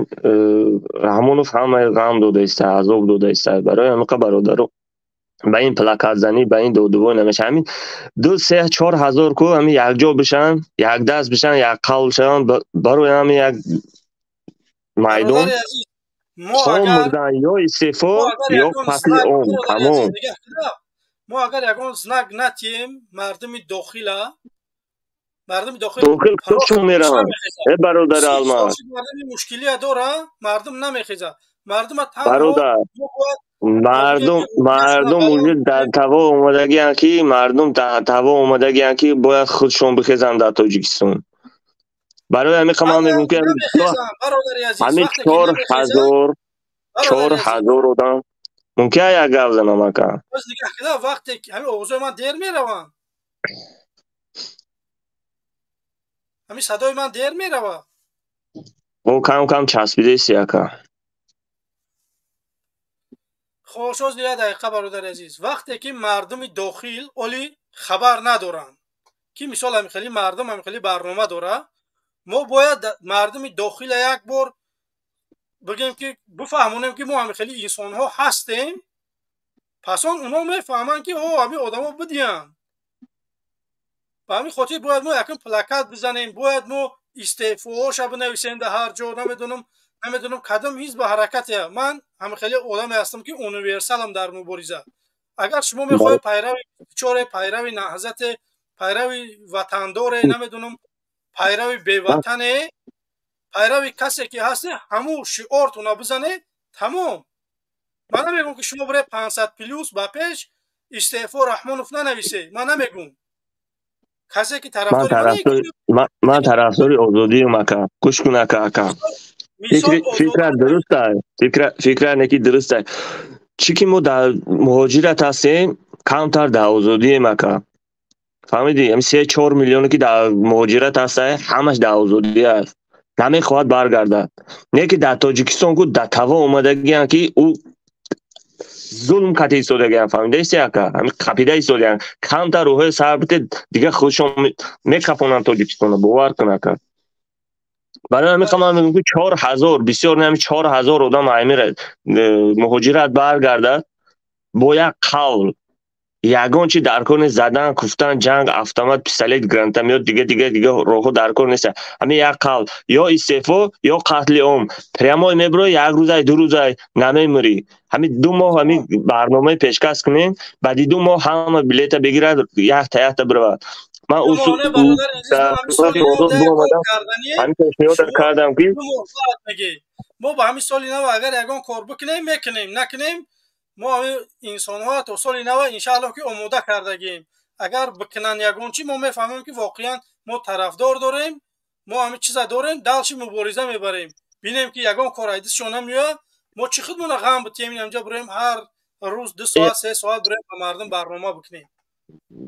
Раҳмонов ҳамаи ғам додаиста, азоб додаиста. Барои ҳамиқа, бародаро, ба ин плакатзанӣ, ба ин додувой намешавад. Ҳамин ду, се, чор ҳазор ку ҳамин якҷо бишаванд, якдаст бишаванд, якқавл шаванд, барои ҳамин як майдон хо мурдан ё истеъфо ё қатли ом, тамом. Мо агар ягон знак натиҳем мардуми дохила, мардуми дохил дохил куҷо мераванд, э бародари Алмаз? Мардуми мушкилия дора, мардум намехезад, мардума. Бародар, мардум уже дар таво омодагианд, ки мардум дар таво омодагианд, ки бояд худшон бихезанд дар Тоҷикистон. Барои ҳамин ман мегӯям, ки ҳамин 4000 одам мумкин як гап занам, ака? Вақте ҳамин овозҳои ман дер мераванд, ҳамин садои ман дер меравад. О, кам кам часпидаисти, ака. Хошоз, як дақиқа, бародари азиз. Вақте ки мардуми дохил оли хабар надоранд, ки мисол ҳамин хели мардум ҳамин хели барнома дорад, мо бояд мардуми дохила як бор бигем, ки бифаҳмонем, ки мо ҳамин хели инсонҳо ҳастем. Пас он онҳо мефаҳманд, ки о ҳамин одамо бидиҳанд. Ба ҳамин хотир бояд мо якум плакат бизанем, бояд мо истеъфоҳоша бинависем дар ҳар ҷо. Намедонам кадом ҳизб ба ҳаракате. Ман ҳамин хели одаме ҳастам, ки универсалам дар мубориза. Агар шумо мехоҳед пайрави чоре, пайрави наҳзате, пайрави ватандоре, намедонам, пайрави беватане, пайрави касе ки ҳасте, ҳамун шиортона бизанед, тамом. Ман намегӯм, ки шумо бире 500 плюс ба пеш истеъфо Раҳмонов нанависед. Ман намегӯм. Касе ки тарафдори ман тарафдори озодиам, ака. Гӯш кун, ака, ака, фикра дуруст, фикра неки дуруст. Чӣ ки мо дар муҳоҷират ҳастем, камтар дар озодием, ака. Фаҳмидӣ? Ҳамин 3-4 миллионе ки дар муҳоҷират ҳаста, ҳамаш дар озодӣ аст. Намехоҳад баргардад. Не ки дар Тоҷикистон ку дар таво омадагиянд, ки ӯ зулм кати истодагиянд, фаҳмидаисти, ака? Ҳамин қапида истодагиянд. Камтар рӯҳои сар бите, дига худшон мекафонанд Тоҷикистонро, бовар кун, ака. Барои ҳамин ман мегӯям, ки 4000, бисёр не, ҳамин 4000 одам ҳамин муҳоҷират баргардад бо як қавл. Ягон чи дар кор нест, задан, куфтан, ҷанг, автомат, пистолет, гранатомёт, дига дига дига роҳҳо дар кор нест. Ҳамин як қавл: ё истеъфо, ё қатли ом. Прямой мебирои, як рӯзай, 2 рӯзай намемирӣ. Ҳамин 2 моҳ ҳамин барномаи пешкаш кунем, баъди 2 моҳ ҳама билета бигирад, якта якта биравад. Ман ҳамин пешниҳодро кардам, ки мо ба ҳамин соли нав агар ягон кор бикунем, мекунем, накунем, мо ҳамин инсонҳо то соли нав иншааллоҳ ки омода кардагием. Агар бикунанд ягон чи, мо мефаҳмем, ки воқеан мо тарафдор дорем, мо ҳамин чиза дорем, далши мубориза мебарем. Бинем, ки ягон кор айдисшон намеояд, мо чӣ худмона ғам битем, инҷа бироем ҳар рӯз 2 соат, 3 соат бироем ба мардум барнома бикунем.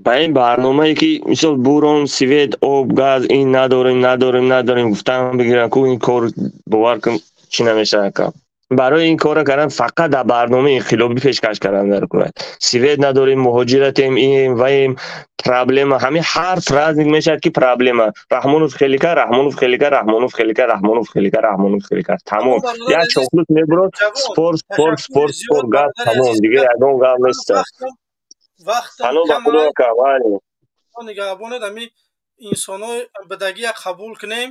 Ба ин барномае ки мисол бурон, свет, об, газ, ин надорем, надорем, надорем гуфтан бигиранд, ку ин кор, бовар кун, чӣ намешавад, ака. Барои ин корро кардан фақат дар барномаи инқилобӣ пешкаш кардан дар кор. Свет надорем, муҳоҷиратем, ин ваем, проблема. Ҳамин ҳар праздник мешавад, ки проблема. Раҳмонов хеле кард, Раҳмонов хеле кард, Раҳмонов хеле кард, Раҳмонов хеле кард, Раҳмонов хеле кард. Тамом. Як чоқлус мебурад, спор, спор, спор, спор, гап тамом. Дига ягон гап нест. Вақтам нигаҳбонед, ҳамин инсонҳои бадагия қабул кунем.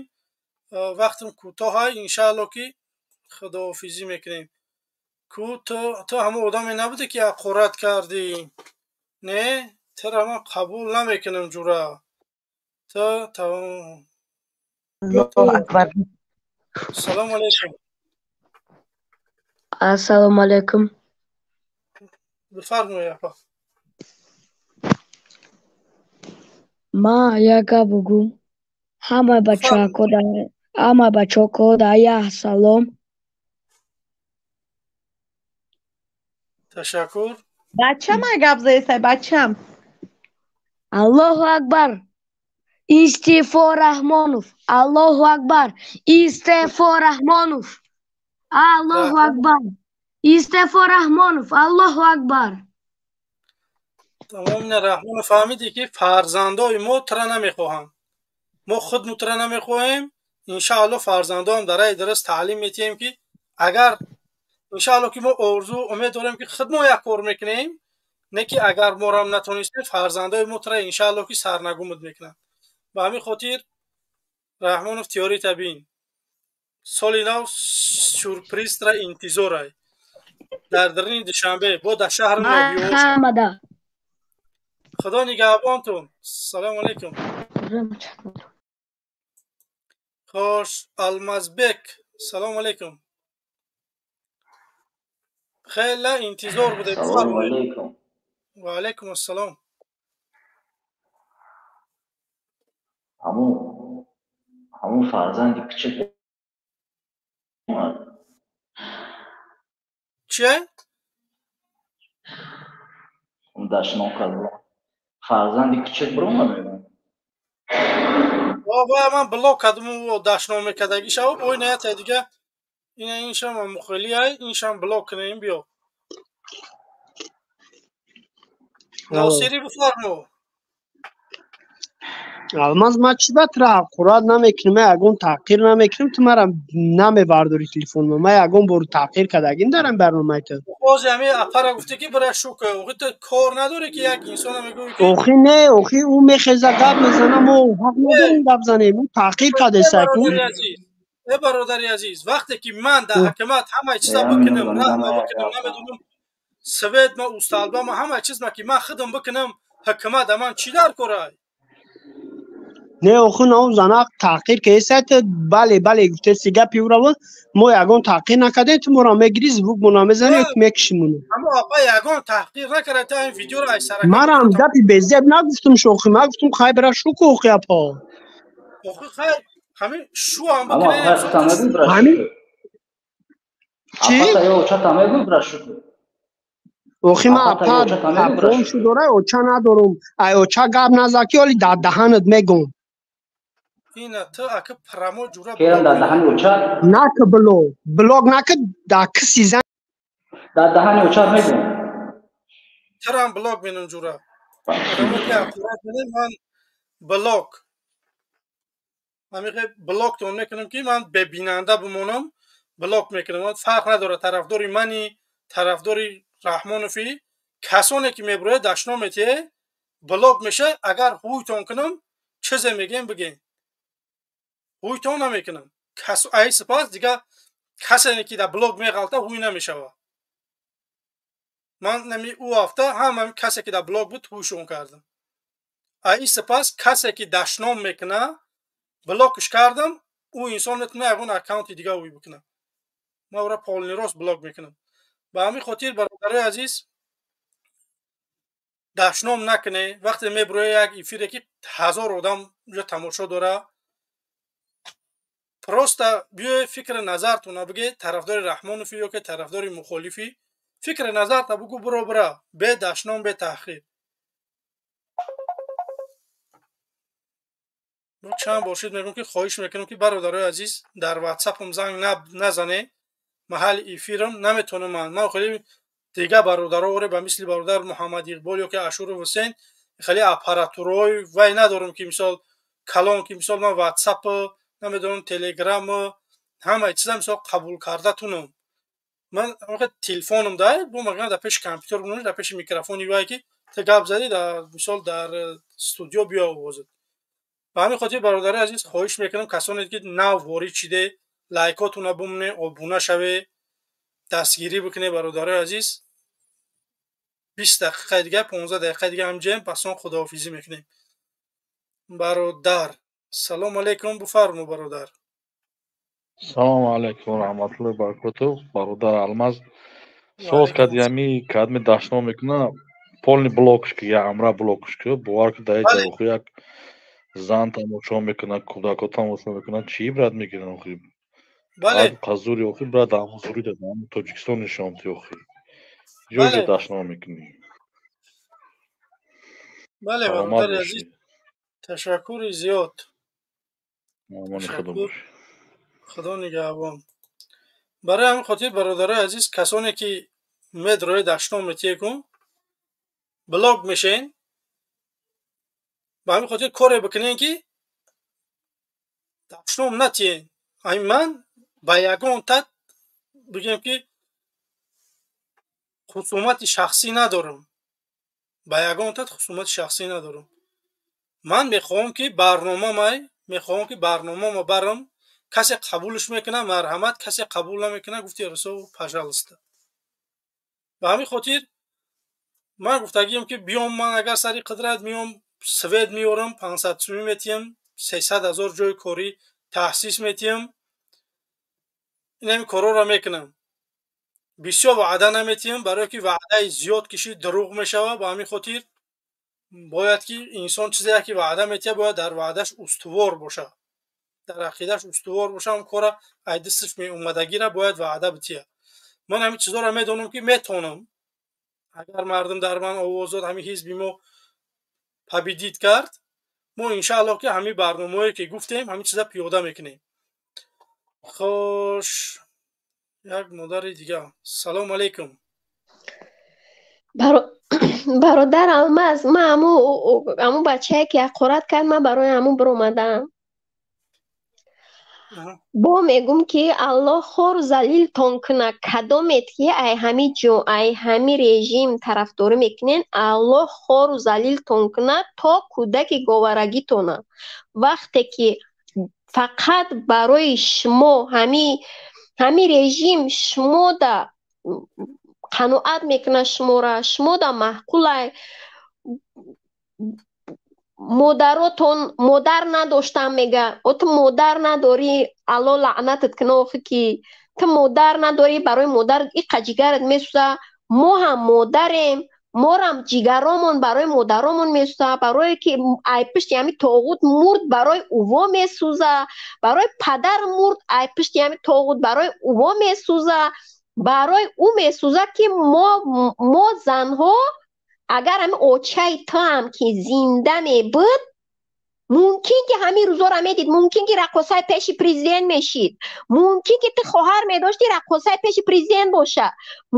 Вақтам кӯтоҳа, иншаалло ки худоҳофизӣ мекунем. Ку ту ҳамон одаме набудӣ, ки ҳақорат кардӣ? Не, тура ман қабул намекунам, ҷура. Ту Салому алайкум. Ассалому алайкум. Бифармоед, апа. Ма як гап бугум. Ҳама бачаҳо да як салом. Ташаккур. Бачам ай гап заесай, бачам. Аллоҳу акбар. Истеъфо Раҳмонов. Аллоҳу акбар. Истеъфо Раҳмонов. Аллоҳу акбар. Истеъфо Раҳмонов. Аллоҳу акбар. Тамом, Раҳмонов, фаҳмидӣ, ки фарзандои мо тура намехоҳанд. Мо худ тура намехоҳем. Иншааллоҳ фарзандоам дар раи дуруст таълим метиҳем, ки агар иншааллоҳ ки мо орзу умед дорем, ки худ мо як кор мекунем, не ки агар морам натонистем, фарзандои мо тура иншааллоҳ ки сарнагумуд мекунанд. Ба ҳамин хотир, Раҳмонов, тиёрита бин. Соли нав сюрпризтра интизорай. Дар дарини Душанбе, бо дар шаҳри ноҳияҳо. Худо нигаҳбонтон. Салому алайкум. Хош, Алмазбек, салому алайкум. Хеле интизор будем. Салому алайкум. Ва алайкум ассалом. Ҳамун фарзанди кучак омад. Чие? Дашном кард. Фарзанди кучак биромад мегӯям. Ва ман блок кардам, дашном мекардагӣ шав, ой наята дига. Ина иншам мухелиай, иншам блок кунем, биё. Носири, бифармо. Алмаз, ман чӣ ба тура ҳақорат намекунам, ман ягон таҳқир намекунам, ту мара намебардорӣ телефонма. Ман ягон бор таҳқир кардагим дар ин барномаи ту? Боз ҳамин апара гуфтӣ, ки бира шука. Охи ту кор надорӣ, ки як инсона мегӯӣ, ки Охи не, охи ӯ мехеза гап мезана, мо ҳақ надорем гап занем. Ӯ таҳқир кардеса ку. Э бародари азиз, вақте ки ман дар ҳакимат ҳамаи чиза бикунам, раҳма бикунам, намедонам, свет ма, усталба ма, ҳамаи чиз ма ки ман худам бикунам, ҳакимат ман чӣ дар корай? Не, охи на занак таҳқир кардеса, ту бале бале гуфтеси гапи ӯро, мо ягон таҳқир накардем, ту моро мегирӣ, звук мо намезанӣ, ё мекушимону. Аммо апа ягон таҳқир накарда, ту ин видеоро ай сарака. Манам гапи безеб нагуфтум, шохи, ман гуфтум хай бира шуку, охи апа. Охи хай ҳамин шу ҳам Аммо бикунем. апа Ҳамин чӣ? Апа ё чата мегӯй бира шуку. Охи ма апа апом дора, оча надорум. Ай оча гап наза ки оли дар даҳанат мегум. Ина ту ака прамо ҷура Керам дар даҳани оча? Нака блог. Блог нака дар киси зан. Дар даҳани оча мегум. Тарам блог менам ҷура. Одамо ки ҳақорат менем ман блог. Ҳамиқе блоктон мекунам ки ман бебинанда бимонам, блок мекунам. Фарқ надорад тарафдори мани, тарафдори Раҳмонофи, касоне ки мебурояд дашном метиҳе, блок меша. Агар ҳуйтон кунам, чизе мегем бигем. Ҳуйтон намекунам. Ай сипас дигар касе ки дар блок меғалта ҳуй намешавад. Ман нами ӯ ҳафта ҳама касе ки дар блок буд ҳуйшон кардам. Ай сипас касе ки дашном мекуна, блокш кардам, ӯ инсон метавона ягон аккаунти дига ҳуй бикунад. Ман ӯра полный рост блок мекунам. Ба ҳамин хотир бародарои азиз, дашном накунед. Вақте мебурояд як эфире ки 1000 одам уҷа тамошо дора, просто биёед фикри назартона бигед, тарафдори Раҳмонофи ё ки тарафдори мухолифӣ, фикри назарта бугӯ, биро бира, бе дашном, бе таҳқир. Чанд бор шуд мегӯям ки хоҳиш мекунам ки бародарои азиз дар ватсапам занг назанед. Маҳалли эфирам наметавонам ман. Ман хеле дига бародаро оре ба мисли бародар Муҳаммад Иқбол ё ки Ашуров Ҳусейн хеле аппаратураҳои вай надорам ки мисол калон, ки мисол ман ватсап намедонам, телеграм ҳамаи чиза мисол қабул карда тунам. Ман телефонам да бо маган дар пеши компютер бимонам, дар пеши микрофони вай ки ту гап задӣ, дар мисол дар студио биё овозат. Ба ҳамин хотир бародари азиз хоҳиш мекунам касоне ки нав ворид шиде, лайкотона бумне, обуна шаве, дастгирӣ бикуне бародарои азиз. 20 дақиқаи дига, 15 дақиқаи дига ҳамҷоем, пас он худоҳофизӣ мекунем. Бародар, салому алайкум, буфармо бародар. Салому алайкум ва раҳматуллоҳи ва баракотуҳ. Бародар Алмаз, соз кади ҳами кадми дашном мекуна, полный блокш ки, я амра блокш ки, бовар ки дар ҷо охи як зан тамошо мекуна, кӯдако тамошо мекуна, чӣ ибрат мегиранд охи? Бале. Қазури охи брат ҳамон зури дад, ҳамон Тоҷикистон нишон ти охи. Ҷоҷо дашном мекунӣ. Бале, бародари азиз, ташаккури зиёд. Амони Худо бошӣ. Худо нигаҳбон. Барои ҳамин хотир бародарои азиз, касоне ки медрои дашном метиҳекун, блок мешен. Ба ҳамин хотир коре бикунен ки дашном натиҳен. Ай ман ба ягон тат бигем ки хусумати шахсӣ надорам. Ба ягон тат хусумати шахсӣ надорам. Ман мехоҳам ки барномамай, мехоҳам ки барномама барам, касе қабулш мекуна, марҳамат, касе қабул намекуна, гуфти Расул, пожалуйста. Ба ҳамин хотир ман гуфтагием ки биём, ман агар сари қудрат меём, свет меёрам, 500 сумӣ метиҳам, 300 000 ҷои корӣ таъсис метиҳам, инами корҳоро мекунам. Бисёр ваъда наметиҳам, барое ки ваъдаи зиёд кишид дурӯғ мешавад. Ба ҳамин хотир бояд ки инсон чизе ки ваъда метиҳад, бояд дар ваъдаш устувор бошад, дар ақидааш устувор бошад, он кора ай дасташ меомадагиро бояд ваъда битиҳад. Ман ҳамин чизҳоро медонам ки метавонам. Агар мардум дар ман овоз дод, ҳамин ҳизби мо победит кард, мо иншааллоҳ ки ҳамин барномаҳое ки гуфтем, ҳамин чиза пиёда мекунем. Хош, як модари дига. Салому алайкум. Бародар Алмаз, ман ҳамун бачае ки ҳақорат кард, ман барои ҳамун биромадам. Бо мегум ки Аллоҳ хору залилтон кунад. Кадомет ки ай ҳами ҷо, ай ҳами режим тарафдорӣ мекунен, Аллоҳ хору залилтон кунад то кӯдаки говарагитона. Вақте ки фақат барои шумо ҳами режим шумода қаноат мекунад, шумора шумода маъқулай, модаротон модар надоштам мега, о ту модар надорӣ, Аллоҳ лаънатат кунад охи ки ту модар надорӣ, барои модарат иқа ҷигарат месӯза. Мо ҳам модарем, морам ҷигаромон барои модаромон месӯза, барое ки ай пишти ҳами тоғут мурд, барои уво месӯза, барои падар мурд, ай пишти ҳами тоғут барои уво месӯза. Барои ӯ месӯзад, ки мо занҳо, агар ҳамин очаи ту ҳам ки зинда мебуд, мумкин ки ҳамин рӯзоро медид, мумкин ки раққосаи пеши президент мешид, мумкин ки ту хоҳар медошти, раққосаи пеши президент боша,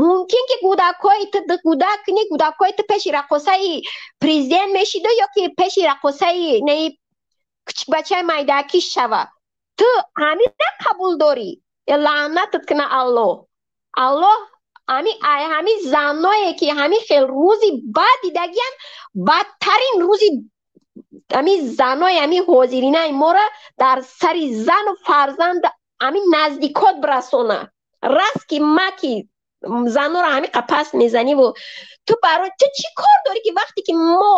мумкин ки кӯдакҳои ту кӯдак кунӣ, кӯдакҳои ту пеши раққосаи президент мешиду ё ки пеши раққосаи неи кӯчикбачаи майдаакиш шава. Ту ҳамина қабул дорӣ? Лаънатат куна Аллоҳ. Аллоҳ ҳамин заное ки ҳамин хел рӯзи бад дидагиян, бадтарин рӯзи ҳамин занои ҳамин ҳозиринаи моро дар сари зану фарзанд ҳамин наздикот бирасона. Раст ки ма ки занора ҳамин қапас мезаниву ту барои ту чӣ кор дорӣ, ки вақте ки мо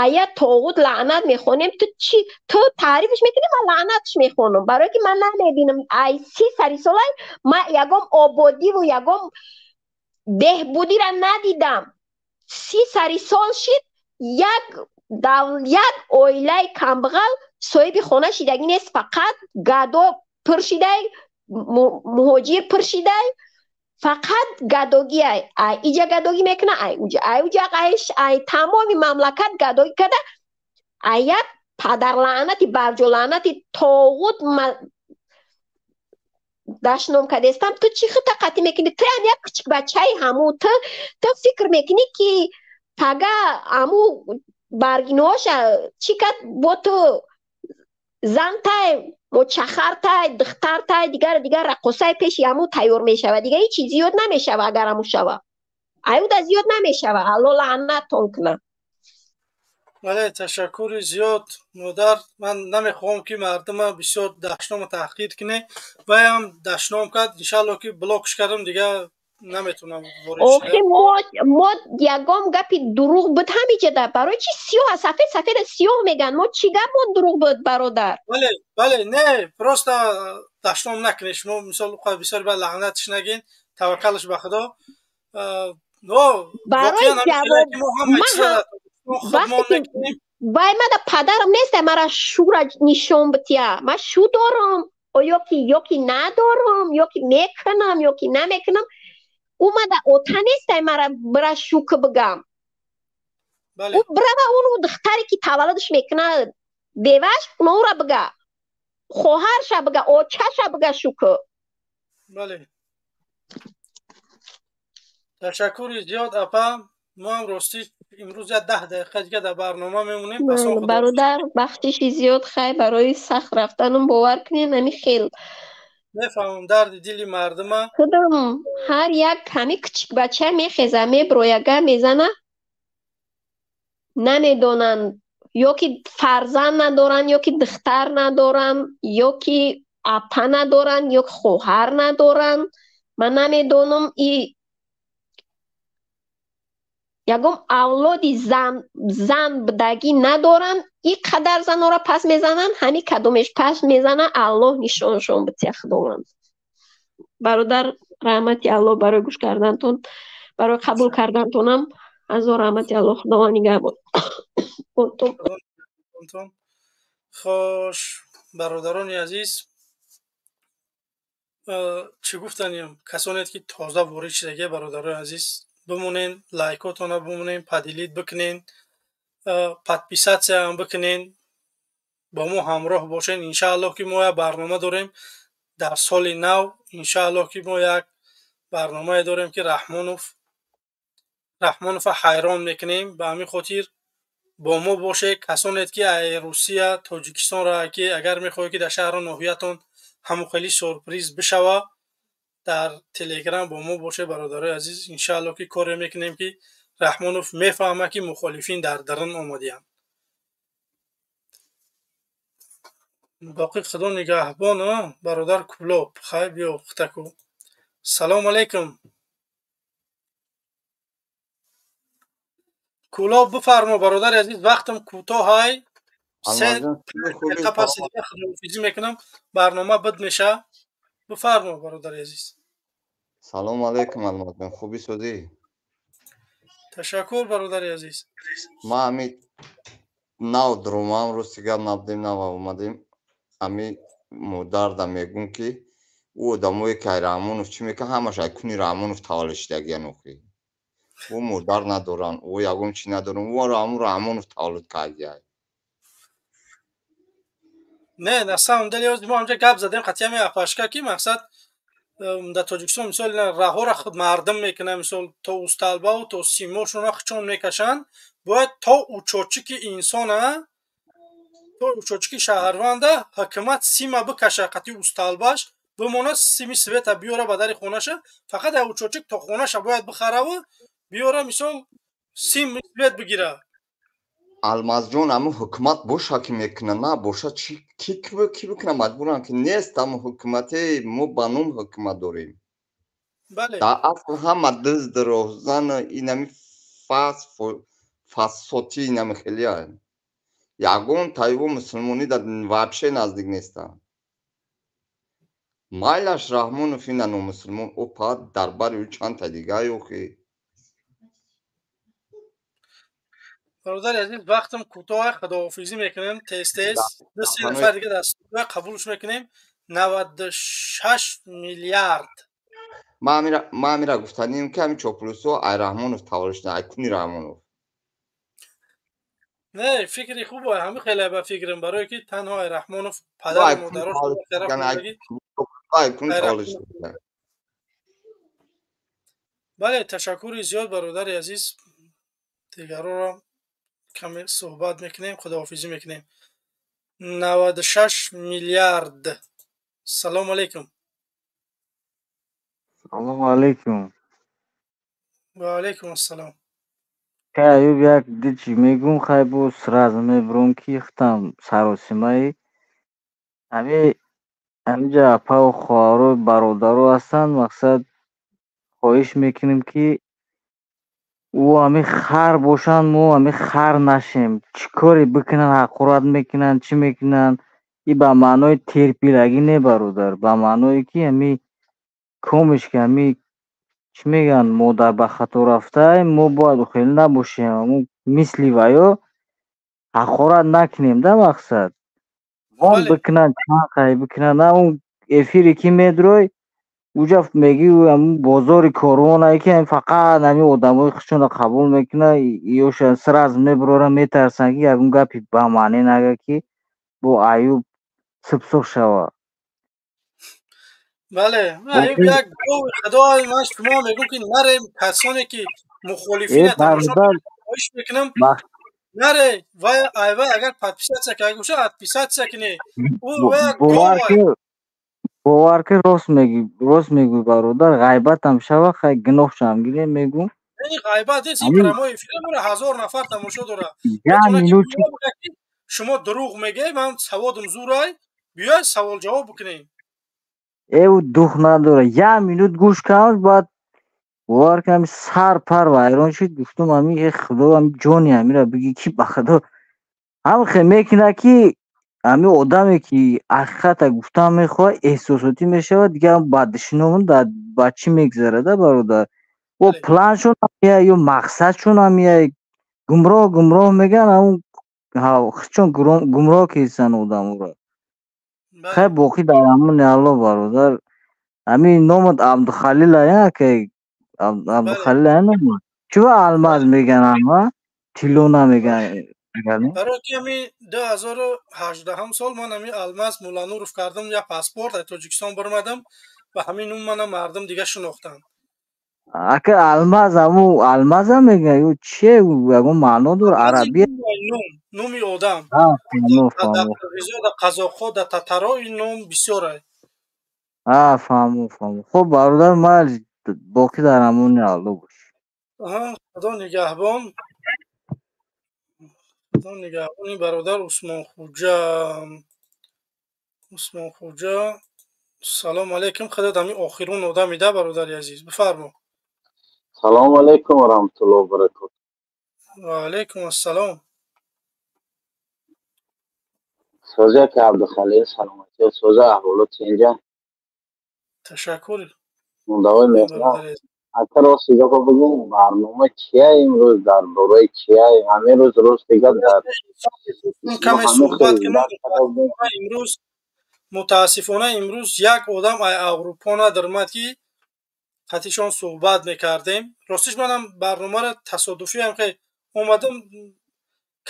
ая тоғут лаънат мехонем, ту чӣ, ту таърифш мекунӣ, ман лаънатш мехонам, барое ки ман намебинам ай 30 сари солай ман ягон ободиву ягон беҳбудира надидам. 30 сари сол шид, як оилаи камбағал соҳиби хона шидагӣ нест, фақат гадо пур шидай, муҳоҷир пур шидай, фақат гадогӣ. Ай иҷа гадогӣ мекуна, ай уҷа, ай уҷа, ай тамоми мамлакат гадогӣ карда, ай як падарлаънати барҷолаънати тоғут дашном кардестам. Ту чӣ хита қатӣ мекунӣ? Ту ҳам як кӯчикбачаи ҳаму, ту фикр мекунӣ, ки пага ҳаму баргиноша чӣ кард бо ту, зантай, мочахартай, духтартай, дигар дигар раққосаи пеши ҳаму тайёр мешава. Дига ҳеҷ чиз зиёд намешава, агар ҳаму шава. Аюда зиёд намешава. Алло лаънаттон куна. Бале, ташаккури зиёд, модар. Ман намехоҳам, ки мардума бисёр дашному таҳқир кунӣ. Ваям дашном кард, иншалло ки блокш кардам, дига наметавонам ворид. Охи мо ягон гапи дурӯғ буд ҳамиҷада? Барои чи сиёҳ сафед, сафеда сиёҳ мегӯянд? Мо чӣ гапмон дурӯғ буд, бародар? Бале, бале, не, просто дашном накунед шумо, мисол бисёр ба лаънатш нагин, таваккалш ба Худо. Но барои ҷавоб вай мада падарам нест, мара шура нишон бития. Ман шу дорам ё ки надорам, ё ки мекунам, ё ки намекунам. Ӯ мада ота нестай мара бира шук бигам. Ӯ бирава уну духтаре ки таваллудш мекуна, беваш, ӯра бига, хоҳарша бига, очаша бига шуку. Бале, ташаккури зиёд, апа. Мо ҳам ростӣ имрӯз як 10 дақиқа дига дар барнома мемонем. Бародар, бахшиши зиёд, хай барои сахт рафтанам, бовар кунед, ҳамин хел мефаҳмам дарди дили мардума. Худам ҳар як ҳамин кӯчикбача мехеза, меброяга мезана, намедонанд, ё ки фарзанд надоранд, ё ки духтар надоранд, ё ки апа надоранд, ё ки хоҳар надоранд. Ман намедонам, и ягон авлоди зан будагӣ надоранд. И қадар занора пас мезананд, ҳамин кадомеш пас мезана, Аллоҳ нишоншон бития, Худованд. Бародар, раҳмати Аллоҳ барои гӯш кардантон, барои қабул кардантонам ҳазор раҳмати Аллоҳ. Худованд нигаҳбон. Хош, бародарони азиз, чӣ гуфтанем, касоне ки тоза ворид шудагия, бародарони азиз, бимонен, лайкотона бимонен, поделить бикунен, подписатсияам бикунен, бо мо ҳамроҳ бошен. Иншааллоҳ ки мо як барнома дорем дар соли нав, иншааллоҳ ки мо як барномае дорем, ки Раҳмонова ҳайрон мекунем. Ба ҳамин хотир бо мо боше. Касонед ки ай Русия, Тоҷикистонро, ки агар мехоҳед, ки дар шаҳру ноҳиятон ҳамон хели сюрприз бишава, дар Телеграм бо мо боше, бародарои азиз. Иншааллоҳ ки коре мекунем, ки Раҳмонов мефаҳмад, ки мухолифин дар дарун омадиянд. Боқӣ Худо нигаҳбон. Бародар Кулоб, хай биё хутаку. Салом алейкум, Кулоб, бифармо, бародари азиз, вақтам кӯтоҳай, 3 дақиқа пас дига худоҳофизӣ мекунам, барнома буд меша. Бифармо, бародари азиз. Салом алейкум, Алмазҷон, хубӣ, созӣ? Ташаккур, бародари азиз. Ман ҳами нав дурумам, рости гап, набудем, нав омадем. Ҳами модарда мегӯм, ки Ӯ одамое ки ай Раҳмонов чӣ мекунад, ҳамаш ай куни Раҳмонов таваллуд шудагиян охи. Ӯ модар надоранд, ӯ ягон чӣ надоранд, ӯро ҳамун Раҳмонов таваллуд кардияй. Не, на самом деле мо ҳамҷа гап задем қатъи ҳами апашка, ки мақсад дар Тоҷикистон, мисол, раҳоро худ мардум мекунад, мисол, то усталбаву то симошона хучон мекашанд. Бояд то учочики инсона, то учочики шаҳрванда ҳукумат сима бикаша, қатъи усталбаш бимонад, сими света биёра ба дари хонаша. Фақат я учочик то хонаша бояд бихараву биёра, мисол, сим свет бигира. Алмазҷон, ҳамун ҳукумат боша ки мекуна, на боша чи ки ки бикуна, маҷбурам ки нест. Ҳамун ҳукумате мо ба ном ҳукумат дорем. Дар асл ҳама дизд, роҳзан, инами фасотӣ, инами хелия. Ягон таиво мусулмонӣ дар вообще наздик нестанд. Майлаш Раҳмонов ина номусулмон, ӯ паат дар бари ӯ чандта дига ёхи. Бародари азиз, вақтам кӯтоҳ, худоҳофизӣ мекунем тез тез. Ду се нафар дига дар студия қабулш мекунем. 96 миллиард. Ман ҳамира гуфтанем, ки ҳамин чоплусо ай Раҳмонов таваллуд шуда, ай куни Раҳмонов. Не, фикри хуб, ҳами хеле ба фикрам, барое ки танҳо ай Раҳмонов падару модарош. Бале, ташаккури зиёд, бародари азиз. Дигарро каме суҳбат мекунем, худоҳофизӣ мекунем. 96 миллиард. Салому алайкум. Салому алайкум. Ва алайкум ассалом. Хай Аюб, як дичи мегум, хай бо сразу мебурам, ки хутам саросимаи. Ҳами ҳамиҷа апаву хоҳару бародаро ҳастанд, мақсад хоҳиш мекунем, ки ӯ ҳами хар бошанд, мо ҳами хар нашем. Чӣ коре бикунанд, ҳақорат мекунанд, чӣ мекунанд, и ба маънои терпилагӣ не, бародар, ба маъное ки ҳами комиш ки ҳами чӣ мегӯянд, модар ба хато рафта, мо бояд хеле набошем, ҳамун мисли ваё ҳақорат накунем да, мақсад вон бикунанд, чанд қай бикунанд, на он эфире ки медрой, уҷа мегӣ ҳамун бозори корвонае, ки фақат ҳамин одамои худшонро қабул мекунад, ёша сразу мебуроранд, метарсанд, ки ягон гапи бамаъне нага, ки бо Аюб субсух шавад. Бале, Аюб як гови худо. Ман шумо мегӯм, ки наре касоне ки мухолифина тамошо, хоҳиш мекунам, наре вай айвай, агар подписаться карда боша, отписаться кунед. Ӯ як говай. Бовар ки, рост мегӯй, рост мегӯй, бародар, ғайбатам шава, хай гуноҳшам гирем, мегӯм. Ғайбат нест, ин прямой эфир дора, 1000 нафар тамошо дора. Шумо дурӯғ мегӯед, ман саводам зурай, биёед савол ҷавоб бикунем. Э, ӯ дух надора, як минут гӯш кардам, баъд бовар кунам, сар пар вайрон шуд. Гуфтум, ҳами э худо, ҳами ҷони ҳамира бигӣ, ки ба худо ҳам хе мекунад, ки ҳамин одаме ки ҳақиқата гуфтан мехоҳад, эҳсосотӣ мешавад, дигар бадшиномон дар ба чӣ мегзарада, бародар. О планшон ҳамия ё мақсадшон ҳамия, гумроҳ гумроҳ мегӯянд, ҳамун худшон гумроҳ кесанд одаморо. Хай, боқӣ дар амони Аллоҳ, бародар. Ҳамин номат Абдухалил ая, ки Абдухалил ая номат? Чува Алмаз мегӯянд ҳама, тилло намегӯянд? Барои ки ҳами 2018 сол ман ҳами Алмаз Муллануров кардам, як паспорт аз Тоҷикистон баромадам ва ҳамин ном мана мардум дига шинохтанд. Ака, Алмаз ҳамун алмазам мегӯянд ё чие, ягон маъно дорад арабия? Номи одам. Дар қазоқҳо, дар татаро ин ном бисёр. Фаҳмо, фаҳмо. Хуб, бародар, майли, боқӣ дар амони Аллоҳ бош. Худо нигаҳбон, худо нигаҳбони бародар Усмонхуҷа. Усмонхуҷа, салому алайкум. Худо ҳамин охирун одами да, бародари азиз, бифармо. Салому алайкум ва раҳматуллоҳи ва баракотуҳ. Ва алайкум ассалом. Соза ки Абдухалил, саломатӣ, соза, аҳволот инҷа? Ташаккур. Мундаҳои меҳмон. Ака, рости гапо бигӯм, барнома чия имрӯз, дар бораи чия? Ҳамин рӯз рости гап дар каме суҳбат кунем имрӯз. Мутаассифона, имрӯз як одам ай Аврупо надармад, ки қатишон суҳбат мекардем. Ростиш, манам барномаро тасодуфиам хе омадам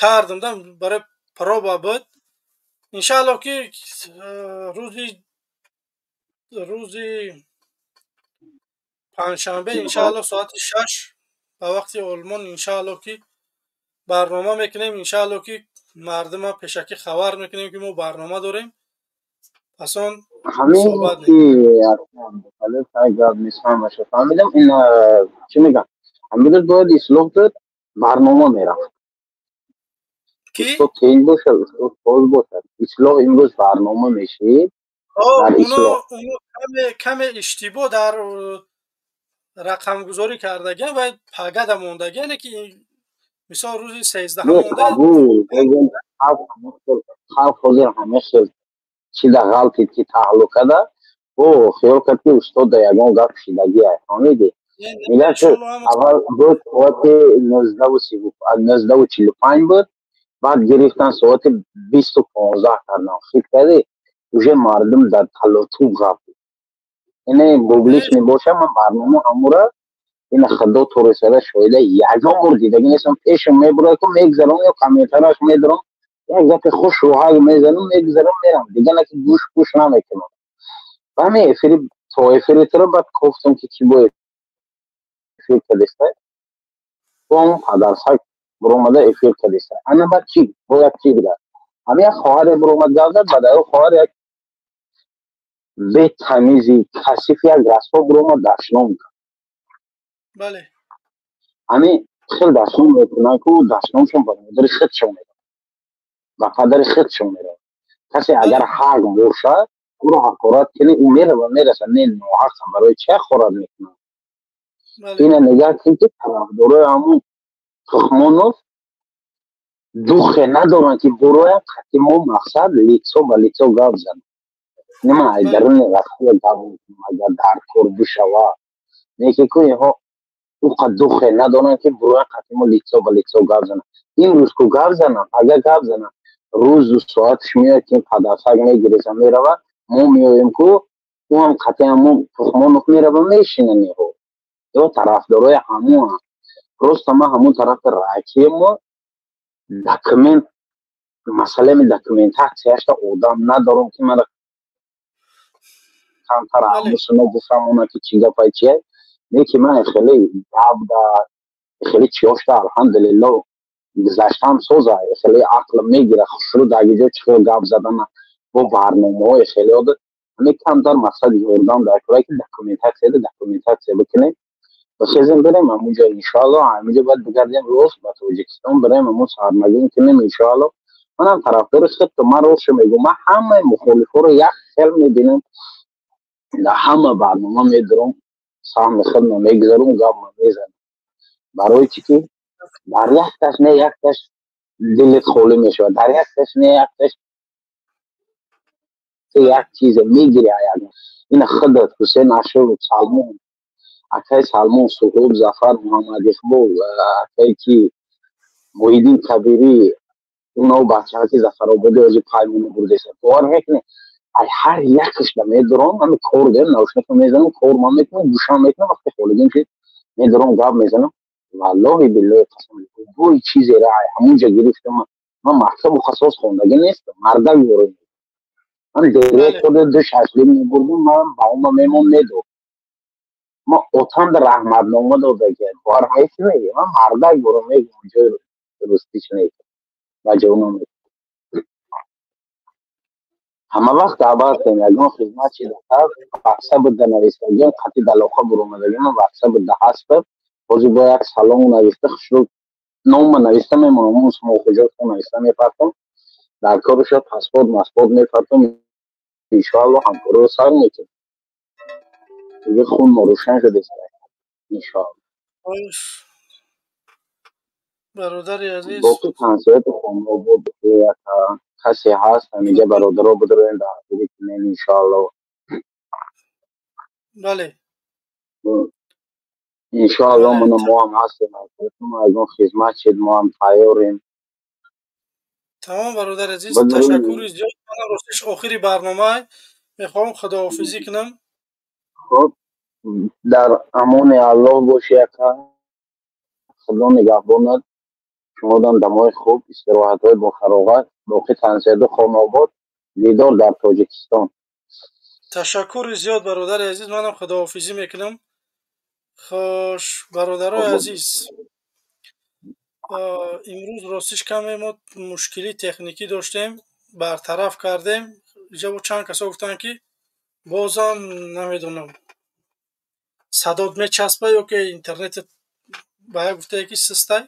кардам да, барои проба буд. Иншаалло, ки рӯзи панҷшанбе, иншаалло, соати 6 ба вақти Олмон, иншаалло, ки барнома мекунем. Иншаалло, ки мардума пешакӣ хабар мекунем, ки мо барнома дорем, пас он суҳбат. Фаҳмидам, ин чӣ мегӯям, ҳамин бояд ислоҳ дод, барнома мерафт. Устод тен бошад, устод боз бошад, ислоҳ имрӯз барнома мешид. Каме иштибоҳ дар рақамгузорӣ кардагиам ва пагада мондагиане, ки мисол рӯзи 13 монда. Халқ ҳозир ҳама хел чида ғалтид, ки таҳлукада о хиёл кард, ки устод да ягон гап шидагӣ, фаҳмидӣ? Мегӯяд, аввал буд соати 19:45 буд, баъд гирифтан соати 20:15 кардан. Фикр кардӣ, уже мардум дар талотум ғафт. Ине публич мебошам, ман барнома ҳамура ина худо торисада шоҳида, ягон бор дидагӣ нестам. Пешам мебурад ку, мегзарам ё комментараш медорам, як гапи хуш рӯҳак мезанам, мегзарам, мерам, дига наки гӯш гӯш намекунам. Ҳами эфири то эфири туро баъд кофтам, ки ки бо эфир кардеста, бо ҳамон падарсак буромада эфир кардеста. Ана баъд чӣ бояд чӣ буда? Ҳами як хоҳаре буромад, гап зад, баъд аю хоҳар як бетамизи касиф, як расво буромад, дашном кард. Бале. Ҳами хел дашном мекунанд ку, дашномшон ба модари худшон меравад, ба падари худшон меравад. Касе агар ҳақ бошад, ӯро ҳақорат кунӣ, ӯ мерава, мераса. Не, ноҳақам, барои чи ҳақорат мекунанд? Ина нигаҳ кун, ки тарафдорои ҳамун Тухмонов духе надоранд, ки буроянд қати мо, мақсад, лицо ба лицо гап зананд. Нема айдаруни рафтия гап мекунам, агар дар кор бишава. Неки ку инҳо уқа духе надоранд, ки буроянд қати мо лицо ба лицо гап зананд. Имрӯз ку гап зананд, агар гап зананд, рӯзу соаташ меояд, ки падарсаг мегиреза мерава, мо меоем ку, ӯ ҳам қати ҳамун Тухмонов мерава, мешинанд. Иҳо ё тарафдорои ҳамун. Просто ман ҳамун тарафи ракемо документ, масъалаи документатсияшта одам надорам, ки мара камтар ҳамусино бифаҳмонад, ки чӣ гапай чия. Не ки ман хеле гапда, хеле чиёшта, алҳамдулилло, гузаштам соза, хеле ақлм мегира, хушрӯ даги ҷо чӣ хел гап задана бо барномаҳои хеле ода. Ҳами камтар мақсади ёрдам дар кора, ки документатсия бикунем, бихезем, бирем ҳамунҷо, иншоалло. Ҳаминҷо бояд бигардем, рост ба Тоҷикистон бирем, ҳамун сарнагун кунем, иншоалло. Манам тарафдори худто, ман ростшо мегӯм, ман ҳамаи мухолифҳоро як хел мебинам. Дар ҳама барнома медурам, саҳми худро мегузарам, гапма мезанам. Барои чӣ ки дар якташ не якташ дилит холӣ мешавад, дар якташ не якташ як чизе мегири. Ина худат, Ҳусейн Ашуров, Салмон акай, Салмон, Суҳроб, Зафар, Муҳаммад Иқбол акай, ки Муҳиддин Кабирӣ, уно бачаҳа, ки Зафарободи ҳозир паймону бурдеса, бовар мекунӣ, ай ҳар якашда медурам, ҳами кор дорам, наушника мезанам, кор ман мекунам, гӯшам мекунам, вақте холигим шид, медурам, гап мезанам. Валлоҳи биллоҳи қасам, любой чизеро ай ҳамунҷа гирифтам. Ман мактабу хасос хондагӣ нестам, мардак дорам. Ман директор ду шашлик мебурдум, ман ба ума мемон медод. Ма отам да раҳматнома додаги, бовар мекунӣ? Ман мардак дорам, мегӯм, ҷои рустич некам ба ҷонам. Ҳама вақт даъват кунем, ягон хизмат чи дата ватсап да навистагиам, қати далоқа буромадагиам, ватсап да ҳастам. Ҳозир бо як салом нависта, хушрӯ нома нависта мемонам, Усмонхуҷотро нависта мепартам, дар кориша паспорт маспорт мепартам. Иншоалло, ҳамкориро сар мекунем, дига хун мо рӯшан шудест, иншоалло. Бародари азиз, боқи тансиҳати хонобод касе ҳаст, ҳаминҷа бародаро бидроем, дастгирӣ кунем, иншоалло. Бале. Иншоалло, мана мо ҳам ҳастем, ягон хизмат шид, мо ҳам тайёрем. Тамом, бародари азиз, ташаккури зиёд. Манам ростиш охири барнома мехоҳам худоҳофизӣ кунам. Хуб, дар амони Аллоҳ бошӣ, ака. Худо нигаҳбонат. Шумодам дамои хуб, истироҳатҳои бофароғат, боқӣ тансиҳату хонобод, дидор дар Тоҷикистон. Ташаккури зиёд, бародари азиз, манам худоҳофизӣ мекунам. Хош, бародарои азиз, имрӯз ростиш каме мо мушкили техникӣ доштем, бартараф кардем. Иҷа бо чанд касо гуфтанд, ки бозам намедонам, садот мечаспа ё ки интернетет ба як гуфтае ки систай.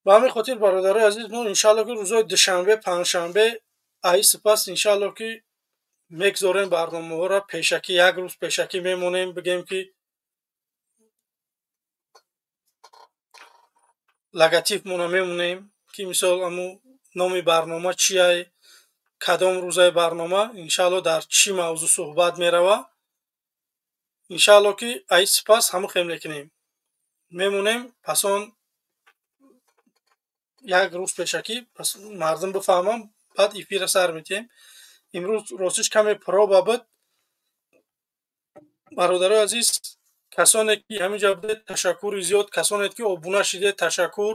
Ба ҳамин хотир, бародарои азиз, мо иншаалло ки рӯзҳои душанбе, панҷшанбе аи сипас иншаалло ки мегзорем барномаҳоро пешакӣ, як рӯз пешакӣ мемонем, бигем ки логотипмона мемонем, ки мисол аму номи барнома чияй, кадом рӯзаи барнома, иншаалло дар чӣ мавзӯъ суҳбат мерава. Иншаалло ки аи сипас ҳамун хел мекунем, мемонем, пас он як рӯз пешакӣ, пас мардум бифаҳмам, баъд эфира сар метиҳем. Имрӯз ростиш каме проба буд. Бародарои азиз, касоне ки ҳаминҷа будед, ташаккури зиёд, касоне ки обуна шидед, ташаккур,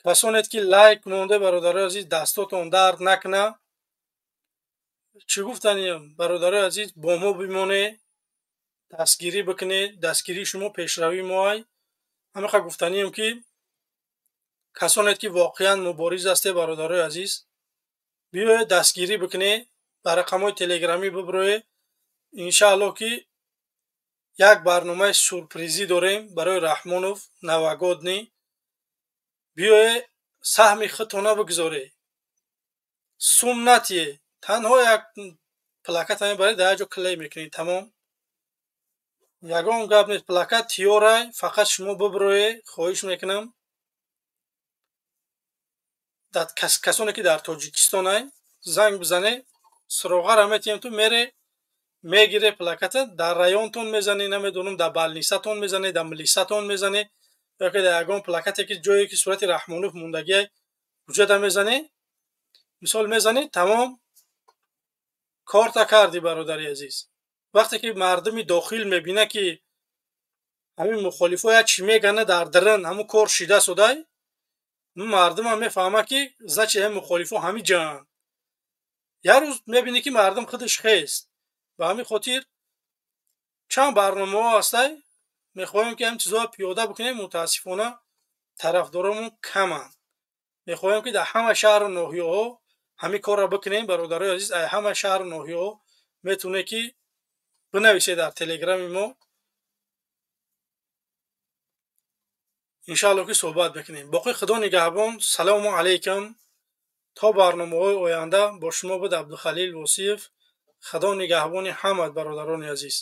касоне ки лайк монде, бародарои азиз, дастотон дард накуна. Чӣ гуфтаниям, бародарои азиз, бо мо бимоне, дастгирӣ бикунед, дастгирии шумо пешравии моай. Ҳамиқа гуфтаниям ки касоне ки воқеан мубориз ҳастед, бародарои азиз, биёед дастгирӣ бикунед, ба рақамҳои телеграмӣ бибироед. Иншаалло ки як барномаи сюрпризӣ дорем барои Раҳмонов новогодний. Биёед саҳми худтона бигзоред, сум натиҳед, танҳо як плаката мебаред, дар як ҷо клей мекунед, тамом, ягон гап нест, плакат тиёрай, фақат шумо бибироед. Хоҳиш мекунам, касоне ки дар Тоҷикистонай, занг бизанед, суроғаро метиҳем, ту мере мегире плаката, дар районтон мезанӣ, намедонам, дар балнисатон мезанӣ, дар милисатон мезанӣ, ё ки дар ягон плакате ки ҷое ки сурати Раҳмонов мондагиай, ҳуҷҷата мезанӣ, мисол мезанӣ, тамом, корта кардӣ, бародари азиз. Вақте ки мардуми дохил мебина, ки ҳамин мухолифо як чӣ мегана дар дарин, ҳамун кор шида судай, мардумам мефаҳма, ки значит ҳамин мухолифо ҳамин ҷаанд. Як рӯз мебинӣ, ки мардум худаш хест. Ба ҳамин хотир чанд барномаҳо ҳастай, мехоҳем ки ҳамин чизҳоро пиёда бикунем, мутаассифона тарафдоромон каманд. Мехоҳем ки дар ҳама шаҳру ноҳияҳо ҳамин корро бикунем, бародарои азиз. Ай ҳама шаҳру ноҳияҳо метавонед ки бинависед дар телеграми мо, иншаалло ки суҳбат мекунем. Боқӣ худо нигаҳбон, салому алайкум, то барномаҳои оянда. Бо шумо буд Абдухалил Восиев. Худо нигаҳбони ҳамат, бародарони азиз.